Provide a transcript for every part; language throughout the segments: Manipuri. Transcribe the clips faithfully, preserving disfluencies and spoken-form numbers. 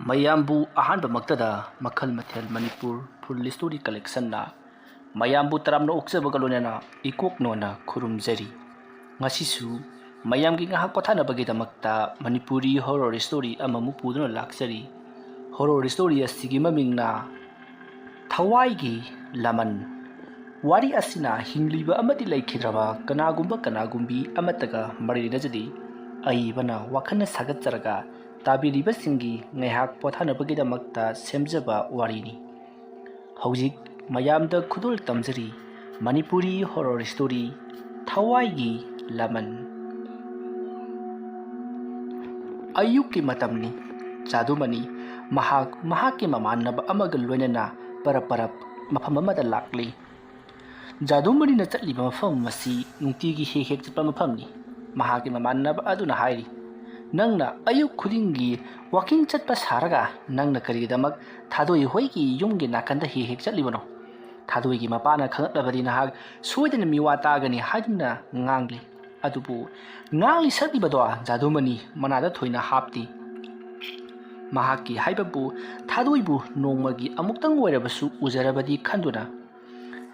ꯃꯌꯥꯝꯕꯨ ꯑꯍꯥꯟꯕꯃꯛꯇꯗ ꯃꯈꯜ ꯃꯊꯦꯜ ꯃꯅꯤꯄꯨꯔ ꯐꯨꯜ ꯁ꯭ꯇꯣꯔꯤ ꯀꯂꯦꯛꯁꯟꯅ ꯃꯌꯥꯝꯕꯨ ꯇꯔꯥꯝꯅ ꯑꯣꯛꯆꯕꯒ ꯂꯣꯏꯅꯅ ꯏꯀꯣꯛ ꯅꯣꯟꯅ ꯈꯨꯔꯨꯝꯖꯔꯤ꯫ ꯉꯁꯤꯁꯨ ꯃꯌꯥꯝꯒꯤ ꯉꯥꯏꯍꯥꯛ ꯄꯣꯊꯥꯅꯕꯒꯤꯗꯃꯛꯇ ꯃꯅꯤꯄꯨꯔꯤ ꯍꯣꯔꯣꯔ ꯁ꯭ꯇꯣꯔꯤ ꯑꯃꯃꯨꯛ ꯄꯨꯗꯨꯅ ꯂꯥꯛꯆꯔꯤ꯫ ꯍꯣꯔꯣꯔ ꯁ꯭ꯇꯣꯔꯤ ꯑꯁꯤꯒꯤ ꯃꯃꯤꯡꯅ ꯊꯋꯥꯏꯒꯤ ꯂꯃꯟ꯫ ꯋꯥꯔꯤ ꯑꯁꯤꯅ ꯍꯤꯡꯂꯤꯕ ꯑꯃꯗꯤ ꯂꯩꯈꯤꯗ꯭ꯔꯕ ꯀꯅꯥꯒꯨꯝꯕ ꯀꯅꯥꯒꯨꯝꯕꯤ ꯑꯃꯠꯇꯒ ꯃꯔꯤ ꯂꯩꯅꯖꯗꯦ꯫ ꯑꯏꯕꯅ ꯋꯥꯈꯜꯅ ꯁꯥꯒꯠꯆꯔꯒ ꯇꯥꯕꯤꯔꯤꯕꯁꯤꯡꯒꯤ ꯉꯥꯏꯍꯥꯛ ꯄꯣꯊꯥꯅꯕꯒꯤꯗꯃꯛꯇ ꯁꯦꯝꯖꯕ ꯋꯥꯔꯤꯅꯤ꯫ ꯍꯧꯖꯤꯛ ꯃꯌꯥꯝꯗ ꯈꯨꯗꯣꯜ ꯇꯝꯖꯔꯤ ꯃꯅꯤꯄꯨꯔꯤ ꯍꯣꯔꯣꯔ ꯁ꯭ꯇꯣꯔꯤ ꯊꯋꯥꯏꯒꯤ ꯂꯃꯟ꯫ ꯑꯌꯨꯛꯀꯤ ꯃꯇꯝꯅꯤ꯫ ꯖꯥꯗꯨꯃꯅꯤ ꯃꯍꯥꯛ ꯃꯍꯥꯛꯀꯤ ꯃꯃꯥꯟꯅꯕ ꯑꯃꯒ ꯂꯣꯏꯅꯅ ꯄꯔꯞ ꯄꯔꯞ ꯃꯐꯝ ꯑꯃꯗ ꯂꯥꯛꯂꯤ꯫ ꯖꯥꯗꯨꯃꯅꯤꯅ ꯆꯠꯂꯤꯕ ꯃꯐꯝ ꯑꯁꯤ ꯅꯨꯡꯇꯤꯒꯤ ꯍꯦꯛ ꯍꯦꯛ ꯆꯠꯄ ꯃꯐꯝꯅꯤ꯫ ꯃꯍꯥꯛꯀꯤ ꯃꯃꯥꯟꯅꯕ ꯑꯗꯨꯅ ꯍꯥꯏꯔꯤ, "ꯅꯪꯅ ꯑꯌꯨꯛ ꯈꯨꯗꯤꯡꯒꯤ ꯋꯥꯀꯤꯡ ꯆꯠꯄ ꯁꯥꯔꯒ ꯅꯪꯅ ꯀꯔꯤꯒꯤꯗꯃꯛ ꯊꯥꯗꯣꯏ ꯍꯣꯏꯒꯤ ꯌꯨꯝꯒꯤ ꯅꯥꯀꯟꯗ ꯍꯦꯛ ꯍꯦꯛ ꯆꯠꯂꯤꯕꯅꯣ? ꯊꯥꯗꯣꯏꯒꯤ ꯃꯄꯥꯅ ꯈꯪꯂꯛꯂꯕꯗꯤ ꯅꯍꯥꯛ ꯁꯣꯏꯗꯅ ꯃꯤꯋꯥ ꯇꯥꯒꯅꯤ" ꯍꯥꯏꯗꯨꯅ ꯉꯥꯡꯂꯤ꯫ ꯑꯗꯨꯕꯨ ꯉꯥꯡꯂꯤ ꯁꯛꯂꯤꯕꯗꯣ ꯖꯥꯗꯨꯃꯅꯤ ꯃꯅꯥꯗ ꯊꯣꯏꯅ ꯍꯥꯞꯇꯦ꯫ ꯃꯍꯥꯛꯀꯤ ꯍꯥꯏꯕꯕꯨ ꯊꯥꯗꯣꯏꯕꯨ ꯅꯣꯡꯃꯒꯤ ꯑꯃꯨꯛꯇꯪ ꯑꯣꯏꯔꯕꯁꯨ ꯎꯖꯔꯕꯗꯤ ꯈꯟꯗꯨꯅ꯫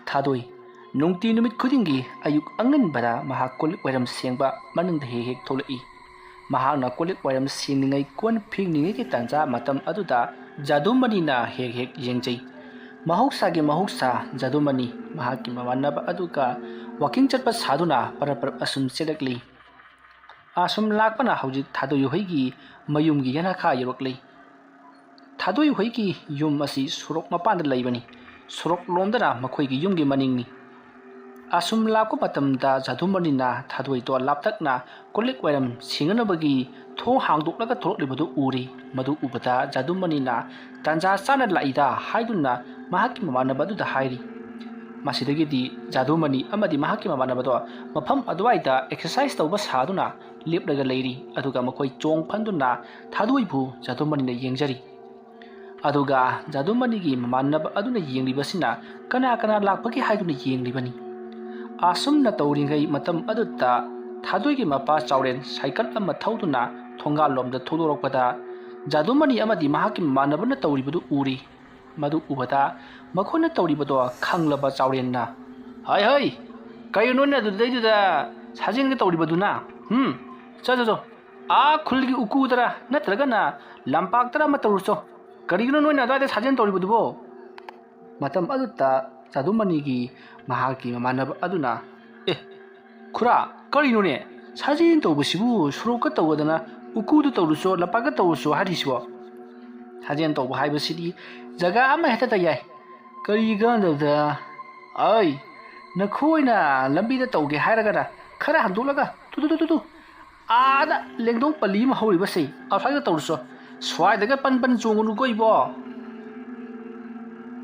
ꯊꯥꯗꯣꯏ ꯅꯨꯡꯇꯤ ꯅꯨꯃꯤꯠ ꯈꯨꯗꯤꯡꯒꯤ ꯑꯌꯨꯛ ꯑꯉꯟꯕꯗ ꯃꯍꯥꯛ ꯀꯣꯜꯂꯤꯛ ꯋꯥꯏꯔꯝ ꯁꯦꯡꯕ ꯃꯅꯨꯡꯗ ꯍꯦꯛ ꯍꯦꯛ ꯊꯣꯛꯂꯛꯏ꯫ ꯃꯍꯥꯛꯅ ꯀꯣꯜꯂꯤꯛ ꯋꯥꯏꯔꯝ ꯁꯦꯡꯂꯤꯉꯩ, ꯀꯣꯟ ꯐꯦꯡꯂꯤꯉꯩꯒꯤ ꯇꯥꯟꯖꯥ ꯃꯇꯝ ꯑꯗꯨꯗ ꯖꯥꯗꯨꯃꯅꯤꯅ ꯍꯦꯛ ꯍꯦꯛ ꯌꯦꯡꯖꯩ꯫ ꯃꯍꯧꯁꯥꯒꯤ ꯃꯍꯧꯁꯥ ꯖꯥꯗꯨꯃꯅꯤ ꯃꯍꯥꯛꯀꯤ ꯃꯃꯥꯟꯅꯕ ꯑꯗꯨꯒ ꯋꯥꯀꯤꯡ ꯆꯠꯄ ꯁꯥꯗꯨꯅ ꯄꯔꯞ ꯄꯔꯞ ꯑꯁꯨꯝ ꯆꯦꯜꯂꯛꯂꯤ꯫ ꯑꯁꯨꯝ ꯂꯥꯛꯄꯅ ꯍꯧꯖꯤꯛ ꯊꯥꯗꯣꯏ ꯍꯣꯏꯒꯤ ꯃꯌꯨꯝꯒꯤ ꯌꯦꯅꯈꯥ ꯌꯧꯔꯛꯂꯤ꯫ ꯊꯥꯗꯣꯏ ꯍꯣꯏꯒꯤ ꯌꯨꯝ ꯑꯁꯤ ꯁꯣꯔꯣꯛ ꯃꯄꯥꯟꯗ ꯂꯩꯕꯅꯤ꯫ ꯁꯣꯔꯣꯛ ꯂꯣꯝꯗꯅ ꯃꯈꯣꯏꯒꯤ ꯌꯨꯝꯒꯤ ꯃꯅꯤꯡꯅꯤ꯫ ꯑꯁꯨꯝ ꯂꯥꯛꯄ ꯃꯇꯝꯗ ꯖꯥꯗꯨꯃꯅꯤꯅ ꯊꯥꯗꯣꯏꯗꯣ ꯂꯥꯞꯇꯛꯅ ꯀꯣꯜꯂꯤꯛ ꯋꯥꯏꯔꯝ ꯁꯦꯡꯅꯅꯕꯒꯤ ꯊꯣꯡ ꯍꯥꯡꯗꯣꯛꯂꯒ ꯊꯣꯛꯂꯛꯂꯤꯕꯗꯨ ꯎꯔꯤ꯫ ꯃꯗꯨ ꯎꯕꯗ ꯖꯥꯗꯨꯃꯅꯤꯅ "ꯇꯥꯟꯖꯥ ꯆꯥꯅ ꯂꯥꯛꯏꯗ" ꯍꯥꯏꯗꯨꯅ ꯃꯍꯥꯛꯀꯤ ꯃꯃꯥꯟꯅꯕ ꯑꯗꯨꯗ ꯍꯥꯏꯔꯤ꯫ ꯃꯁꯤꯗꯒꯤꯗꯤ ꯖꯥꯗꯨꯃꯅꯤ ꯑꯃꯗꯤ ꯃꯍꯥꯛꯀꯤ ꯃꯃꯥꯟꯅꯕꯗꯣ ꯃꯐꯝ ꯑꯗꯨꯋꯥꯏꯗ ꯑꯦꯛꯁꯔꯁꯥꯏꯁ ꯇꯧꯕ ꯁꯥꯗꯨꯅ ꯂꯦꯞꯂꯒ ꯂꯩꯔꯤ꯫ ꯑꯗꯨꯒ ꯃꯈꯣꯏ ꯆꯣꯡ ꯐꯟꯗꯨꯅ ꯊꯥꯗꯣꯏꯕꯨ ꯖꯥꯗꯨꯃꯅꯤꯅ ꯌꯦꯡꯖꯔꯤ꯫ ꯑꯗꯨꯒ ꯖꯥꯗꯨꯃꯅꯤꯒꯤ ꯃꯃꯥꯟꯅꯕ ꯑꯗꯨꯅ ꯌꯦꯡꯂꯤꯕꯁꯤꯅ ꯀꯅꯥ ꯀꯅꯥ ꯂꯥꯛꯄꯒꯦ ꯍꯥꯏꯗꯨꯅ ꯌꯦꯡꯂꯤꯕꯅꯤ꯫ ꯑꯁꯨꯝꯅ ꯇꯧꯔꯤꯉꯩ ꯃꯇꯝ ꯑꯗꯨꯗ ꯊꯥꯗꯣꯏꯒꯤ ꯃꯄꯥ ꯆꯥꯎꯔꯦꯟ ꯁꯥꯏꯀꯜ ꯑꯃ ꯊꯧꯗꯨꯅ ꯊꯣꯡꯒꯥꯜꯂꯣꯝꯗ ꯊꯧꯗꯣꯔꯛꯄꯗ ꯖꯥꯗꯨꯃꯅꯤ ꯑꯃꯗꯤ ꯃꯍꯥꯛꯀꯤ ꯃꯃꯥꯟꯅꯕꯅ ꯇꯧꯔꯤꯕꯗꯨ ꯎꯔꯤ꯫ ꯃꯗꯨ ꯎꯕꯗ ꯃꯈꯣꯏꯅ ꯇꯧꯔꯤꯕꯗꯣ ꯈꯪꯂꯕ ꯆꯥꯎꯔꯦꯟꯅ, "ꯍꯩ ꯍꯩ, ꯀꯔꯤꯒꯤꯅꯣꯅꯦ ꯑꯗꯨꯗꯩꯗꯨꯗ ꯁꯥꯖꯦꯟꯒ ꯇꯧꯔꯤꯕꯗꯨꯅ? ꯍꯨꯝ, ꯆꯣ ꯆꯣ ꯆꯣ, ꯑꯥ ꯈꯨꯜꯒꯤ ꯎꯀꯨꯗꯔ ꯅꯠꯇ꯭ꯔꯒꯅ ꯂꯝꯄꯥꯛꯇꯔ ꯑꯃ ꯇꯧꯔꯨꯆꯣ꯫ ꯀꯔꯤꯒꯤꯅꯣ ꯅꯣꯏꯅ ꯑꯗꯨꯋꯥꯏꯗ ꯁꯥꯖꯦꯟ ꯇꯧꯔꯤꯕꯗꯨꯕꯣ?" ꯃꯇꯝ ꯑꯗꯨꯗ ꯖꯥꯗꯨꯃꯅꯤꯒꯤ ꯃꯍꯥꯛꯀꯤ ꯃꯃꯥꯟꯅꯕ ꯑꯗꯨꯅ, "ꯑꯦ, ꯈꯨꯔꯥ, ꯀꯔꯤꯅꯣꯅꯦ? ꯁꯥꯖꯦꯟ ꯇꯧꯕꯁꯤꯕꯨ ꯁꯣꯔꯣꯛꯀ ꯇꯧꯔꯗꯅ ꯎꯀꯨꯗ ꯇꯧꯔꯨꯆꯣ, ꯂꯝꯄꯥꯛꯀ ꯇꯧꯔꯨꯆꯣ ꯍꯥꯏꯔꯤꯁꯤꯕꯣ? ꯁꯥꯖꯦꯟ ꯇꯧꯕ ꯍꯥꯏꯕꯁꯤꯗꯤ ꯖꯒꯥ ꯑꯃ ꯍꯦꯛꯇꯗ ꯌꯥꯏ꯫ ꯀꯔꯤ ꯀꯥꯟꯗꯕꯗ? ꯑꯩ, ꯅꯈꯣꯏꯅ ꯂꯝꯕꯤꯗ ꯇꯧꯒꯦ ꯍꯥꯏꯔꯒꯅ ꯈꯔ ꯍꯟꯗꯣꯛꯂꯒ ꯇꯨ, ꯇꯨ, ꯇꯨ, ꯇꯨ, ꯇꯨ, ꯑꯥꯗ ꯂꯦꯡꯗꯧ ꯄꯜꯂꯤ ꯑꯃ ꯍꯧꯔꯤꯕꯁꯦ ꯑꯁ꯭ꯋꯥꯏꯗ ꯇꯧꯔꯨꯆꯣ꯫ ꯁ꯭ꯋꯥꯏꯗꯒ ꯄꯟ ꯄꯟ ꯆꯣꯡꯒꯅꯨꯀꯣ ꯏꯕꯣ!"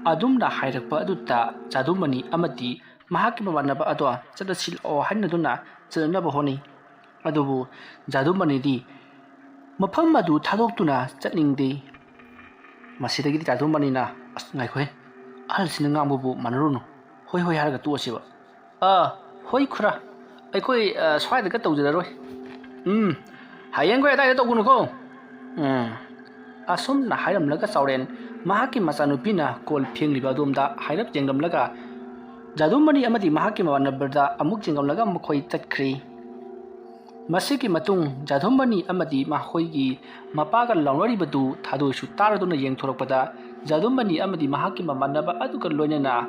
ꯑꯗꯨꯝꯅ ꯍꯥꯏꯔꯛꯄ ꯑꯗꯨꯗ ꯖꯥꯗꯨꯃꯅꯤ ꯑꯃꯗꯤ ꯃꯍꯥꯛꯀꯤ ꯃꯃꯥꯟꯅꯕ ꯑꯗꯣ ꯆꯠꯂꯁꯤꯜꯂꯛꯑꯣ ꯍꯥꯏꯅꯗꯨꯅ ꯆꯠꯅꯅꯕ ꯍꯣꯠꯅꯩ꯫ ꯑꯗꯨꯕꯨ ꯖꯥꯗꯨꯃꯅꯤꯗꯤ ꯃꯐꯝ ꯑꯗꯨ ꯊꯥꯗꯣꯛꯇꯨꯅ ꯆꯠꯅꯤꯡꯗꯦ꯫ ꯃꯁꯤꯗꯒꯤꯗꯤ ꯖꯥꯗꯨꯃꯅꯤꯅ, "ꯑꯁ, ꯉꯥꯏꯈꯣꯍꯦ, ꯑꯍꯜꯁꯤꯅ ꯉꯥꯡꯕꯕꯨ ꯃꯥꯟꯅꯔꯨꯅꯨ꯫ ꯍꯣꯏ ꯍꯣꯏ ꯍꯥꯏꯔꯒ ꯇꯣꯛꯑꯁꯤꯕ꯫ ꯑꯥ, ꯍꯣꯏ ꯈꯨꯔꯥ, ꯑꯩꯈꯣꯏ, ꯑ, ꯁ꯭ꯋꯥꯏꯗꯒ ꯇꯧꯖꯔꯔꯣꯏ꯫ ꯎꯝ, ꯍꯌꯦꯡꯈꯣꯏ ꯑꯗꯥꯏꯗ ꯇꯧꯒꯅꯨꯀꯣ꯫ ꯎꯝ꯫" ꯑꯁꯨꯝꯅ ꯍꯥꯏꯔꯝꯂꯒ ꯆꯥꯎꯔꯦꯟ ꯃꯍꯥꯛꯀꯤ ꯃꯆꯥꯅꯨꯄꯤꯅ ꯀꯣꯜ ꯐꯦꯡꯂꯤꯕ ꯑꯗꯣꯝꯗ ꯍꯥꯏꯔꯞ ꯌꯦꯡꯂꯝꯂꯒ ꯖꯥꯗꯨꯃꯅꯤ ꯑꯃꯗꯤ ꯃꯍꯥꯛꯀꯤ ꯃꯃꯥꯟꯅꯕꯗ ꯑꯃꯨꯛ ꯌꯦꯡꯂꯝꯂꯒ ꯃꯈꯣꯏ ꯆꯠꯈ꯭ꯔꯤ꯫ ꯃꯁꯤꯒꯤ ꯃꯇꯨꯡ ꯖꯥꯗꯨꯃꯅꯤ ꯑꯃꯗꯤ ꯃꯈꯣꯏꯒꯤ ꯃꯄꯥꯒ ꯂꯥꯎꯅꯔꯤꯕꯗꯨ ꯊꯥꯗꯣꯏꯁꯨ ꯇꯥꯔꯗꯨꯅ ꯌꯦꯡꯊꯣꯔꯛꯄꯗ, ꯖꯥꯗꯨꯃꯅꯤ ꯑꯃꯗꯤ ꯃꯍꯥꯛꯀꯤ ꯃꯃꯥꯟꯅꯕ ꯑꯗꯨꯒ ꯂꯣꯏꯅꯅ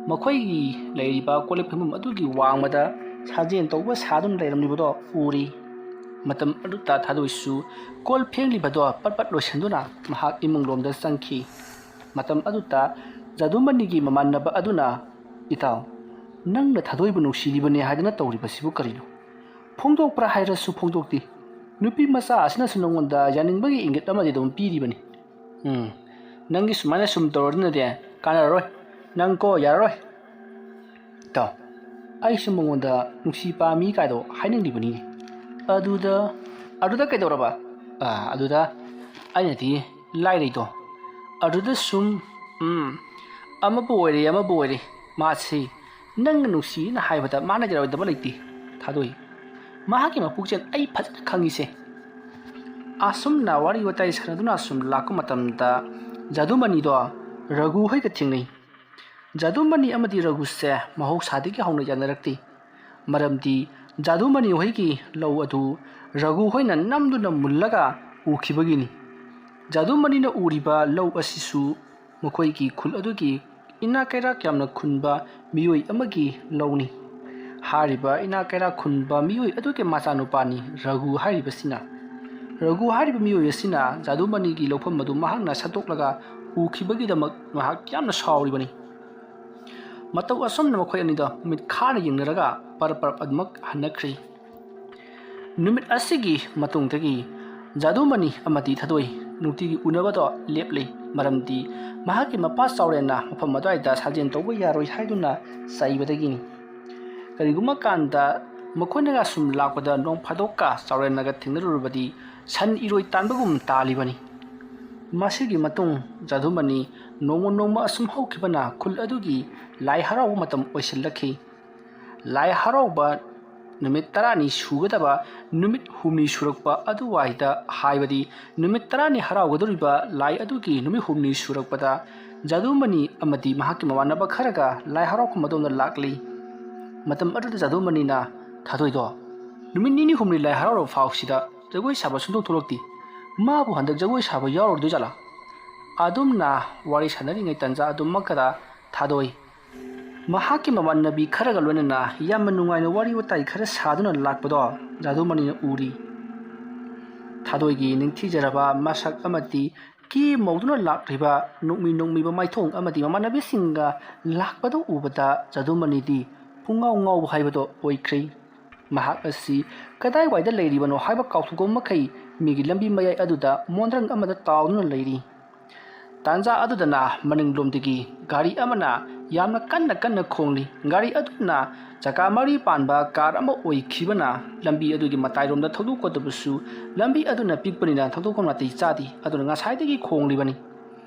ꯃꯈꯣꯏꯒꯤ ꯂꯩꯔꯤꯕ ꯀꯣꯜꯂꯤꯛ ꯐꯦꯡꯐꯝ ꯑꯗꯨꯒꯤ ꯋꯥꯡꯃꯗ ꯁꯥꯖꯦꯟ ꯇꯧꯕ ꯁꯥꯗꯨꯅ ꯂꯩꯔꯝꯂꯤꯕꯗꯣ ꯎꯔꯤ꯫ ꯃꯇꯝ ꯑꯗꯨꯗ ꯊꯥꯗꯣꯏꯁꯨ ꯀꯣꯜ ꯐꯦꯡꯂꯤꯕꯗꯣ ꯄꯠ ꯄꯠ ꯂꯣꯏꯁꯤꯟꯗꯨꯅ ꯃꯍꯥꯛ ꯏꯃꯨꯡꯂꯣꯝꯗ ꯆꯪꯈꯤ꯫ ꯃꯇꯝ ꯑꯗꯨꯗ ꯖꯥꯗꯨꯃꯅꯤꯒꯤ ꯃꯃꯥꯟꯅꯕ ꯑꯗꯨꯅ, "ꯏꯇꯥꯎ, ꯅꯪꯅ ꯊꯥꯗꯣꯏꯕꯨ ꯅꯨꯡꯁꯤꯔꯤꯕꯅꯦ ꯍꯥꯏꯗꯅ ꯇꯧꯔꯤꯕꯁꯤꯕꯨ ꯀꯔꯤꯅꯣ? ꯐꯣꯡꯗꯣꯛꯄ꯭ꯔꯥ ꯍꯥꯏꯔꯁꯨ ꯐꯣꯡꯗꯣꯛꯇꯦ꯫ ꯅꯨꯄꯤ ꯃꯆꯥ ꯑꯁꯤꯅꯁꯨ ꯅꯉꯣꯟꯗ ꯌꯥꯅꯤꯡꯕꯒꯤ ꯏꯪꯒꯤꯠ ꯑꯃꯗꯤ ꯑꯗꯨꯝ ꯄꯤꯔꯤꯕꯅꯤ꯫ ꯎꯝ, ꯅꯪꯒꯤ ꯁꯨꯃꯥꯏꯅ ꯁꯨꯝ ꯇꯧꯔꯗꯨꯅꯗꯤ ꯀꯥꯟꯅꯔꯔꯣꯏ꯫ ꯅꯪ ꯀꯣ, ꯌꯥꯔꯔꯣꯏ꯫ ꯏꯇꯥꯎ, ꯑꯩꯁꯨ ꯃꯉꯣꯟꯗ ꯅꯨꯡꯁꯤ ꯄꯥꯝꯃꯤ ꯀꯥꯏꯗꯣ ꯍꯥꯏꯅꯤꯡꯂꯤꯕꯅꯤꯅꯦ꯫" ꯑꯗꯨꯗ, ꯑꯗꯨꯗ ꯀꯩꯗꯧꯔꯕ? ꯑꯥ, ꯑꯗꯨꯗ ꯑꯩꯅꯗꯤ ꯂꯥꯏꯔꯩꯗꯣ꯫ ꯑꯗꯨꯗ ꯁꯨꯝ, ꯎꯝ, ꯑꯃꯕꯨ ꯑꯣꯏꯔꯦ, ꯑꯃꯕꯨ ꯑꯣꯏꯔꯦ, ꯃꯥꯁꯤ ꯅꯪꯅ ꯅꯨꯡꯁꯤꯅ ꯍꯥꯏꯕꯗ ꯃꯥꯅ ꯌꯥꯔꯣꯏꯗꯕ ꯂꯩꯇꯦ, ꯊꯥꯗꯣꯏ꯫ ꯃꯍꯥꯛꯀꯤ ꯃꯄꯨꯛꯆꯦꯜ ꯑꯩ ꯐꯖꯅ ꯈꯪꯉꯤꯁꯦ꯫ ꯑꯁꯨꯝꯅ ꯋꯥꯔꯤ ꯋꯥꯇꯥꯏ ꯁꯥꯟꯅꯗꯨꯅ ꯁꯨꯝ ꯂꯥꯛꯄ ꯃꯇꯝꯗ ꯖꯥꯗꯨꯃꯅꯤꯗꯣ ꯔꯘꯨ ꯍꯣꯏꯒ ꯊꯦꯡꯅꯩ꯫ ꯖꯥꯗꯨꯃꯅꯤ ꯑꯃꯗꯤ ꯔꯘꯨꯁꯦ ꯃꯍꯧꯁꯥꯗꯒꯤ ꯍꯧꯅ ꯌꯥꯅꯔꯛꯇꯦ꯫ ꯃꯔꯝꯗꯤ ꯖꯥꯗꯨꯃꯅꯤ ꯍꯣꯏꯒꯤ ꯂꯧ ꯑꯗꯨ ꯔꯘꯨ ꯍꯣꯏꯅ ꯅꯝꯗꯨꯅ ꯃꯨꯜꯂꯒ ꯎꯈꯤꯕꯒꯤꯅꯤ꯫ ꯖꯥꯗꯨꯃꯅꯤꯅ ꯎꯔꯤꯕ ꯂꯧ ꯑꯁꯤꯁꯨ ꯃꯈꯣꯏꯒꯤ ꯈꯨꯜ ꯑꯗꯨꯒꯤ ꯏꯅꯥꯛ ꯀꯩꯔꯥꯛ ꯌꯥꯝꯅ ꯈꯨꯟꯕ ꯃꯤꯑꯣꯏ ꯑꯃꯒꯤ ꯂꯧꯅꯤ꯫ ꯍꯥꯏꯔꯤꯕ ꯏꯅꯥꯛ ꯀꯩꯔꯥꯛ ꯈꯨꯟꯕ ꯃꯤꯑꯣꯏ ꯑꯗꯨꯒꯤ ꯃꯆꯥꯅꯨꯄꯥꯅꯤ ꯔꯘꯨ ꯍꯥꯏꯔꯤꯕꯁꯤꯅ꯫ ꯔꯘꯨ ꯍꯥꯏꯔꯤꯕ ꯃꯤꯑꯣꯏ ꯑꯁꯤꯅ ꯖꯥꯗꯨꯃꯅꯤꯒꯤ ꯂꯧꯐꯝ ꯑꯗꯨ ꯃꯍꯥꯛꯅ ꯁꯟꯗꯣꯛꯂꯒ ꯎꯈꯤꯕꯒꯤꯗꯃꯛ ꯃꯍꯥꯛ ꯌꯥꯝꯅ ꯁꯥꯎꯔꯤꯕꯅꯤ꯫ ꯃꯇꯧ ꯑꯁꯨꯝꯅ ꯃꯈꯣꯏ ꯑꯅꯤꯗ ꯃꯤꯠ ꯈꯥꯅ ꯌꯦꯡꯅꯔꯒ ꯄꯔꯞ ꯄꯔꯞ ꯑꯗꯨꯃꯛ ꯍꯟꯅꯈ꯭ꯔꯤ꯫ ꯅꯨꯃꯤꯠ ꯑꯁꯤꯒꯤ ꯃꯇꯨꯡꯗꯒꯤ ꯖꯥꯗꯨꯃꯅꯤ ꯑꯃꯗꯤ ꯊꯥꯗꯣꯏ ꯅꯨꯡꯇꯤꯒꯤ ꯎꯅꯕꯗꯣ ꯂꯦꯞꯂꯤ꯫ ꯃꯔꯝꯗꯤ ꯃꯍꯥꯛꯀꯤ ꯃꯄꯥ ꯆꯥꯎꯔꯦꯟꯅ ꯃꯐꯝ ꯑꯗꯨꯋꯥꯏꯗ ꯁꯥꯖꯦꯜ ꯇꯧꯕ ꯌꯥꯔꯣꯏ ꯍꯥꯏꯗꯨꯅ ꯆꯩꯕꯗꯒꯤꯅꯤ꯫ ꯀꯔꯤꯒꯨꯝꯕ ꯀꯥꯟꯗ ꯃꯈꯣꯏꯅꯒ ꯁꯨꯝ ꯂꯥꯛꯄꯗ ꯅꯣꯡ ꯐꯥꯗꯣꯛꯀ ꯆꯥꯎꯔꯦꯟꯅꯒ ꯊꯦꯡꯅꯔꯨꯔꯕꯗꯤ ꯁꯟ ꯏꯔꯣꯏ ꯇꯥꯟꯕꯒꯨꯝ ꯇꯥꯜꯂꯤꯕꯅꯤ꯫ ꯃꯁꯤꯒꯤ ꯃꯇꯨꯡ ꯖꯥꯗꯨꯃꯅꯤ ꯅꯣꯡꯃ ꯅꯣꯡꯃ ꯑꯁꯨꯝ ꯍꯧꯈꯤꯕꯅ ꯈꯨꯜ ꯑꯗꯨꯒꯤ ꯂꯥꯏ ꯍꯔꯥꯎꯕ ꯃꯇꯝ ꯑꯣꯏꯁꯤꯜꯂꯛꯈꯤ꯫ ꯂꯥꯏ ꯍꯔꯥꯎꯕ ꯅꯨꯃꯤꯠ ꯇꯔꯥꯅꯤ ꯁꯨꯒꯗꯕ ꯅꯨꯃꯤꯠ ꯍꯨꯝꯅꯤ ꯁꯨꯔꯛꯄ ꯑꯗꯨꯋꯥꯏꯗ, ꯍꯥꯏꯕꯗꯤ ꯅꯨꯃꯤꯠ ꯇꯔꯥꯅꯤ ꯍꯔꯥꯎꯒꯗꯧꯔꯤꯕ ꯂꯥꯏ ꯑꯗꯨꯒꯤ ꯅꯨꯃꯤꯠ ꯍꯨꯝꯅꯤ ꯁꯨꯔꯛꯄꯗ ꯖꯥꯗꯨꯃꯅꯤ ꯑꯃꯗꯤ ꯃꯍꯥꯛꯀꯤ ꯃꯃꯥꯟꯅꯕ ꯈꯔꯒ ꯂꯥꯏ ꯍꯔꯥꯎꯐꯝ ꯑꯗꯣꯝꯗ ꯂꯥꯛꯂꯤ꯫ ꯃꯇꯝ ꯑꯗꯨꯗ ꯖꯥꯗꯨꯃꯅꯤꯅ ꯊꯥꯗꯣꯏꯗꯣ, "ꯅꯨꯃꯤꯠ ꯅꯤꯅꯤ ꯍꯨꯝꯅꯤ ꯂꯥꯏ ꯍꯔꯥꯎꯔꯕ ꯐꯥꯎꯁꯤꯗ ꯖꯒꯣꯏ ꯁꯥꯕ ꯁꯨꯡꯊꯣꯛ ꯊꯣꯛꯂꯛꯇꯦ꯫ ꯃꯥꯕꯨ ꯍꯟꯗꯛ ꯖꯒꯣꯏ ꯁꯥꯕ ꯌꯥꯎꯔꯣꯏꯗꯣꯏꯖꯥꯠꯂꯥ?" ꯑꯗꯨꯝꯅ ꯋꯥꯔꯤ ꯁꯥꯟꯅꯔꯤꯉꯩ ꯇꯟꯖꯥ ꯑꯗꯨꯃꯛꯀꯗ ꯊꯥꯗꯣꯏ ꯃꯍꯥꯛꯀꯤ ꯃꯃꯥꯟꯅꯕꯤ ꯈꯔꯒ ꯂꯣꯏꯅꯅ ꯌꯥꯝꯅ ꯅꯨꯡꯉꯥꯏꯅ ꯋꯥꯔꯤ ꯋꯥꯇꯥꯏ ꯈꯔ ꯁꯥꯗꯨꯅ ꯂꯥꯛꯄꯗꯣ ꯖꯥꯗꯨꯃꯅꯤꯅ ꯎꯔꯤ꯫ ꯊꯥꯗꯣꯏꯒꯤ ꯅꯤꯡꯊꯤꯖꯔꯕ ꯃꯁꯛ ꯑꯃꯗꯤ ꯀꯦ ꯃꯧꯗꯨꯅ ꯂꯥꯛꯂꯤꯕ ꯅꯣꯛꯃꯤ ꯅꯣꯛꯃꯤꯕ ꯃꯥꯏꯊꯣꯡ ꯑꯃꯗꯤ ꯃꯃꯥꯟꯅꯕꯤꯁꯤꯡꯒ ꯂꯥꯛꯄꯗꯨ ꯎꯕꯗ ꯖꯥꯗꯨꯃꯅꯤꯗꯤ ꯄꯨꯡꯉꯥꯎ ꯉꯥꯎꯕ ꯍꯥꯏꯕꯗꯣ ꯑꯣꯏꯈ꯭ꯔꯦ꯫ ꯃꯍꯥꯛ ꯑꯁꯤ ꯀꯗꯥꯏꯋꯥꯏꯗ ꯂꯩꯔꯤꯕꯅꯣ ꯍꯥꯏꯕ ꯀꯥꯎꯊꯣꯛꯄ ꯃꯈꯩ ꯃꯤꯒꯤ ꯂꯝꯕꯤ ꯃꯌꯥꯏ ꯑꯗꯨꯗ ꯃꯣꯟꯗ꯭ꯔꯪ ꯑꯃꯗ ꯇꯥꯎꯗꯨꯅ ꯂꯩꯔꯤ꯫ ꯇꯥꯟꯖꯥ ꯑꯗꯨꯗꯅ ꯃꯅꯤꯡꯂꯣꯝꯗꯒꯤ ꯒꯥꯔꯤ ꯑꯃꯅ ꯌꯥꯝꯅ ꯀꯟꯅ ꯀꯟꯅ ꯈꯣꯡꯂꯤ꯫ ꯒꯥꯔꯤ ꯑꯗꯨꯅ ꯆꯀꯥ ꯃꯔꯤ ꯄꯥꯟꯕ ꯀꯥꯔ ꯑꯃ ꯑꯣꯏꯈꯤꯕꯅ ꯂꯝꯕꯤ ꯑꯗꯨꯒꯤ ꯃꯇꯥꯏꯔꯣꯝꯗ ꯊꯧꯗꯣꯛꯀꯗꯕꯁꯨ ꯂꯝꯕꯤ ꯑꯗꯨꯅ ꯄꯤꯛꯄꯅꯤꯅ ꯊꯧꯗꯣꯛꯐꯝ ꯅꯥꯇꯩ ꯆꯥꯗꯦ꯫ ꯑꯗꯨꯅ ꯉꯁꯥꯏꯗꯒꯤ ꯈꯣꯡꯂꯤꯕꯅꯤ꯫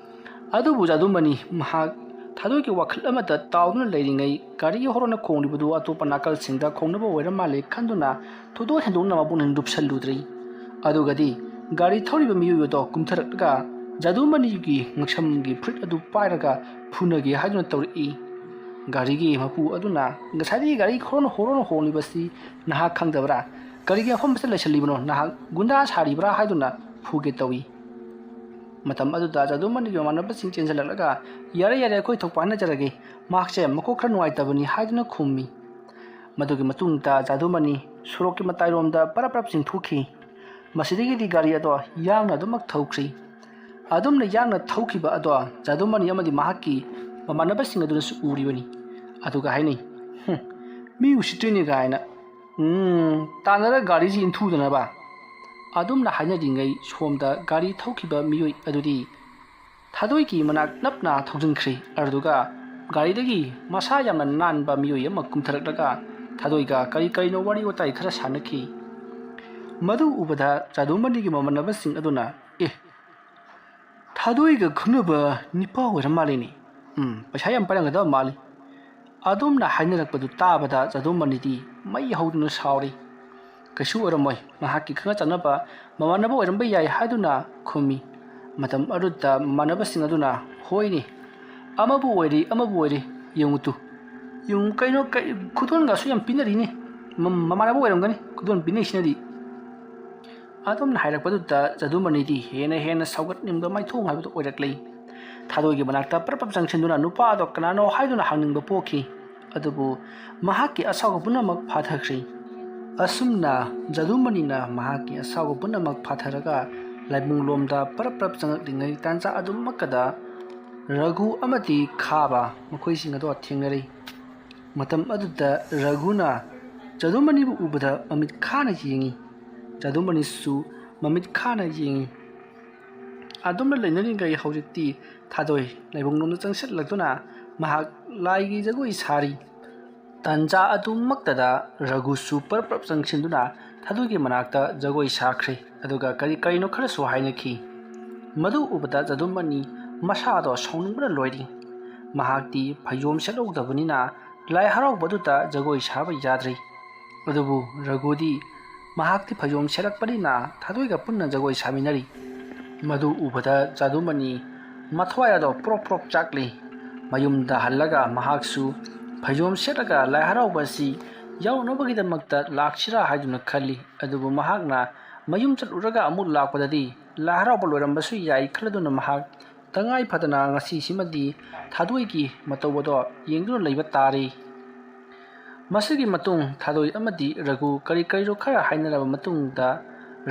ꯑꯗꯨꯕꯨ ꯖꯥꯗꯨꯃꯅꯤ ꯃꯍꯥꯛ ꯊꯥꯗꯣꯏꯒꯤ ꯋꯥꯈꯜ ꯑꯃꯗ ꯇꯥꯎꯗꯨꯅ ꯂꯩꯔꯤꯉꯩ ꯒꯥꯔꯤꯒꯤ ꯍꯣꯔꯣꯟꯅ ꯈꯣꯡꯂꯤꯕꯗꯨ ꯑꯇꯣꯞꯄ ꯅꯥꯀꯜꯁꯤꯡꯗ ꯈꯣꯡꯅꯕ ꯑꯣꯏꯔ ꯃꯥꯜꯂꯦ ꯈꯟꯗꯨꯅ ꯊꯣꯏꯗꯣꯛ ꯍꯦꯟꯗꯣꯛꯅ ꯃꯄꯨꯛꯅꯤꯡ ꯂꯨꯞꯁꯜꯂꯨꯗ꯭ꯔꯤ꯫ ꯑꯗꯨꯒꯗꯤ ꯒꯥꯔꯤ ꯊꯧꯔꯤꯕ ꯃꯤꯑꯣꯏ ꯑꯗꯣ ꯀꯨꯝꯊꯔꯛꯂꯒ ꯖꯥꯗꯨꯃꯅꯤꯒꯤ ꯉꯛꯁꯝꯒꯤ ꯐꯨꯔꯤꯠ ꯑꯗꯨ ꯄꯥꯏꯔꯒ ꯐꯨꯅꯒꯦ ꯍꯥꯏꯗꯨꯅ ꯇꯧꯔꯛꯏ꯫ ꯒꯥꯔꯤꯒꯤ ꯃꯄꯨ ꯑꯗꯨꯅ ꯉꯁꯥꯏꯗꯒꯤ ꯒꯥꯔꯤ ꯈꯣꯔꯣꯅ ꯍꯣꯔꯣꯅ ꯍꯣꯡꯂꯤꯕꯁꯤ ꯅꯍꯥꯛ ꯈꯪꯗꯕ꯭ꯔꯥ? ꯀꯔꯤꯒꯤ ꯃꯐꯝ ꯑꯁꯤꯗ ꯂꯩꯁꯜꯂꯤꯕꯅꯣ? ꯅꯍꯥꯛ ꯒꯨꯟꯗꯥ ꯁꯥꯔꯤꯕ꯭ꯔꯥ ꯍꯥꯏꯗꯨꯅ ꯐꯨꯒꯦ ꯇꯧꯏ꯫ ꯃꯇꯝ ꯑꯗꯨꯗ ꯖꯥꯗꯨꯃꯅꯤꯒꯤ ꯃꯃꯥꯟꯅꯕꯁꯤꯡ ꯆꯦꯟꯁꯤꯜꯂꯛꯂꯒ, "ꯌꯥꯔꯦ, ꯌꯥꯔꯦ, ꯑꯩꯈꯣꯏ ꯊꯣꯛꯄ ꯍꯥꯏꯅꯖꯔꯒꯦ, ꯃꯍꯥꯛꯁꯦ ꯃꯀꯣꯛ ꯈꯔ ꯅꯨꯡꯉꯥꯏꯇꯕꯅꯤ" ꯍꯥꯏꯗꯨꯅ ꯈꯨꯝꯃꯤ꯫ ꯃꯗꯨꯒꯤ ꯃꯇꯨꯡꯗ ꯖꯥꯗꯨꯃꯅꯤ ꯁꯣꯔꯣꯛꯀꯤ ꯃꯇꯥꯏꯔꯣꯝꯗ ꯄꯔꯞ ꯄꯔꯞ ꯆꯤꯡꯊꯣꯛꯈꯤ꯫ ꯃꯁꯤꯗꯒꯤꯗꯤ ꯒꯥꯔꯤ ꯑꯗꯣ ꯌꯥꯡꯅ ꯑꯗꯨꯃꯛ ꯊꯧꯈ꯭ꯔꯤ꯫ ꯑꯗꯨꯝꯅ ꯌꯥꯡꯅ ꯊꯧꯈꯤꯕ ꯑꯗꯣ ꯖꯥꯗꯨꯃꯅꯤ ꯑꯃꯗꯤ ꯃꯍꯥꯛꯀꯤ ꯃꯃꯥꯟꯅꯕꯁꯤꯡ ꯑꯗꯨꯅꯁꯨ ꯎꯔꯤꯕꯅꯤ꯫ ꯑꯗꯨꯒ ꯍꯥꯏꯅꯩ, "ꯍꯨꯝ, ꯃꯤ ꯎꯁꯤꯠꯇ꯭ꯔꯤꯅꯦ" ꯀꯥꯏꯅ꯫ "ꯎꯝ, ꯇꯥꯟꯅꯔ ꯒꯥꯔꯤꯁꯤ ꯏꯟꯊꯨꯗꯅꯕ"꯫ ꯑꯗꯨꯝꯅ ꯍꯥꯏꯅꯔꯤꯉꯩ ꯁꯣꯝꯗ ꯒꯥꯔꯤ ꯊꯧꯈꯤꯕ ꯃꯤꯑꯣꯏ ꯑꯗꯨꯗꯤ ꯊꯥꯗꯣꯏꯒꯤ ꯃꯅꯥꯛ ꯅꯞꯅ ꯊꯧꯖꯤꯟꯈ꯭ꯔꯤ꯫ ꯑꯗꯨꯗꯨꯒ ꯒꯥꯔꯤꯗꯒꯤ ꯃꯁꯥ ꯌꯥꯝꯅ ꯅꯥꯟꯕ ꯃꯤꯑꯣꯏ ꯑꯃ ꯀꯨꯝꯊꯔꯛꯂꯒ ꯊꯥꯗꯣꯏꯒ ꯀꯔꯤ ꯀꯔꯤꯅꯣ ꯋꯥꯔꯤ ꯋꯥꯇꯥꯏ ꯈꯔ ꯁꯥꯟꯅꯈꯤ꯫ ꯃꯗꯨ ꯎꯕꯗ ꯖꯥꯗꯨꯃꯅꯤꯒꯤ ꯃꯃꯥꯟꯅꯕꯁꯤꯡ ꯑꯗꯨꯅ, "ꯑꯦ, ꯊꯥꯗꯣꯏꯒ ꯈꯪꯅꯕ ꯅꯤꯄꯥ ꯑꯣꯏꯔ ꯃꯥꯜꯂꯤꯅꯦ꯫ ꯎꯝ, ꯄꯩꯁꯥ ꯌꯥꯝ ꯄꯥꯏꯔꯝꯒꯗꯕ ꯃꯥꯜꯂꯤ"꯫ ꯑꯗꯨꯝꯅ ꯍꯥꯏꯅꯔꯛꯄꯗꯨ ꯇꯥꯕꯗ ꯖꯥꯗꯨꯃꯅꯤꯗꯤ ꯃꯩ ꯍꯧꯗꯨꯅ ꯁꯥꯎꯔꯤ꯫ "ꯀꯩꯁꯨ ꯑꯣꯏꯔꯝꯃꯣꯏ, ꯃꯍꯥꯛꯀꯤ ꯈꯪꯅ ꯆꯥꯟꯅꯕ ꯃꯃꯥꯟꯅꯕ ꯑꯣꯏꯔꯝꯕ ꯌꯥꯏ" ꯍꯥꯏꯗꯨꯅ ꯈꯨꯝꯃꯤ꯫ ꯃꯇꯝ ꯑꯗꯨꯗ ꯃꯃꯥꯟꯅꯕꯁꯤꯡ ꯑꯗꯨꯅ, "ꯍꯣꯏꯅꯦ, ꯑꯃꯕꯨ ꯑꯣꯏꯔꯦ, ꯑꯃꯕꯨ ꯑꯣꯏꯔꯦ, ꯌꯦꯡꯉꯨ ꯇꯨ꯫ ꯌꯦꯡꯉꯨ ꯀꯩꯅꯣ, ꯀꯩ, ꯈꯨꯗꯣꯜꯒꯁꯨ ꯌꯥꯝ ꯄꯤꯅꯔꯤꯅꯦ꯫ ꯃ-, ꯃꯃꯥꯟꯅꯕ ꯑꯣꯏꯔꯝꯒꯅꯤ ꯈꯨꯗꯣꯜ ꯄꯤꯅꯩꯁꯤꯅꯗꯤ"꯫ ꯑꯗꯨꯝꯅ ꯍꯥꯏꯔꯛꯄꯗꯨꯗ ꯖꯥꯗꯨꯃꯅꯤꯗꯤ ꯍꯦꯟꯅ ꯍꯦꯟꯅ ꯁꯥꯎꯒꯠꯅꯤꯡꯕ ꯃꯥꯏꯊꯣꯡ ꯍꯥꯏꯕꯗꯨ ꯑꯣꯏꯔꯛꯂꯤ꯫ ꯊꯥꯗꯣꯏꯒꯤ ꯃꯅꯥꯛꯇ ꯄꯔꯞ ꯄꯔꯞ ꯆꯪꯁꯤꯟꯗꯨꯅ ꯅꯨꯄꯥ ꯑꯗꯣ ꯀꯅꯥꯅꯣ ꯍꯥꯏꯗꯨꯅ ꯍꯪꯅꯤꯡꯕ ꯄꯣꯛꯈꯤ꯫ ꯑꯗꯨꯕꯨ ꯃꯍꯥꯛꯀꯤ ꯑꯁꯥꯎꯕ ꯄꯨꯝꯅꯃꯛ ꯐꯥꯊꯈ꯭ꯔꯤ꯫ ꯑꯁꯨꯝꯅ ꯖꯥꯗꯨꯃꯅꯤꯅ ꯃꯍꯥꯛꯀꯤ ꯑꯁꯥꯎꯕ ꯄꯨꯝꯅꯃꯛ ꯐꯥꯊꯔꯒ ꯂꯥꯏꯕꯨꯡꯂꯣꯝꯗ ꯄꯔꯞ ꯄꯔꯞ ꯆꯪꯂꯛꯂꯤꯉꯩ ꯇꯥꯟꯖꯥ ꯑꯗꯨꯃꯛꯀꯗ ꯔꯘꯨ ꯑꯃꯗꯤ ꯈꯥꯕ ꯃꯈꯣꯏꯁꯤꯡ ꯑꯗꯣ ꯊꯦꯡꯅꯔꯤ꯫ ꯃꯇꯝ ꯑꯗꯨꯗ ꯔꯘꯨꯅ ꯖꯥꯗꯨꯃꯅꯤꯕꯨ ꯎꯕꯗ ꯃꯃꯤꯠ ꯈꯥꯅ ꯌꯦꯡꯉꯤ꯫ ꯖꯥꯗꯨꯃꯅꯤꯁꯨ ꯃꯃꯤꯠ ꯈꯥꯅ ꯌꯦꯡꯉꯤ꯫ ꯑꯗꯨꯝꯅ ꯂꯩꯅꯔꯤꯉꯩ ꯍꯧꯖꯤꯛꯇꯤ ꯊꯥꯗꯣꯏ ꯂꯥꯏꯕꯨꯡꯂꯣꯝꯗ ꯆꯪꯁꯤꯜꯂꯛꯇꯨꯅ ꯃꯍꯥꯛ ꯂꯥꯏꯒꯤ ꯖꯒꯣꯏ ꯁꯥꯔꯤ꯫ ꯇꯥꯟꯖꯥ ꯑꯗꯨꯃꯛꯇꯗ ꯔꯘꯨꯁꯨ ꯄꯔꯞ ꯄꯔꯞ ꯆꯪꯁꯤꯟꯗꯨꯅ ꯊꯥꯗꯣꯏꯒꯤ ꯃꯅꯥꯛꯇ ꯖꯒꯣꯏ ꯁꯥꯈ꯭ꯔꯦ꯫ ꯑꯗꯨꯒ ꯀꯔꯤ ꯀꯔꯤꯅꯣ ꯈꯔꯁꯨ ꯍꯥꯏꯅꯈꯤ꯫ ꯃꯗꯨ ꯎꯕꯗ ꯖꯥꯗꯨꯃꯅꯤ ꯃꯁꯥꯗꯣ ꯁꯥꯎꯅꯤꯡꯕꯅ ꯂꯣꯏꯔꯤ꯫ ꯃꯍꯥꯛꯇꯤ ꯐꯩꯖꯣꯝ ꯁꯦꯠꯍꯧꯗꯕꯅꯤꯅ ꯂꯥꯏ ꯍꯔꯥꯎꯕꯗꯨꯗ ꯖꯒꯣꯏ ꯁꯥꯕ ꯌꯥꯗ꯭ꯔꯤ꯫ ꯑꯗꯨꯕꯨ ꯔꯘꯨꯗꯤ ꯃꯍꯥꯛꯇꯤ ꯐꯩꯖꯣꯝ ꯁꯦꯠꯂꯛꯄꯅꯤꯅ ꯊꯥꯗꯣꯏꯒ ꯄꯨꯟꯅ ꯖꯒꯣꯏ ꯁꯥꯃꯤꯟꯅꯔꯤ꯫ ꯃꯗꯨ ꯎꯕꯗ ꯖꯥꯗꯨꯃꯅꯤ ꯃꯊ꯭ꯋꯥꯏ ꯑꯗꯣ ꯄ꯭ꯔꯣꯛ ꯄ꯭ꯔꯣꯛ ꯆꯥꯛꯂꯤ꯫ ꯃꯌꯨꯝꯗ ꯍꯜꯂꯒ ꯃꯍꯥꯛꯁꯨ ꯐꯩꯖꯣꯝ ꯁꯦꯠꯂꯒ ꯂꯥꯏ ꯍꯔꯥꯎꯕ ꯑꯁꯤ ꯌꯥꯎꯅꯕꯒꯤꯗꯃꯛꯇ ꯂꯥꯛꯁꯤꯔꯥ ꯍꯥꯏꯗꯨꯅ ꯈꯜꯂꯤ꯫ ꯑꯗꯨꯕꯨ ꯃꯍꯥꯛꯅ ꯃꯌꯨꯝ ꯆꯠꯂꯨꯔꯒ ꯑꯃꯨꯛ ꯂꯥꯛꯄꯗꯗꯤ ꯂꯥꯏ ꯍꯔꯥꯎꯕ ꯂꯣꯏꯔꯝꯕꯁꯨ ꯌꯥꯏ ꯈꯜꯂꯗꯨꯅ ꯃꯍꯥꯛ ꯇꯉꯥꯏ ꯐꯗꯅ ꯉꯁꯤꯁꯤꯃꯗꯤ ꯊꯥꯗꯣꯏꯒꯤ ꯃꯇꯧ ꯑꯗꯣ ꯌꯦꯡꯗꯨꯅ ꯂꯩꯕ ꯇꯥꯔꯦ꯫ ꯃꯁꯤꯒꯤ ꯃꯇꯨꯡ ꯊꯥꯗꯣꯏ ꯑꯃꯗꯤ ꯔꯘꯨ ꯀꯔꯤ ꯀꯔꯤꯅꯣ ꯈꯔ ꯍꯥꯏꯅꯔꯕ ꯃꯇꯨꯡꯗ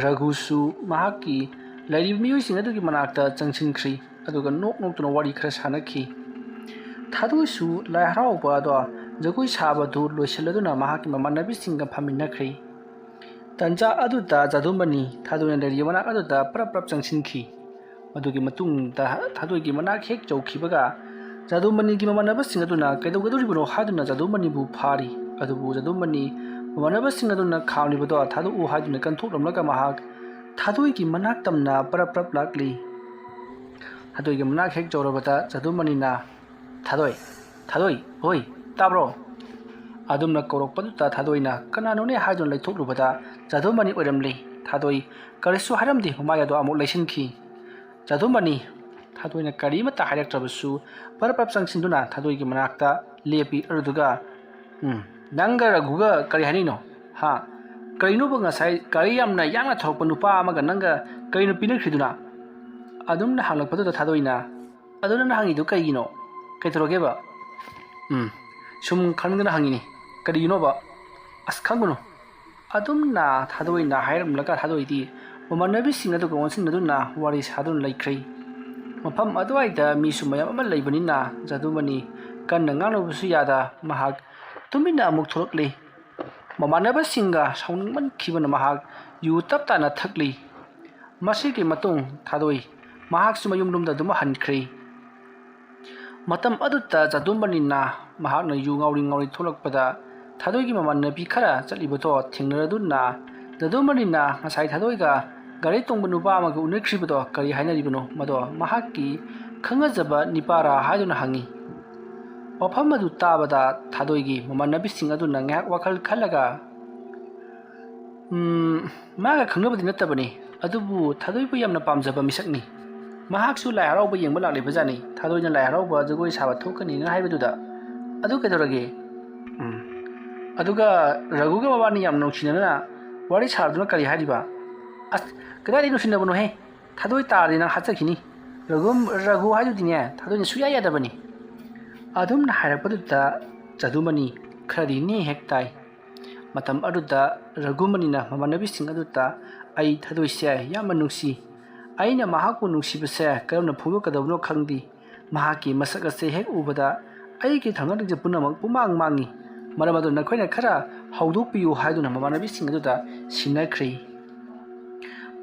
ꯔꯘꯨꯁꯨ ꯃꯍꯥꯛꯀꯤ ꯂꯩꯔꯤꯕ ꯃꯤꯑꯣꯏꯁꯤꯡ ꯑꯗꯨꯒꯤ ꯃꯅꯥꯛꯇ ꯆꯪꯁꯤꯟꯈ꯭ꯔꯤ꯫ ꯑꯗꯨꯒ ꯅꯣꯛ ꯅꯣꯛꯇꯨꯅ ꯋꯥꯔꯤ ꯈꯔ ꯁꯥꯟꯅꯈꯤ꯫ ꯊꯥꯗꯣꯏꯁꯨ ꯂꯥꯏ ꯍꯔꯥꯎꯕ ꯑꯗꯣ ꯖꯒꯣꯏ ꯁꯥꯕꯗꯨ ꯂꯣꯏꯁꯤꯜꯂꯗꯨꯅ ꯃꯍꯥꯛꯀꯤ ꯃꯃꯥꯟꯅꯕꯤꯁꯤꯡꯒ ꯐꯝꯃꯤꯟꯅꯈ꯭ꯔꯤ꯫ ꯇꯟꯖꯥ ꯑꯗꯨꯗ ꯖꯥꯗꯨꯃꯅꯤ ꯊꯥꯗꯣꯏꯅ ꯂꯩꯔꯤꯕ ꯃꯅꯥꯛ ꯑꯗꯨꯗ ꯄ꯭ꯔꯞ ꯄ꯭ꯔꯞ ꯆꯪꯁꯤꯟꯈꯤ꯫ ꯃꯗꯨꯒꯤ ꯃꯇꯨꯡꯗ ꯊꯥꯗꯣꯏꯒꯤ ꯃꯅꯥꯛ ꯍꯦꯛ ꯌꯧꯈꯤꯕꯒ ꯖꯥꯗꯨꯃꯅꯤꯒꯤ ꯃꯃꯥꯟꯅꯕꯁꯤꯡ ꯑꯗꯨꯅ ꯀꯩꯗꯧꯒꯗꯧꯔꯤꯕꯅꯣ ꯍꯥꯏꯗꯨꯅ ꯖꯥꯗꯨꯃꯅꯤꯕꯨ ꯐꯥꯔꯤ꯫ ꯑꯗꯨꯕꯨ ꯖꯥꯗꯨꯃꯅꯤ ꯃꯃꯥꯟꯅꯕꯁꯤꯡ ꯑꯗꯨꯅ ꯈꯥꯝꯂꯤꯕꯗꯣ ꯊꯥꯗꯣꯛꯎ ꯍꯥꯏꯗꯨꯅ ꯀꯟꯊꯣꯛꯂꯝꯂꯒ ꯃꯍꯥꯛ ꯊꯥꯗꯣꯏꯒꯤ ꯃꯅꯥꯛ ꯇꯝꯅ ꯄ꯭ꯔꯞ ꯄ꯭ꯔꯞ ꯂꯥꯛꯂꯤ꯫ ꯊꯥꯗꯣꯏꯒꯤ ꯃꯅꯥꯛ ꯍꯦꯛ ꯌꯧꯔꯕꯗ ꯖꯥꯗꯨꯃꯅꯤꯅ, "ꯊꯥꯗꯣꯏ, ꯊꯥꯗꯣꯏ, ꯍꯣꯏ, ꯇꯥꯕ꯭ꯔꯣ?" ꯑꯗꯨꯝꯅ ꯀꯧꯔꯛꯄꯗꯨꯗ ꯊꯥꯗꯣꯏꯅ ꯀꯅꯥꯅꯣꯅꯦ ꯍꯥꯏꯗꯨꯅ ꯂꯩꯊꯣꯛꯂꯨꯕꯗ ꯖꯥꯗꯨꯃꯅꯤ ꯑꯣꯏꯔꯝꯂꯦ꯫ ꯊꯥꯗꯣꯏ ꯀꯔꯤꯁꯨ ꯍꯥꯏꯔꯝꯗꯦ, ꯃꯃꯥꯏ ꯑꯗꯣ ꯑꯃꯨꯛ ꯂꯩꯁꯤꯟꯈꯤ꯫ ꯖꯥꯗꯨꯃꯅꯤ ꯊꯥꯗꯣꯏꯅ ꯀꯔꯤꯃꯠꯇ ꯍꯥꯏꯔꯛꯇ꯭ꯔꯕꯁꯨ ꯄꯔꯞ ꯄꯔꯞ ꯆꯪꯁꯤꯟꯗꯨꯅ ꯊꯥꯗꯣꯏꯒꯤ ꯃꯅꯥꯛꯇ ꯂꯦꯞꯄꯤ꯫ ꯑꯗꯨꯗꯨꯒ, "ꯎꯝ, ꯅꯪꯒ ꯔꯘꯨꯒ ꯀꯔꯤ ꯍꯥꯏꯅꯩꯅꯣ? ꯍꯥ? ꯀꯔꯤꯅꯣꯕ ꯉꯁꯥꯏ ꯒꯥꯔꯤ ꯌꯥꯝꯅ ꯌꯥꯡꯅ ꯊꯧꯔꯛꯄ ꯅꯨꯄꯥ ꯑꯃꯒ ꯅꯪꯒ ꯀꯔꯤꯅꯣ ꯄꯤꯅꯈ꯭ꯔꯤꯗꯨꯅ?" ꯑꯗꯨꯝꯅ ꯍꯪꯂꯛꯄꯗꯨꯗ ꯊꯥꯗꯣꯏꯅ, "ꯑꯗꯨ ꯅꯪꯅ ꯍꯪꯉꯤꯗꯨ ꯀꯩꯒꯤꯅꯣ? ꯀꯩꯗꯧꯔꯒꯦꯕ?" "ꯎꯝ, ꯁꯨꯝ ꯈꯪꯅꯤꯡꯗꯅ ꯍꯪꯉꯤꯅꯤ꯫ ꯀꯔꯤꯒꯤꯅꯣꯕ?" "ꯑꯁ, ꯈꯪꯒꯅꯨ꯫" ꯑꯗꯨꯝꯅ ꯊꯥꯗꯣꯏꯅ ꯍꯥꯏꯔꯝꯂꯒ ꯊꯥꯗꯣꯏꯗꯤ ꯃꯃꯥꯟꯅꯕꯤꯁꯤꯡ ꯑꯗꯨꯒ ꯑꯣꯟꯁꯤꯟꯅꯗꯨꯅ ꯋꯥꯔꯤ ꯁꯥꯗꯨꯅ ꯂꯩꯈ꯭ꯔꯦ꯫ ꯃꯐꯝ ꯑꯗꯨꯋꯥꯏꯗ ꯃꯤꯁꯨ ꯃꯌꯥꯝ ꯑꯃ ꯂꯩꯕꯅꯤꯅ ꯖꯥꯗꯨꯃꯅꯤ ꯀꯟꯅ ꯉꯥꯡꯂꯨꯕꯁꯨ ꯌꯥꯗ ꯃꯍꯥꯛ ꯇꯨꯃꯤꯟꯅ ꯑꯃꯨꯛ ꯊꯣꯛꯂꯛꯂꯤ꯫ ꯃꯃꯥꯟꯅꯕꯁꯤꯡꯒ ꯁꯥꯎꯅꯤꯡꯃꯟꯈꯤꯕꯅ ꯃꯍꯥꯛ ꯌꯨ ꯇꯞ ꯇꯥꯅ ꯊꯛꯂꯤ꯫ ꯃꯁꯤꯒꯤ ꯃꯇꯨꯡ ꯊꯥꯗꯣꯏ ꯃꯍꯥꯛꯁꯨ ꯃꯌꯨꯝꯂꯣꯝꯗ ꯑꯗꯨꯝ ꯍꯟꯈ꯭ꯔꯦ꯫ ꯃꯇꯝ ꯑꯗꯨꯗ ꯖꯥꯗꯨꯃꯅꯤꯅ ꯃꯍꯥꯛꯅ ꯌꯨ ꯉꯥꯎꯔꯤ ꯉꯥꯎꯔꯤ ꯊꯣꯛꯂꯛꯄꯗ ꯊꯥꯗꯣꯏꯒꯤ ꯃꯃꯥꯟꯅꯕꯤ ꯈꯔ ꯆꯠꯂꯤꯕꯗꯣ ꯊꯦꯡꯅꯔꯗꯨꯅ ꯖꯥꯗꯨꯃꯅꯤꯅ ꯉꯁꯥꯏ ꯊꯥꯗꯣꯏꯒ ꯒꯥꯔꯤ ꯇꯣꯡꯕ ꯅꯨꯄꯥ ꯑꯃꯒ ꯎꯅꯈ꯭ꯔꯤꯕꯗꯣ ꯀꯔꯤ ꯍꯥꯏꯅꯔꯤꯕꯅꯣ ꯃꯗꯣ ꯃꯍꯥꯛꯀꯤ ꯈꯪꯅꯖꯕ ꯅꯤꯄꯥꯔꯥ ꯍꯥꯏꯗꯨꯅ ꯍꯪꯉꯤ꯫ ꯋꯥꯐꯝ ꯑꯗꯨ ꯇꯥꯕꯗ ꯊꯥꯗꯣꯏꯒꯤ ꯃꯃꯥꯟꯅꯕꯤꯁꯤꯡ ꯑꯗꯨꯅ ꯉꯥꯏꯍꯥꯛ ꯋꯥꯈꯜ ꯈꯜꯂꯒ, ꯎꯝ, ꯃꯥꯒ ꯈꯪꯅꯕꯗꯤ ꯅꯠꯇꯕꯅꯤ, ꯑꯗꯨꯕꯨ ꯊꯥꯗꯣꯏꯕꯨ ꯌꯥꯝꯅ ꯄꯥꯝꯖꯕ ꯃꯤꯁꯛꯅꯤ꯫ ꯃꯍꯥꯛꯁꯨ ꯂꯥꯏ ꯍꯔꯥꯎꯕ ꯌꯦꯡꯕ ꯂꯥꯛꯂꯤꯕꯖꯥꯠꯅꯤ, ꯊꯥꯗꯣꯏꯅ ꯂꯥꯏ ꯍꯔꯥꯎꯕ ꯖꯒꯣꯏ ꯁꯥꯕ ꯊꯣꯛꯀꯅꯤꯅ ꯍꯥꯏꯕꯗꯨꯗ꯫ ꯑꯗꯨ ꯀꯩꯗꯧꯔꯒꯦ? ꯎꯝ꯫ ꯑꯗꯨꯒ ꯔꯘꯨꯒ ꯃꯕꯥꯅꯤ ꯌꯥꯝ ꯅꯨꯡꯁꯤꯅꯅ ꯋꯥꯔꯤ ꯁꯥꯔꯗꯨꯅ ꯀꯔꯤ ꯍꯥꯏꯔꯤꯕ? ꯑꯁ, ꯀꯗꯥꯏꯗꯒꯤ ꯅꯨꯡꯁꯤꯅꯕꯅꯣꯍꯦ? ꯊꯥꯗꯣꯏ ꯇꯥꯔꯗꯤ ꯅꯪ ꯍꯥꯠꯆꯈꯤꯅꯤ꯫ ꯔꯘꯨ, ꯔꯘꯨ ꯍꯥꯏꯗꯨꯗꯤꯅꯦ, ꯊꯥꯗꯣꯏꯅ ꯁꯨꯡꯌꯥ ꯌꯥꯗꯕꯅꯤ꯫ ꯑꯗꯨꯝꯅ ꯍꯥꯏꯔꯛꯄꯗꯨꯗ ꯖꯥꯗꯨꯃꯅꯤ ꯈꯔꯗꯤ ꯅꯦ ꯍꯦꯛ ꯇꯥꯏ꯫ ꯃꯇꯝ ꯑꯗꯨꯗ ꯔꯘꯨꯃꯅꯤꯅ ꯃꯃꯥꯟꯅꯕꯤꯁꯤꯡ ꯑꯗꯨꯗ, "ꯑꯩ ꯊꯥꯗꯣꯏꯁꯦ ꯌꯥꯝꯅ ꯅꯨꯡꯁꯤ꯫ ꯑꯩꯅ ꯃꯍꯥꯛꯄꯨ ꯅꯨꯡꯁꯤꯕꯁꯦ ꯀꯔꯝꯅ ꯐꯣꯡꯗꯣꯛꯀꯗꯕꯅꯣ ꯈꯪꯗꯦ꯫ ꯃꯍꯥꯛꯀꯤ ꯃꯁꯛ ꯑꯁꯦ ꯍꯦꯛ ꯎꯕꯗ ꯑꯩꯒꯤ ꯊꯧꯅꯥ ꯂꯤꯡꯖꯦꯜ ꯄꯨꯝꯅꯃꯛ ꯄꯨꯃꯥꯡ ꯃꯥꯡꯉꯤ꯫ ꯃꯔꯝ ꯑꯗꯨꯅ ꯅꯈꯣꯏꯅ ꯈꯔ ꯍꯧꯗꯣꯛꯄꯤꯌꯨ" ꯍꯥꯏꯗꯨꯅ ꯃꯃꯥꯟꯅꯕꯤꯁꯤꯡ ꯑꯗꯨꯗ ꯁꯤꯟꯅꯈ꯭ꯔꯦ꯫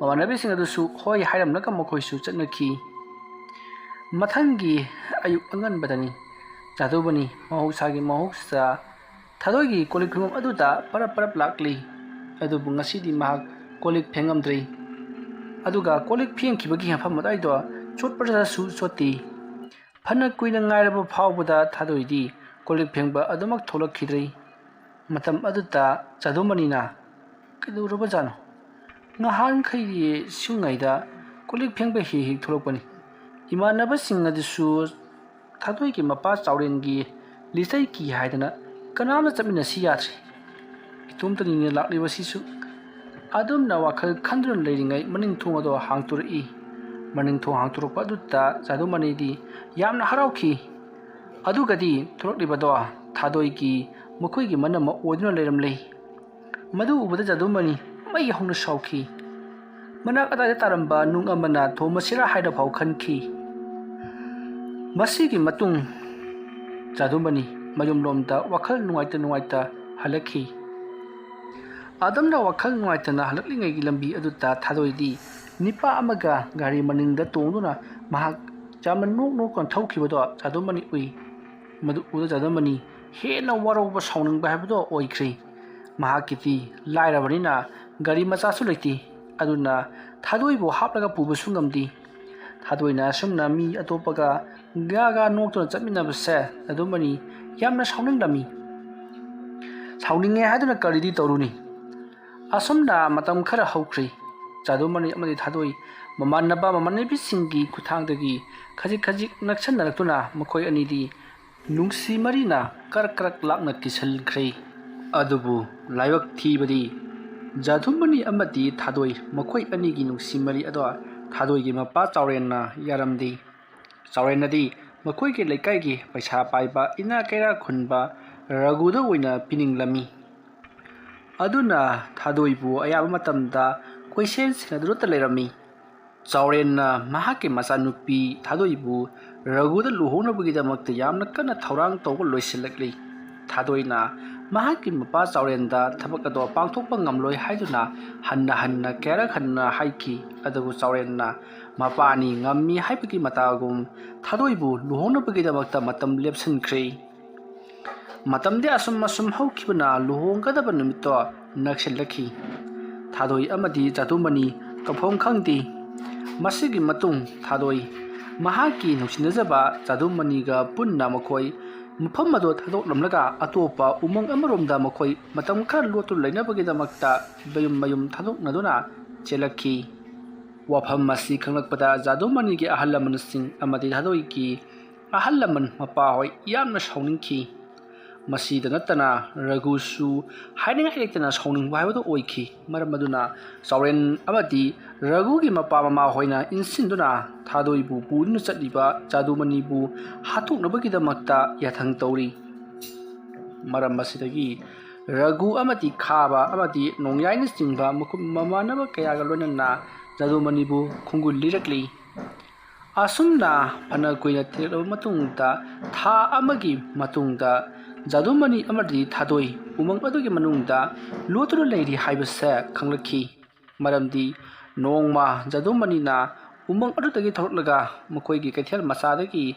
ꯃꯃꯥꯟꯅꯕꯤꯁꯤꯡ ꯑꯗꯨꯁꯨ ꯍꯣꯏ ꯍꯥꯏꯔꯝꯂꯒ ꯃꯈꯣꯏꯁꯨ ꯆꯠꯅꯈꯤ꯫ ꯃꯊꯪꯒꯤ ꯑꯌꯨꯛ ꯑꯉꯟꯕꯗꯅꯤ꯫ ꯖꯥꯗꯨꯃꯅꯤ ꯃꯍꯧꯁꯥꯒꯤ ꯃꯍꯧꯁꯥ ꯊꯥꯗꯣꯏꯒꯤ ꯀꯣꯜ ꯂꯤꯛ ꯐꯦꯡꯐꯝ ꯑꯗꯨꯗ ꯄꯔꯞ ꯄꯔꯞ ꯂꯥꯛꯂꯤ꯫ ꯑꯗꯨꯕꯨ ꯉꯁꯤꯗꯤ ꯃꯍꯥꯛ ꯀꯣꯜ ꯂꯤꯛ ꯐꯦꯡꯉꯝꯗ꯭ꯔꯦ꯫ ꯑꯗꯨꯒ ꯀꯣꯜ ꯂꯤꯛ ꯐꯦꯡꯈꯤꯕꯒꯤ ꯃꯐꯝ ꯑꯗꯨꯋꯥꯏꯗꯣ ꯆꯣꯠꯄꯗꯁꯨ ꯆꯣꯠꯇꯦ꯫ ꯐꯅ ꯀꯨꯏꯅ ꯉꯥꯏꯔꯕ ꯐꯥꯎꯕꯗ ꯊꯥꯗꯣꯏꯗꯤ ꯀꯣꯜ ꯂꯤꯛ ꯐꯦꯡꯕ ꯑꯗꯨꯃꯛ ꯊꯣꯛꯂꯛꯈꯤꯗ꯭ꯔꯦ꯫ ꯃꯇꯝ ꯑꯗꯨꯗ ꯖꯥꯗꯨꯃꯅꯤꯅ, "ꯀꯩꯗꯧꯔꯕꯖꯥꯠꯅꯣ? ꯉꯍꯥꯟꯈꯩꯗꯤ ꯁꯤꯉꯩꯗ ꯀꯣꯜ ꯂꯤꯛ ꯐꯦꯡꯕ ꯍꯦꯛ ꯍꯦꯛ ꯊꯣꯛꯂꯛꯄꯅꯤ꯫ ꯏꯃꯥꯟꯅꯕꯁꯤꯡ ꯑꯗꯨꯁꯨ ꯊꯥꯗꯣꯏꯒꯤ ꯃꯄꯥ ꯆꯥꯎꯔꯦꯟꯒꯤ ꯂꯤꯆꯩ ꯀꯤ ꯍꯥꯏꯗꯅ ꯀꯅꯥꯝꯇ ꯆꯠꯃꯤꯟꯅꯁꯤ ꯌꯥꯗ꯭ꯔꯦ꯫ ꯏꯇꯣꯝꯇꯅꯤꯅꯦ ꯂꯥꯛꯂꯤꯕꯁꯤꯁꯨ"꯫ ꯑꯗꯨꯝꯅ ꯋꯥꯈꯜ ꯈꯟꯗꯨꯅ ꯂꯩꯔꯤꯉꯩ ꯃꯅꯤꯡ ꯊꯣꯡ ꯑꯗꯣ ꯍꯥꯡꯇꯣꯔꯛꯏ꯫ ꯃꯅꯤꯡ ꯊꯣꯡ ꯍꯥꯡꯇꯣꯔꯛꯄ ꯑꯗꯨꯗ ꯖꯥꯗꯨꯃꯅꯤꯗꯤ ꯌꯥꯝꯅ ꯍꯔꯥꯎꯈꯤ꯫ ꯑꯗꯨꯒꯗꯤ ꯊꯣꯛꯂꯛꯂꯤꯕꯗꯣ ꯊꯥꯗꯣꯏꯒꯤ ꯃꯈꯣꯏꯒꯤ ꯃꯅꯝ ꯑꯃ ꯑꯣꯏꯗꯨꯅ ꯂꯩꯔꯝꯂꯦ꯫ ꯃꯗꯨ ꯎꯕꯗ ꯖꯥꯗꯨꯃꯅꯤ ꯃꯩ ꯍꯧꯅ ꯁꯥꯎꯈꯤ꯫ ꯃꯅꯥꯛ ꯑꯗꯥꯏꯗ ꯇꯥꯔꯝꯕ ꯅꯨꯡ ꯑꯃꯅ ꯊꯣꯝꯃꯁꯤꯔꯥ ꯍꯥꯏꯅ ꯐꯥꯎ ꯈꯟꯈꯤ꯫ ꯃꯁꯤꯒꯤ ꯃꯇꯨꯡ ꯖꯥꯗꯨꯃꯅꯤ ꯃꯌꯨꯝꯂꯣꯝꯗ ꯋꯥꯈꯜ ꯅꯨꯡꯉꯥꯏꯇ ꯅꯨꯡꯉꯥꯏꯇ ꯍꯜꯂꯛꯈꯤ꯫ ꯑꯗꯨꯝꯅ ꯋꯥꯈꯜ ꯅꯨꯡꯉꯥꯏꯇꯅ ꯍꯜꯂꯛꯂꯤꯉꯩꯒꯤ ꯂꯝꯕꯤ ꯑꯗꯨꯗ ꯊꯥꯗꯣꯏꯗꯤ ꯅꯤꯄꯥ ꯑꯃꯒ ꯒꯥꯔꯤ ꯃꯅꯤꯡꯗ ꯇꯣꯡꯗꯨꯅ ꯃꯍꯥꯛ ꯌꯥꯝꯅ ꯅꯣꯛ ꯅꯣꯛꯇꯨꯅ ꯊꯧꯈꯤꯕꯗꯣ ꯖꯥꯗꯨꯃꯅꯤ ꯎꯏ꯫ ꯃꯗꯨ ꯎꯕꯗ ꯖꯥꯗꯨꯃꯅꯤ ꯍꯦꯟꯅ ꯋꯥꯔꯧꯕ ꯁꯥꯎꯅꯤꯡꯕ ꯍꯥꯏꯕꯗꯣ ꯑꯣꯏꯈ꯭ꯔꯦ꯫ ꯃꯍꯥꯛꯀꯤꯗꯤ ꯂꯥꯏꯔꯕꯅꯤꯅ ꯒꯥꯔꯤ ꯃꯆꯥꯁꯨ ꯂꯩꯇꯦ꯫ ꯑꯗꯨꯅ ꯊꯥꯗꯣꯏꯕꯨ ꯍꯥꯞꯂꯒ ꯄꯨꯕꯁꯨ ꯉꯝꯗꯦ꯫ ꯊꯥꯗꯣꯏꯅ ꯑꯁꯨꯝꯅ ꯃꯤ ꯑꯇꯣꯞꯄꯒ ꯒꯥ ꯒꯥ ꯅꯣꯛꯇꯨꯅ ꯆꯠꯃꯤꯟꯅꯕꯁꯦ ꯖꯥꯗꯨꯃꯅꯤ ꯌꯥꯝꯅ ꯁꯥꯎꯅꯤꯡꯂꯝꯃꯤ꯫ ꯁꯥꯎꯅꯤꯡꯉꯦ ꯍꯥꯏꯗꯨꯅ ꯀꯔꯤꯗꯤ ꯇꯧꯔꯨꯅꯤ? ꯑꯁꯨꯝꯅ ꯃꯇꯝ ꯈꯔ ꯍꯧꯈ꯭ꯔꯦ꯫ ꯖꯥꯗꯨꯃꯅꯤ ꯑꯃꯗꯤ ꯊꯥꯗꯣꯏ ꯃꯃꯥꯟꯅꯕ ꯃꯃꯥꯟꯅꯕꯤꯁꯤꯡꯒꯤ ꯈꯨꯠꯊꯥꯡꯗꯒꯤ ꯈꯖꯤꯛ ꯈꯖꯤꯛ ꯅꯛꯁꯟꯅꯔꯛꯇꯨꯅ ꯃꯈꯣꯏ ꯑꯅꯤꯗꯤ ꯅꯨꯡꯁꯤ ꯃꯔꯤꯅ ꯀꯔꯛ ꯀꯔꯛ ꯂꯥꯞꯅ ꯀꯤꯁꯤꯟꯈ꯭ꯔꯦ꯫ ꯑꯗꯨꯕꯨ ꯂꯥꯏꯕꯛ ꯊꯤꯕꯗꯤ ꯖꯥꯗꯨꯃꯅꯤ ꯑꯃꯗꯤ ꯊꯥꯗꯣꯏ ꯃꯈꯣꯏ ꯑꯅꯤꯒꯤ ꯅꯨꯡꯁꯤ ꯃꯔꯤ ꯑꯗꯣ ꯊꯥꯗꯣꯏꯒꯤ ꯃꯄꯥ ꯆꯥꯎꯔꯦꯟꯅ ꯌꯥꯔꯝꯗꯦ꯫ ꯆꯥꯎꯔꯦꯟꯅꯗꯤ ꯃꯈꯣꯏꯒꯤ ꯂꯩꯀꯥꯏꯒꯤ ꯄꯩꯁꯥ ꯄꯥꯏꯕ ꯏꯅꯥ ꯀꯩꯔꯥ ꯈꯨꯟꯕ ꯔꯘꯨꯗ ꯑꯣꯏꯅ ꯄꯤꯅꯤꯡꯂꯝꯃꯤ꯫ ꯑꯗꯨꯅ ꯊꯥꯗꯣꯏꯕꯨ ꯑꯌꯥꯝꯕ ꯃꯇꯝꯗ ꯀꯣꯏꯁꯦꯟ ꯁꯦꯟꯅꯗꯨꯅꯇ ꯂꯩꯔꯝꯃꯤ꯫ ꯆꯥꯎꯔꯦꯟꯅ ꯃꯍꯥꯛꯀꯤ ꯃꯆꯥꯅꯨꯄꯤ ꯊꯥꯗꯣꯏꯕꯨ ꯔꯘꯨꯗ ꯂꯨꯍꯣꯡꯅꯕꯒꯤꯗꯃꯛꯇ ꯌꯥꯝꯅ ꯀꯟꯅ ꯊꯧꯔꯥꯡ ꯇꯧꯕ ꯂꯣꯏꯁꯤꯜꯂꯛꯂꯤ꯫ ꯊꯥꯗꯣꯏꯅ ꯃꯍꯥꯛꯀꯤ ꯃꯄꯥ ꯆꯥꯎꯔꯦꯟꯗ ꯊꯕꯛ ꯑꯗꯣ ꯄꯥꯡꯊꯣꯛꯄ ꯉꯝꯂꯣꯏ ꯍꯥꯏꯗꯨꯅ ꯍꯟꯅ ꯍꯟꯅ ꯀꯌꯥꯔꯛ ꯍꯟꯅ ꯍꯥꯏꯈꯤ꯫ ꯑꯗꯨꯕꯨ ꯆꯥꯎꯔꯦꯟꯅ ꯃꯄꯥꯅꯤ ꯉꯝꯃꯤ ꯍꯥꯏꯕꯒꯤ ꯃꯇꯥꯒꯨꯝ ꯊꯥꯗꯣꯏꯕꯨ ꯂꯨꯍꯣꯡꯅꯕꯒꯤꯗꯃꯛꯇ ꯃꯇꯝ ꯂꯦꯞꯁꯤꯟꯈ꯭ꯔꯦ꯫ ꯃꯇꯝꯗꯤ ꯑꯁꯨꯝ ꯑꯁꯨꯝ ꯍꯧꯈꯤꯕꯅ ꯂꯨꯍꯣꯡꯒꯗꯕ ꯅꯨꯃꯤꯠꯇꯣ ꯅꯛꯁꯤꯜꯂꯛꯈꯤ꯫ ꯊꯥꯗꯣꯏ ꯑꯃꯗꯤ ꯖꯥꯗꯨꯃꯅꯤ ꯇꯧꯐꯝ ꯈꯪꯗꯦ꯫ ꯃꯁꯤꯒꯤ ꯃꯇꯨꯡ ꯊꯥꯗꯣꯏ ꯃꯍꯥꯛꯀꯤ ꯅꯨꯡꯁꯤꯅꯖꯕ ꯖꯥꯗꯨꯃꯅꯤꯒ ꯄꯨꯟꯅ ꯃꯈꯣꯏ ꯃꯐꯝ ꯑꯗꯨ ꯊꯥꯗꯣꯛꯂꯝꯂꯒ ꯑꯇꯣꯞꯄ ꯎꯃꯪ ꯑꯃꯔꯣꯝꯗ ꯃꯈꯣꯏ ꯃꯇꯝ ꯈꯔ ꯂꯣꯠꯇꯨꯅ ꯂꯩꯅꯕꯒꯤꯗꯃꯛꯇ ꯃꯌꯨꯝ ꯃꯌꯨꯝ ꯊꯥꯗꯣꯛꯅꯗꯨꯅ ꯆꯦꯜꯂꯛꯈꯤ꯫ ꯋꯥꯐꯝ ꯑꯁꯤ ꯈꯪꯂꯛꯄꯗ ꯖꯥꯗꯨꯃꯅꯤꯒꯤ ꯑꯍꯜ ꯂꯃꯟꯁꯤꯡ ꯑꯃꯗꯤ ꯊꯥꯗꯣꯏꯒꯤ ꯑꯍꯜ ꯂꯃꯟ ꯃꯄꯥꯍꯣꯏ ꯌꯥꯝꯅ ꯁꯥꯎꯅꯤꯡꯈꯤ꯫ ꯃꯁꯤꯗ ꯅꯠꯇꯅ ꯔꯘꯨꯁꯨ ꯍꯥꯏꯅꯤꯡꯉꯥꯏ ꯂꯩꯇꯅ ꯁꯥꯎꯅꯤꯡꯕ ꯍꯥꯏꯕꯗꯨ ꯑꯣꯏꯈꯤ꯫ ꯃꯔꯝ ꯑꯗꯨꯅ ꯆꯥꯎꯔꯦꯟ ꯑꯃꯗꯤ ꯔꯘꯨꯒꯤ ꯃꯄꯥ ꯃꯃꯥꯍꯣꯏꯅ ꯏꯟꯁꯤꯟꯗꯨꯅ ꯊꯥꯗꯣꯏꯕꯨ ꯄꯨꯗꯨꯅ ꯆꯠꯂꯤꯕ ꯖꯥꯗꯨꯃꯅꯤꯕꯨ ꯍꯥꯠꯇꯣꯛꯅꯕꯒꯤꯗꯃꯛꯇ ꯌꯥꯊꯪ ꯇꯧꯔꯤ꯫ ꯃꯔꯝ ꯑꯁꯤꯗꯒꯤ ꯔꯘꯨ ꯑꯃꯗꯤ ꯈꯥꯕ ꯑꯃꯗꯤ ꯅꯣꯡꯌꯥꯏꯅꯆꯤꯡꯕ ꯃꯈꯨ-, ꯃꯃꯥꯟꯅꯕ ꯀꯌꯥꯒ ꯂꯣꯏꯅꯅ ꯖꯥꯗꯨꯃꯅꯤꯕꯨ ꯈꯣꯡꯒꯨꯜ ꯂꯤꯔꯛꯂꯤ꯫ ꯑꯁꯨꯝꯅ ꯐꯅ ꯀꯨꯏꯅ ꯊꯤꯔꯛꯂꯕ ꯃꯇꯨꯡꯗ, ꯊꯥ ꯑꯃꯒꯤ ꯃꯇꯨꯡꯗ ꯖꯥꯗꯨꯃꯅꯤ ꯑꯃꯗꯤ ꯊꯥꯗꯣꯏ ꯎꯃꯪ ꯑꯗꯨꯒꯤ ꯃꯅꯨꯡꯗ ꯂꯣꯠꯇꯨꯅ ꯂꯩꯔꯤ ꯍꯥꯏꯕꯁꯦ ꯈꯪꯂꯛꯈꯤ꯫ ꯃꯔꯝꯗꯤ ꯅꯣꯡꯃ ꯖꯥꯗꯨꯃꯅꯤꯅ ꯎꯃꯪ ꯑꯗꯨꯗꯒꯤ ꯊꯣꯛꯂꯛꯂꯒ ꯃꯈꯣꯏꯒꯤ ꯀꯩꯊꯦꯜ ꯃꯆꯥꯗꯒꯤ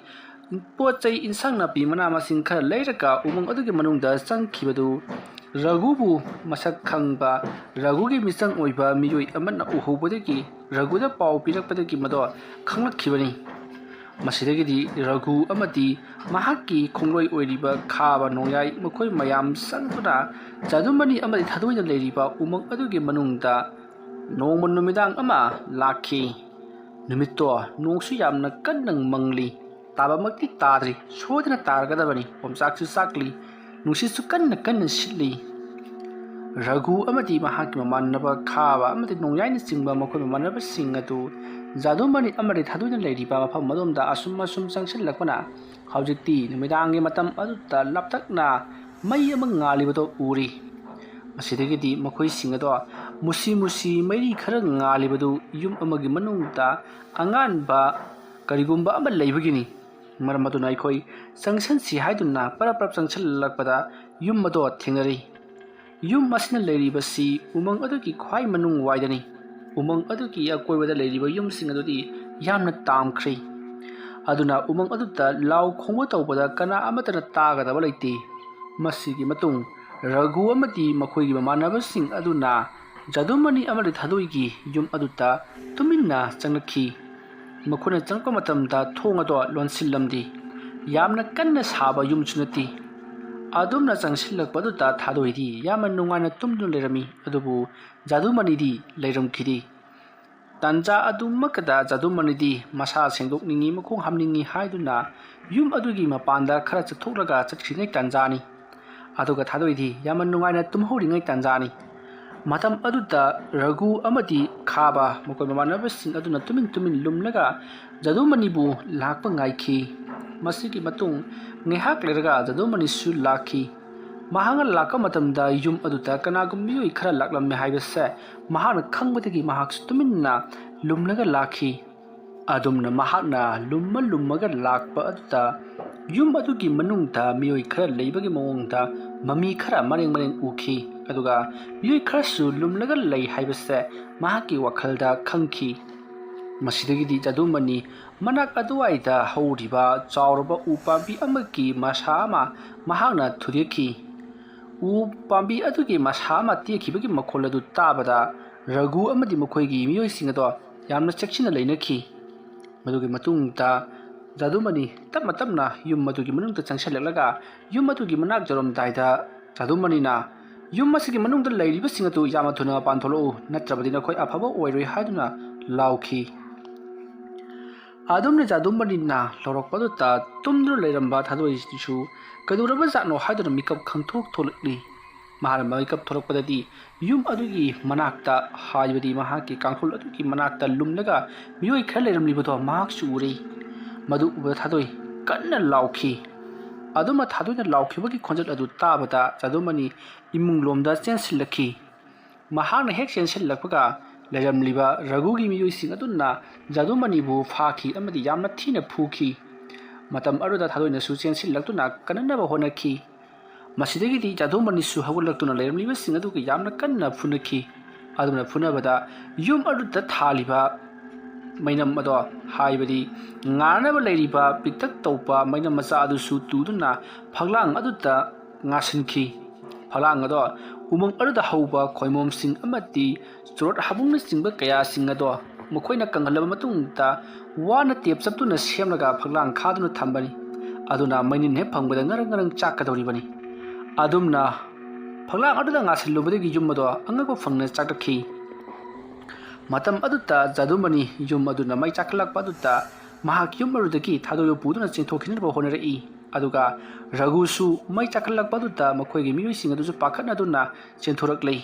ꯄꯣꯠ ꯆꯩ, ꯏꯟꯁꯥꯡ ꯅꯥꯄꯤ, ꯃꯅꯥ ꯃꯁꯤꯡ ꯈꯔ ꯂꯩꯔꯒ ꯎꯃꯪ ꯑꯗꯨꯒꯤ ꯃꯅꯨꯡꯗ ꯆꯪꯈꯤꯕꯗꯨ ꯔꯘꯨꯕꯨ ꯃꯁꯛ ꯈꯪꯕ ꯔꯘꯨꯒꯤ ꯃꯤꯆꯪ ꯑꯣꯏꯕ ꯃꯤꯑꯣꯏ ꯑꯃꯅ ꯎꯍꯧꯕꯗꯒꯤ, ꯔꯘꯨꯗ ꯄꯥꯎ ꯄꯤꯔꯛꯄꯗꯒꯤ ꯃꯗꯣ ꯈꯪꯂꯛꯈꯤꯕꯅꯤ꯫ ꯃꯁꯤꯗꯒꯤꯗꯤ ꯔꯘꯨ ꯑꯃꯗꯤ ꯃꯍꯥꯛꯀꯤ ꯈꯣꯡꯂꯣꯏ ꯑꯣꯏꯔꯤꯕ ꯈꯥꯕ ꯅꯣꯡꯌꯥꯏ ꯃꯈꯣꯏ ꯃꯌꯥꯝ ꯆꯪꯗꯨꯅ ꯖꯥꯗꯨꯃꯅꯤ ꯑꯃꯗꯤ ꯊꯥꯗꯣꯏꯅ ꯂꯩꯔꯤꯕ ꯎꯃꯪ ꯑꯗꯨꯒꯤ ꯃꯅꯨꯡꯗ ꯅꯣꯡꯃ ꯅꯨꯃꯤꯗꯥꯡ ꯑꯃ ꯂꯥꯛꯈꯤ꯫ ꯅꯨꯃꯤꯠꯇꯣ ꯅꯣꯡꯁꯨ ꯌꯥꯝꯅ ꯀꯟꯅ ꯃꯪꯂꯤ꯫ ꯇꯥꯕꯃꯛꯇꯤ ꯇꯥꯗ꯭ꯔꯤ, ꯁꯣꯏꯗꯅ ꯇꯥꯔꯒꯗꯕꯅꯤ꯫ ꯑꯣꯝꯆꯥꯛꯁꯨ ꯆꯥꯛꯂꯤ, ꯅꯨꯡꯁꯤꯠꯁꯨ ꯀꯟꯅ ꯀꯟꯅ ꯁꯤꯠꯂꯤ꯫ ꯔꯘꯨ ꯑꯃꯗꯤ ꯃꯍꯥꯛꯀꯤ ꯃꯃꯥꯟꯅꯕ ꯈꯥꯕ ꯑꯃꯗꯤ ꯅꯣꯡꯌꯥꯏꯅꯆꯤꯡꯕ ꯃꯈꯣꯏ ꯃꯃꯥꯟꯅꯕꯁꯤꯡ ꯑꯗꯨ ꯖꯥꯗꯨꯃꯅꯤ ꯑꯃꯗꯤ ꯊꯥꯗꯣꯏꯅ ꯂꯩꯔꯤꯕ ꯃꯐꯝ ꯑꯗꯣꯝꯗ ꯑꯁꯨꯝ ꯑꯁꯨꯝ ꯆꯪꯁꯤꯜꯂꯛꯄꯅ ꯍꯧꯖꯤꯛꯇꯤ ꯅꯨꯃꯤꯗꯥꯡꯒꯤ ꯃꯇꯝ ꯑꯗꯨꯗ ꯂꯥꯞꯇꯛꯅ ꯃꯩ ꯑꯃ ꯉꯥꯜꯂꯤꯕꯗꯨ ꯎꯔꯤ꯫ ꯃꯁꯤꯗꯒꯤꯗꯤ ꯃꯈꯣꯏꯁꯤꯡ ꯑꯗꯣ ꯃꯨꯁꯤ ꯃꯨꯁꯤ ꯃꯩꯔꯤ ꯈꯔ ꯉꯥꯜꯂꯤꯕꯗꯨ ꯌꯨꯝ ꯑꯃꯒꯤ ꯃꯅꯨꯡꯗ ꯑꯉꯥꯟꯕ ꯀꯔꯤꯒꯨꯝꯕ ꯑꯃ ꯂꯩꯕꯒꯤꯅꯤ꯫ ꯃꯔꯝ ꯑꯗꯨꯅ ꯑꯩꯈꯣꯏ ꯆꯪꯁꯤꯟꯁꯤ ꯍꯥꯏꯗꯨꯅ ꯄꯔꯞ ꯄꯔꯞ ꯆꯪꯁꯤꯜꯂꯛꯄꯗ ꯌꯨꯝ ꯑꯗꯣ ꯊꯦꯡꯅꯔꯤ꯫ ꯌꯨꯝ ꯑꯁꯤꯅ ꯂꯩꯔꯤꯕꯁꯤ ꯎꯃꯪ ꯑꯗꯨꯒꯤ ꯈ꯭ꯋꯥꯏ ꯃꯅꯨꯡ ꯋꯥꯏꯗꯅꯤ꯫ ꯎꯃꯪ ꯑꯗꯨꯒꯤ ꯑꯀꯣꯏꯕꯗ ꯂꯩꯔꯤꯕ ꯌꯨꯝꯁꯤꯡ ꯑꯗꯨꯗꯤ ꯌꯥꯝꯅ ꯇꯥꯝꯈ꯭ꯔꯦ꯫ ꯑꯗꯨꯅ ꯎꯃꯪ ꯑꯗꯨꯗ ꯂꯥꯎ ꯈꯣꯡꯕ ꯇꯧꯕꯗ ꯀꯅꯥ ꯑꯃꯠꯇꯅ ꯇꯥꯒꯗꯕ ꯂꯩꯇꯦ꯫ ꯃꯁꯤꯒꯤ ꯃꯇꯨꯡ ꯔꯘꯨ ꯑꯃꯗꯤ ꯃꯈꯣꯏꯒꯤ ꯃꯃꯥꯟꯅꯕꯁꯤꯡ ꯑꯗꯨꯅ ꯖꯥꯗꯨꯃꯅꯤ ꯑꯃꯗꯤ ꯊꯥꯗꯣꯏꯒꯤ ꯌꯨꯝ ꯑꯗꯨꯗ ꯇꯨꯃꯤꯟꯅ ꯆꯪꯂꯛꯈꯤ꯫ ꯃꯈꯣꯏꯅ ꯆꯪꯂꯛꯄ ꯃꯇꯝꯗ ꯊꯣꯡ ꯑꯗꯣ ꯂꯣꯟꯁꯤꯜꯂꯝꯗꯦ꯫ ꯌꯥꯝꯅ ꯀꯟꯅ ꯁꯥꯕ ꯌꯨꯝꯁꯨ ꯅꯠꯇꯦ꯫ ꯑꯗꯨꯝꯅ ꯆꯪꯁꯤꯜꯂꯛꯄ ꯑꯗꯨꯗ ꯊꯥꯗꯣꯏꯗꯤ ꯌꯥꯝꯅ ꯅꯨꯡꯉꯥꯏꯅ ꯇꯨꯝꯗꯨꯅ ꯂꯩꯔꯝꯃꯤ, ꯑꯗꯨꯕꯨ ꯖꯥꯗꯨꯃꯅꯤꯗꯤ ꯂꯩꯔꯝꯈꯤꯗꯦ꯫ ꯇꯥꯟꯖꯥ ꯑꯗꯨꯃꯛꯇꯗ ꯖꯥꯗꯨꯃꯅꯤꯗꯤ ꯃꯁꯥ ꯁꯦꯡꯗꯣꯛꯅꯤꯡꯉꯤ, ꯃꯈꯣꯡ ꯍꯥꯝꯅꯤꯡꯉꯤ ꯍꯥꯏꯗꯨꯅ ꯌꯨꯝ ꯑꯗꯨꯒꯤ ꯃꯄꯥꯟꯗ ꯈꯔ ꯆꯠꯊꯣꯛꯂꯒ ꯆꯠꯈ꯭ꯔꯤꯉꯩ ꯇꯥꯟꯖꯥꯅꯤ꯫ ꯑꯗꯨꯒ ꯊꯥꯗꯣꯏꯗꯤ ꯌꯥꯝꯅ ꯅꯨꯡꯉꯥꯏꯅ ꯇꯨꯝꯍꯧꯔꯤꯉꯩ ꯇꯥꯟꯖꯥꯅꯤ꯫ ꯃꯇꯝ ꯑꯗꯨꯗ ꯔꯘꯨ ꯑꯃꯗꯤ ꯈꯥꯕ ꯃꯈꯣꯏ ꯃꯃꯥꯟꯅꯕꯁꯤꯡ ꯑꯗꯨꯅ ꯇꯨꯃꯤꯟ ꯇꯨꯃꯤꯟ ꯂꯨꯝꯂꯒ ꯖꯥꯗꯨꯃꯅꯤꯕꯨ ꯂꯥꯛꯄ ꯉꯥꯏꯈꯤ꯫ ꯃꯁꯤꯒꯤ ꯃꯇꯨꯡ ꯉꯥꯏꯍꯥꯛ ꯂꯩꯔꯒ ꯖꯥꯗꯨꯃꯅꯤꯁꯨ ꯂꯥꯛꯈꯤ꯫ ꯃꯍꯥꯛꯅ ꯂꯥꯛꯄ ꯃꯇꯝꯗ ꯌꯨꯝ ꯑꯗꯨꯗ ꯀꯅꯥꯒꯨꯝꯕ ꯃꯤꯑꯣꯏ ꯈꯔ ꯂꯥꯛꯂꯝꯃꯦ ꯍꯥꯏꯕꯁꯦ ꯃꯍꯥꯛꯅ ꯈꯪꯕꯗꯒꯤ ꯃꯍꯥꯛꯁꯨ ꯇꯨꯃꯤꯟꯅ ꯂꯨꯝꯂꯒ ꯂꯥꯛꯈꯤ꯫ ꯑꯗꯨꯝꯅ ꯃꯍꯥꯛꯅ ꯂꯨꯝꯃ ꯂꯨꯝꯃꯒ ꯂꯥꯛꯄ ꯑꯗꯨꯗ ꯌꯨꯝ ꯑꯗꯨꯒꯤ ꯃꯅꯨꯡꯗ ꯃꯤꯑꯣꯏ ꯈꯔ ꯂꯩꯕꯒꯤ ꯃꯑꯣꯡꯗ ꯃꯃꯤ ꯈꯔ ꯃꯔꯦꯡ ꯃꯔꯦꯡ ꯎꯈꯤ꯫ ꯑꯗꯨꯒ ꯃꯤꯑꯣꯏ ꯈꯔꯁꯨ ꯂꯨꯝꯂꯒ ꯂꯩ ꯍꯥꯏꯕꯁꯦ ꯃꯍꯥꯛꯀꯤ ꯋꯥꯈꯜꯗ ꯈꯪꯈꯤ꯫ ꯃꯁꯤꯗꯒꯤꯗꯤ ꯖꯥꯗꯨꯃꯅꯤ ꯃꯅꯥꯛ ꯑꯗꯨꯋꯥꯏꯗ ꯍꯧꯔꯤꯕ ꯆꯥꯎꯔꯕ ꯎ ꯄꯥꯝꯕꯤ ꯑꯃꯒꯤ ꯃꯁꯥ ꯑꯃ ꯃꯍꯥꯛꯅ ꯊꯨꯗꯦꯛꯈꯤ꯫ ꯎ ꯄꯥꯝꯕꯤ ꯑꯗꯨꯒꯤ ꯃꯁꯥ ꯑꯃ ꯇꯦꯛꯈꯤꯕꯒꯤ ꯃꯈꯣꯜ ꯑꯗꯨ ꯇꯥꯕꯗ ꯔꯘꯨ ꯑꯃꯗꯤ ꯃꯈꯣꯏꯒꯤ ꯃꯤꯑꯣꯏꯁꯤꯡ ꯑꯗꯣ ꯌꯥꯝꯅ ꯆꯦꯛꯁꯤꯟꯅ ꯂꯩꯅꯈꯤ꯫ ꯃꯗꯨꯒꯤ ꯃꯇꯨꯡꯗ ꯖꯥꯗꯨꯃꯅꯤ ꯇꯞꯅ ꯇꯞꯅ ꯌꯨꯝ ꯑꯗꯨꯒꯤ ꯃꯅꯨꯡꯗ ꯆꯪꯁꯤꯜꯂꯛꯂꯒ ꯌꯨꯝ ꯑꯗꯨꯒꯤ ꯃꯅꯥꯛ ꯌꯧꯔꯝꯗꯥꯏꯗ ꯖꯥꯗꯨꯃꯅꯤꯅ, "ꯌꯨꯝ ꯑꯁꯤꯒꯤ ꯃꯅꯨꯡꯗ ꯂꯩꯔꯤꯕꯁꯤꯡ ꯑꯗꯨ ꯌꯥꯝꯅ ꯊꯨꯅ ꯃꯄꯥꯟ ꯊꯣꯛꯂꯛꯎ, ꯅꯠꯇ꯭ꯔꯕꯗꯤ ꯅꯈꯣꯏ ꯑꯐꯕ ꯑꯣꯏꯔꯣꯏ" ꯍꯥꯏꯗꯨꯅ ꯂꯥꯎꯈꯤ꯫ ꯑꯗꯨꯝꯅ ꯖꯥꯗꯨꯃꯅꯤꯅ ꯂꯧꯔꯛꯄꯗꯨꯗ ꯇꯨꯝꯗꯨꯅ ꯂꯩꯔꯝꯕ ꯊꯥꯗꯣꯏꯁꯤꯁꯨ ꯀꯩꯗꯧꯔꯕ ꯖꯥꯠꯅꯣ ꯍꯥꯏꯗꯨꯅ ꯃꯤꯀꯞ ꯈꯪꯊꯣꯛ ꯊꯣꯛꯂꯛꯂꯤ꯫ ꯃꯍꯥꯛꯅ ꯃꯤꯀꯞ ꯊꯣꯛꯂꯛꯄꯗꯗꯤ ꯌꯨꯝ ꯑꯗꯨꯒꯤ ꯃꯅꯥꯛꯇ, ꯍꯥꯏꯕꯗꯤ ꯃꯍꯥꯛꯀꯤ ꯀꯥꯡꯈꯨꯜ ꯑꯗꯨꯒꯤ ꯃꯅꯥꯛꯇ ꯂꯨꯝꯂꯒ ꯃꯤꯑꯣꯏ ꯈꯔ ꯂꯩꯔꯝꯂꯤꯕꯗꯣ ꯃꯍꯥꯛꯁꯨ ꯎꯔꯦ꯫ ꯃꯗꯨ ꯎꯕꯗ ꯊꯥꯗꯣꯏ ꯀꯟꯅ ꯂꯥꯎꯈꯤ꯫ ꯑꯗꯨꯝꯅ ꯊꯥꯗꯣꯏꯅ ꯂꯥꯎꯈꯤꯕꯒꯤ ꯈꯣꯟꯖꯦꯜ ꯑꯗꯨ ꯇꯥꯕꯗ ꯖꯥꯗꯨꯃꯅꯤ ꯏꯃꯨꯡꯂꯣꯝꯗ ꯆꯦꯟꯁꯤꯜꯂꯛꯈꯤ꯫ ꯃꯍꯥꯛꯅ ꯍꯦꯛ ꯆꯦꯟꯁꯤꯜꯂꯛꯄꯒ ꯂꯩꯔꯝꯂꯤꯕ ꯔꯘꯨꯒꯤ ꯃꯤꯑꯣꯏꯁꯤꯡ ꯑꯗꯨꯅ ꯖꯥꯗꯨꯃꯅꯤꯕꯨ ꯐꯥꯈꯤ ꯑꯃꯗꯤ ꯌꯥꯝꯅ ꯊꯤꯅ ꯐꯨꯈꯤ꯫ ꯃꯇꯝ ꯑꯗꯨꯗ ꯊꯥꯗꯣꯏꯅꯁꯨ ꯆꯦꯟꯁꯤꯜꯂꯛꯇꯨꯅ ꯀꯟꯅꯅꯕ ꯍꯣꯠꯅꯈꯤ꯫ ꯃꯁꯤꯗꯒꯤꯗꯤ ꯖꯥꯗꯨꯃꯅꯤꯁꯨ ꯍꯧꯒꯠꯂꯛꯇꯨꯅ ꯂꯩꯔꯝꯂꯤꯕꯁꯤꯡ ꯑꯗꯨꯒ ꯌꯥꯝꯅ ꯀꯟꯅ ꯐꯨꯅꯈꯤ꯫ ꯑꯗꯨꯅ ꯐꯨꯅꯕꯗ ꯌꯨꯝ ꯑꯗꯨꯗ ꯊꯥꯜꯂꯤꯕ ꯃꯩꯅꯝ ꯑꯗꯣ, ꯍꯥꯏꯕꯗꯤ ꯉꯥꯅꯕ ꯂꯩꯔꯤꯕ ꯄꯤꯛꯇꯛ ꯇꯧꯕ ꯃꯩꯅꯝ ꯃꯆꯥ ꯑꯗꯨꯁꯨ ꯇꯨꯗꯨꯅ ꯐꯛꯂꯥꯡ ꯑꯗꯨꯗ ꯉꯥꯁꯤꯟꯈꯤ꯫ ꯐꯛꯂꯥꯡ ꯑꯗꯣ ꯎꯃꯪ ꯑꯗꯨꯗ ꯍꯧꯕ ꯈꯣꯏꯃꯣꯝꯁꯤꯡ ꯑꯃꯗꯤ ꯆꯣꯔꯣꯠ ꯍꯥꯕꯨꯡꯅꯆꯤꯡꯕ ꯀꯌꯥꯁꯤꯡ ꯑꯗꯣ ꯃꯈꯣꯏꯅ ꯀꯪꯍꯜꯂꯕ ꯃꯇꯨꯡꯗ ꯋꯥꯅ ꯇꯦꯞ ꯆꯞꯇꯨꯅ ꯁꯦꯝꯂꯒ ꯐꯛꯂꯥꯡ ꯈꯥꯗꯨꯅ ꯊꯝꯕꯅꯤ꯫ ꯑꯗꯨꯅ ꯃꯩꯅꯤꯟ ꯍꯦꯛ ꯐꯪꯕꯗ ꯉꯔꯪ ꯉꯔꯪ ꯆꯥꯛꯀꯗꯧꯔꯤꯕꯅꯤ꯫ ꯑꯗꯨꯝꯅ ꯐꯛꯂꯥꯡ ꯑꯗꯨꯗ ꯉꯥꯁꯤꯜꯂꯨꯕꯗꯒꯤ ꯌꯨꯝ ꯑꯗꯣ ꯑꯉꯛꯄ ꯐꯪꯅ ꯆꯥꯛꯂꯛꯈꯤ꯫ ꯃꯇꯝ ꯑꯗꯨꯗ ꯖꯥꯗꯨꯃꯅꯤ ꯌꯨꯝ ꯑꯗꯨꯅ ꯃꯩ ꯆꯥꯛꯈꯠꯂꯛꯄ ꯑꯗꯨꯗ ꯃꯍꯥꯛ ꯌꯨꯝ ꯑꯗꯨꯗꯒꯤ ꯊꯥꯗꯣꯏꯕꯨ ꯄꯨꯗꯨꯅ ꯆꯦꯟꯊꯣꯛꯈꯤꯅꯕ ꯍꯣꯠꯅꯔꯛꯏ꯫ ꯑꯗꯨꯒ ꯔꯘꯨꯁꯨ ꯃꯩ ꯆꯥꯛꯈꯠꯂꯛꯄ ꯑꯗꯨꯗ ꯃꯈꯣꯏꯒꯤ ꯃꯤꯑꯣꯏꯁꯤꯡ ꯑꯗꯨꯁꯨ ꯄꯥꯈꯠꯅꯗꯨꯅ ꯆꯦꯟꯊꯣꯔꯛꯂꯤ꯫